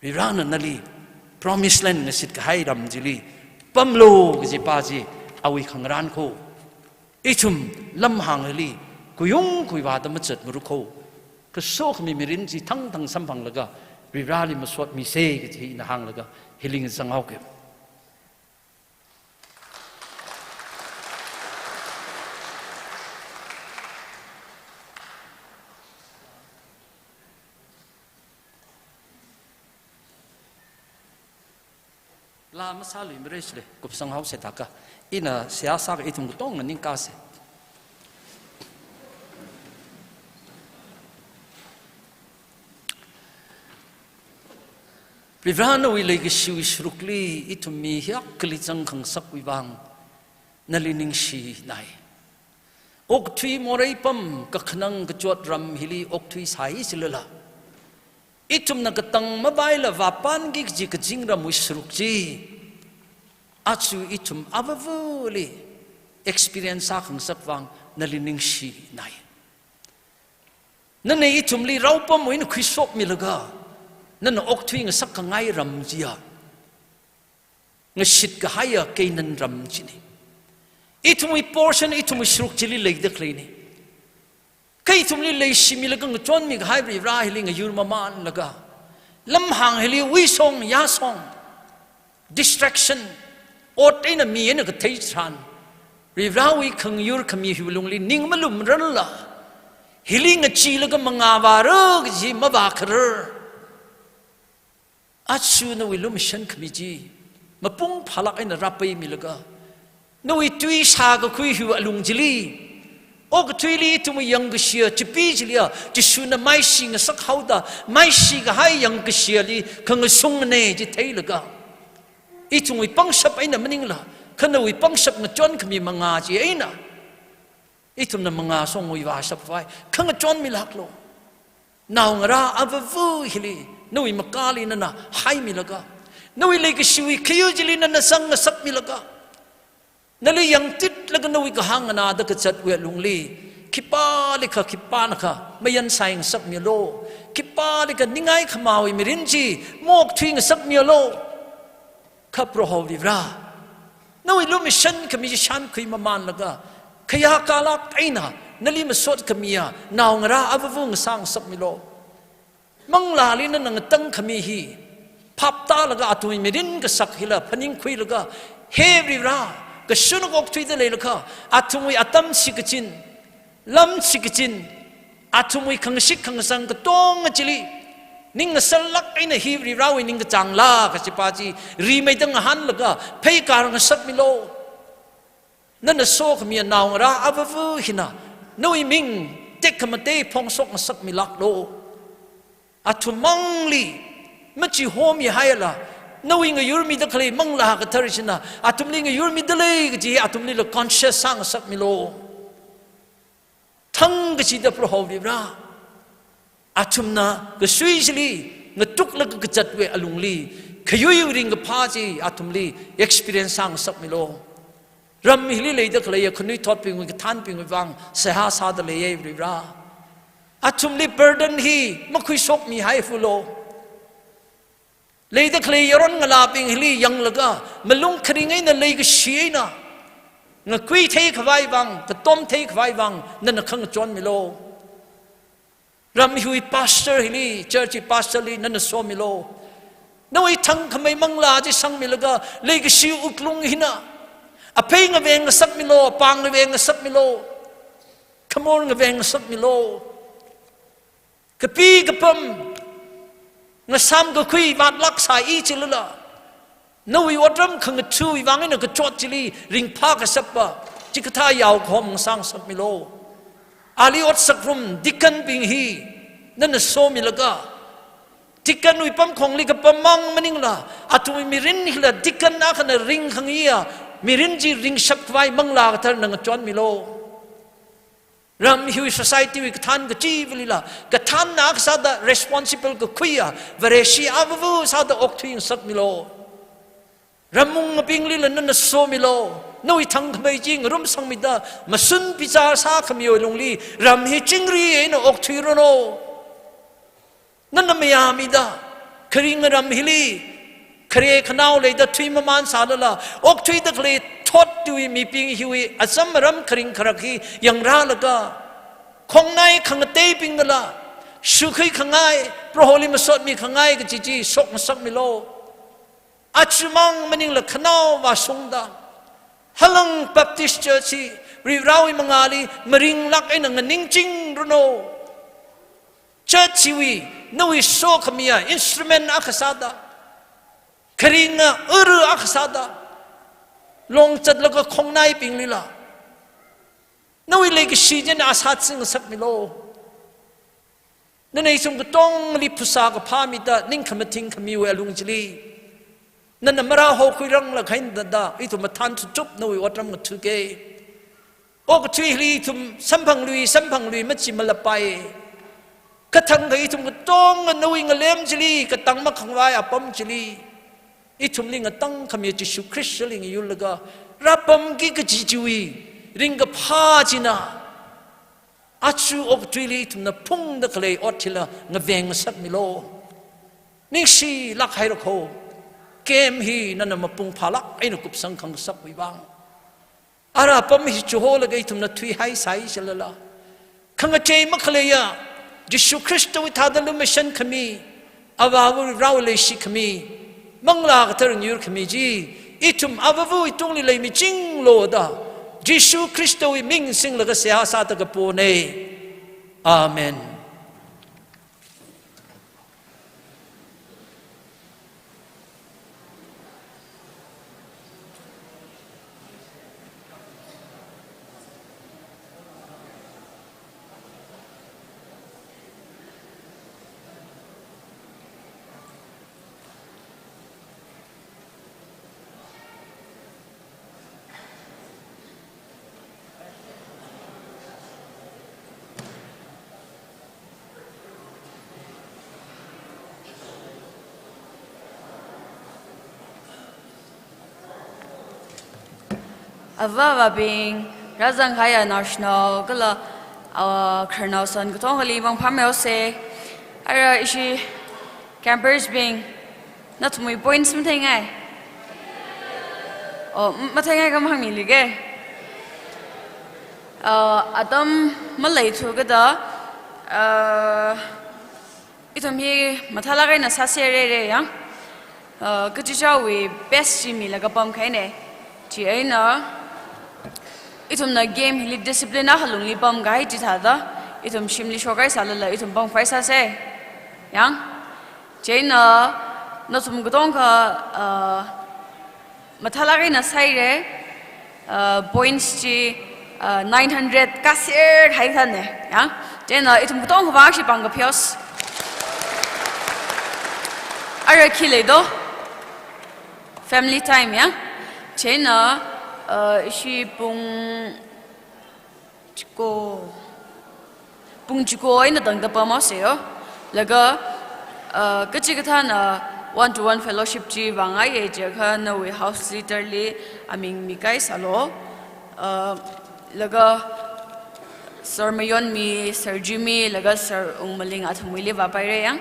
Varivarana nali promised land ngashitkahai ram chili pamlu kajipa chi awui khangarān kho. Ithum lamhāngli kuyung khuivāda mazatmara kho. Kasokhami mirin chi thangthang samphanglaga Varivarali masotmise kaji ina hānglaga hili zanghaoke. Laa masāluimara chile, kupsanghaose thākha. Ina seihā sākha ithum katonga ningkāse. Varivara, nawui leikashiwui sārukli ithum mi hiyākha kali zangkhangasakwui vang nali ningshinai. Okathui morei pam kakhanang kachot ram hili okthuisai chilala, ithumna katang mavaila vāpanki kaji kazingramwui sāruk chi aja ithum avavali experience sākhangasak vang nali ningshinai. Nana ithumli raopamwui eina khuishokmilaga, nana okthui ngasakkhangai ram chiya ngashitkahaiya Canaan ram chine. Ithumwui portion, ithumwui sāruk chili leida khaleine. Kha ithumli leishimilaga ngachonmikahai Varivara hili ngayur mamānlaga, lamhāng hili uishong yāshong, distraction, ot eina mi eina kathei tharan, Varivarawui khangayur khami hiwui lungli ning malumrarla, hili ngacheelaga mangā vāra kaji mavākharar. Aja nawui lumashan khami chi mapung phālāk eina rāpaimilaga, nawui tui shākakhui hiwui alung chili, okathuili ithumwui yangkashiya chipi chiliya Jishuna maishi ngasakhaoda, maishikahai yangkashiyali khangasungane chi theilaga, ithumwui pangshap eina maningla, kha nawui pangshap ngachon khami mangā chi eina ithumna mangā songwui vāshapvai khangachonmilāklu. Naongarā avava hili nawui makāli nana haimilaga, nawui leikashiwui khayu chili nana zangngasakmilaga, nali yangtitlaga nawui kahāng nganāda kazatwui alungli khipālikha khipānakha mayansai ngasakmilu. Khipālikha ningai khamāwui mirin chi maokthui ngasakmilu. Kha Proho Varivara, nawui lumashan khami chi shānkhui mamānlaga, khayākalāk eina nali masot khamiya naongarā avava ngasā ngasakmilu. Manglāli nana ngatang khami hi phaptālaga athumwui mirin kasak hila phaningkhuilaga, he Varivara, kashunok okthuida leilakha, athumwui atam shikachin, lam shikachin, athumwui khangashik khangasang katonga chili ning ngasallāk eina hi Varivarawui ningkachāngla kajipa chi rimeida ngahānlaga pheikar ngasakmilu. Nana sokhamiya naongarā avava hina nawui ming tekhamatei phongshok ngasakmilāklu. Athum mangli machihomihaila, nawui ngayurmida khalei Manglā Kathara china athumli ngayurmida lei kaji athumlila conscious sāngasakmilu. Thangkachida Proho Varivara, athumna kasui chili ngatuklaga kazatwui alungli khayuiwui ringkaphā chi athumli experience sāngasakmilu. Ram hili leida khaleiya khanuithotbingwui kathānbingwui vang seihā sāda leiya Varivara. Athumli burden hi makhuishokmihaifulo. Leida khalei yaron ngalābing hili yanglaga, malung kharing eina leikashi eina ngakui theikhavai vang, katom theikhavai vang nana khangachonmilu. Ram hiwui pastor hili, church hi pastor li nana somilu. Nawui thangkhamei manglā chi sangmilaga, leikashi wuklung hina aphei ngaveng ngasakmilu, apāng ngaveng ngasakmilu, khamor ngaveng ngasakmilu. Kapi kapam, ngasām kakhui vātlāk sāi chilala, nawui otram khangathuwui vang eina kachot chili ringphā kashappa chikathā yaokahom ngasā ngasakmilu. Ali ot sārum deacon bing hi nana somilaga, deacon wui pamkhongli kapam mang maningla, athumwui mirin hila deacon akhana ringkhangayiya mirin chi ringshap khavai Manglā Katharana ngachonmilu. Ram hiwui society wui kathān kachivalila kathānna akha sāda responsible kakhuiya Vareshi avāva sāda okthui ngasakmilu. Ramung abinglila nana somilu. Nawui thangkhamei chi ngarumsangmida, mashun bichar sākhamiwui lungli ram hi chingri eina okthuiranu. Nana mayāmida, kharinga ram hili khare khanao leida thui mamān sālala, okthuida khalei thot tui mibing hiwui acham aram kharing kharak hi yangrālaga, khongnai khangateibingnala shukhui khangai, Proholi masotmi khangai kaji chi shok ngasakmilu. Aja mang maningla khanao vāshungda, Halang Baptist Church hi Varivarawui mangāli maringlāk eina nganingchingranu. Church hiwui nawui sokhamiya instrument akha sāda, kharinga uru akha sāda, long zatlaga khongnaibinglila nawui leikashi china asā chi ngasakmilu. Nana ithum katongli phasā kaphā mida, ning khamathing khamiwui alung chili nana marāhokhuirangla khainada, ithum mathān thuchup nawui otram ngathuke. Okathuili ithum samphanglui, samphanglui machi malapai. Kathangkha ithum katonga nawui ngalem chili, katang makhangvai apam chili, ithumli ngatangkhamiya Jishu Khristali ngayurlaga rāpamki kaji chiwui ringkaphā china, aja okathuili ithumna phungda khalei ot hila ngaveng ngasakmilu. Ningshilāk haira kho, camp hi nana mapung phālāk eina kupsang khangasakwui vang. Ara apam hi chiholaga ithumna thuihai sāi chilala, khangachei makhaleiya Jishu Khristawui thāda lumashan khami, Avāva Varewui leishi khami, Manglā Kathar ngayur khami chi ithum avāvawui tungli leimichinglu da, Jishu Khristawui ming singlaga seihā sāda kapona. Amen. Avā avābing, rāzang kahaiya naoshinao kala, ah, khararnao san katongali mangphamei haosa. Ara ishi campers bing, nathumwui points matheingai? Oh, m-, matheingai kha mahāngmilu ke. Ah, atam maleithu kajida, ah, ithum hi mathālāk eina sāserrei yang. Ah, kachichāwui best chi milaga pamkahaina. Chieina ithumna game hili discipline akha lungli pamkahai chithāda, ithum shimli shokhai sālala ithum pamkhavai sāsa. Yang, chieina nathum katongkha, ah, mathālāk eina sāhaira, ah, points chi, ah, nine hundred kaser haithane, ya. Chieina ithum katongkha vāshi pāng kapheos. Ara khi leido? Family time, ya. Chieina, ah, ishi pung chiko, pung chiko eina tangda pamhaosa yo. Laga, ah, kachikathāna one to one fellowship chi vāngaiya jiakha nawui house leader li aming mikahai sālu. Ah, laga Sir Mayonmi, Sir Jimmy, laga Sir Ungmaling athumwuili vāpaira yang.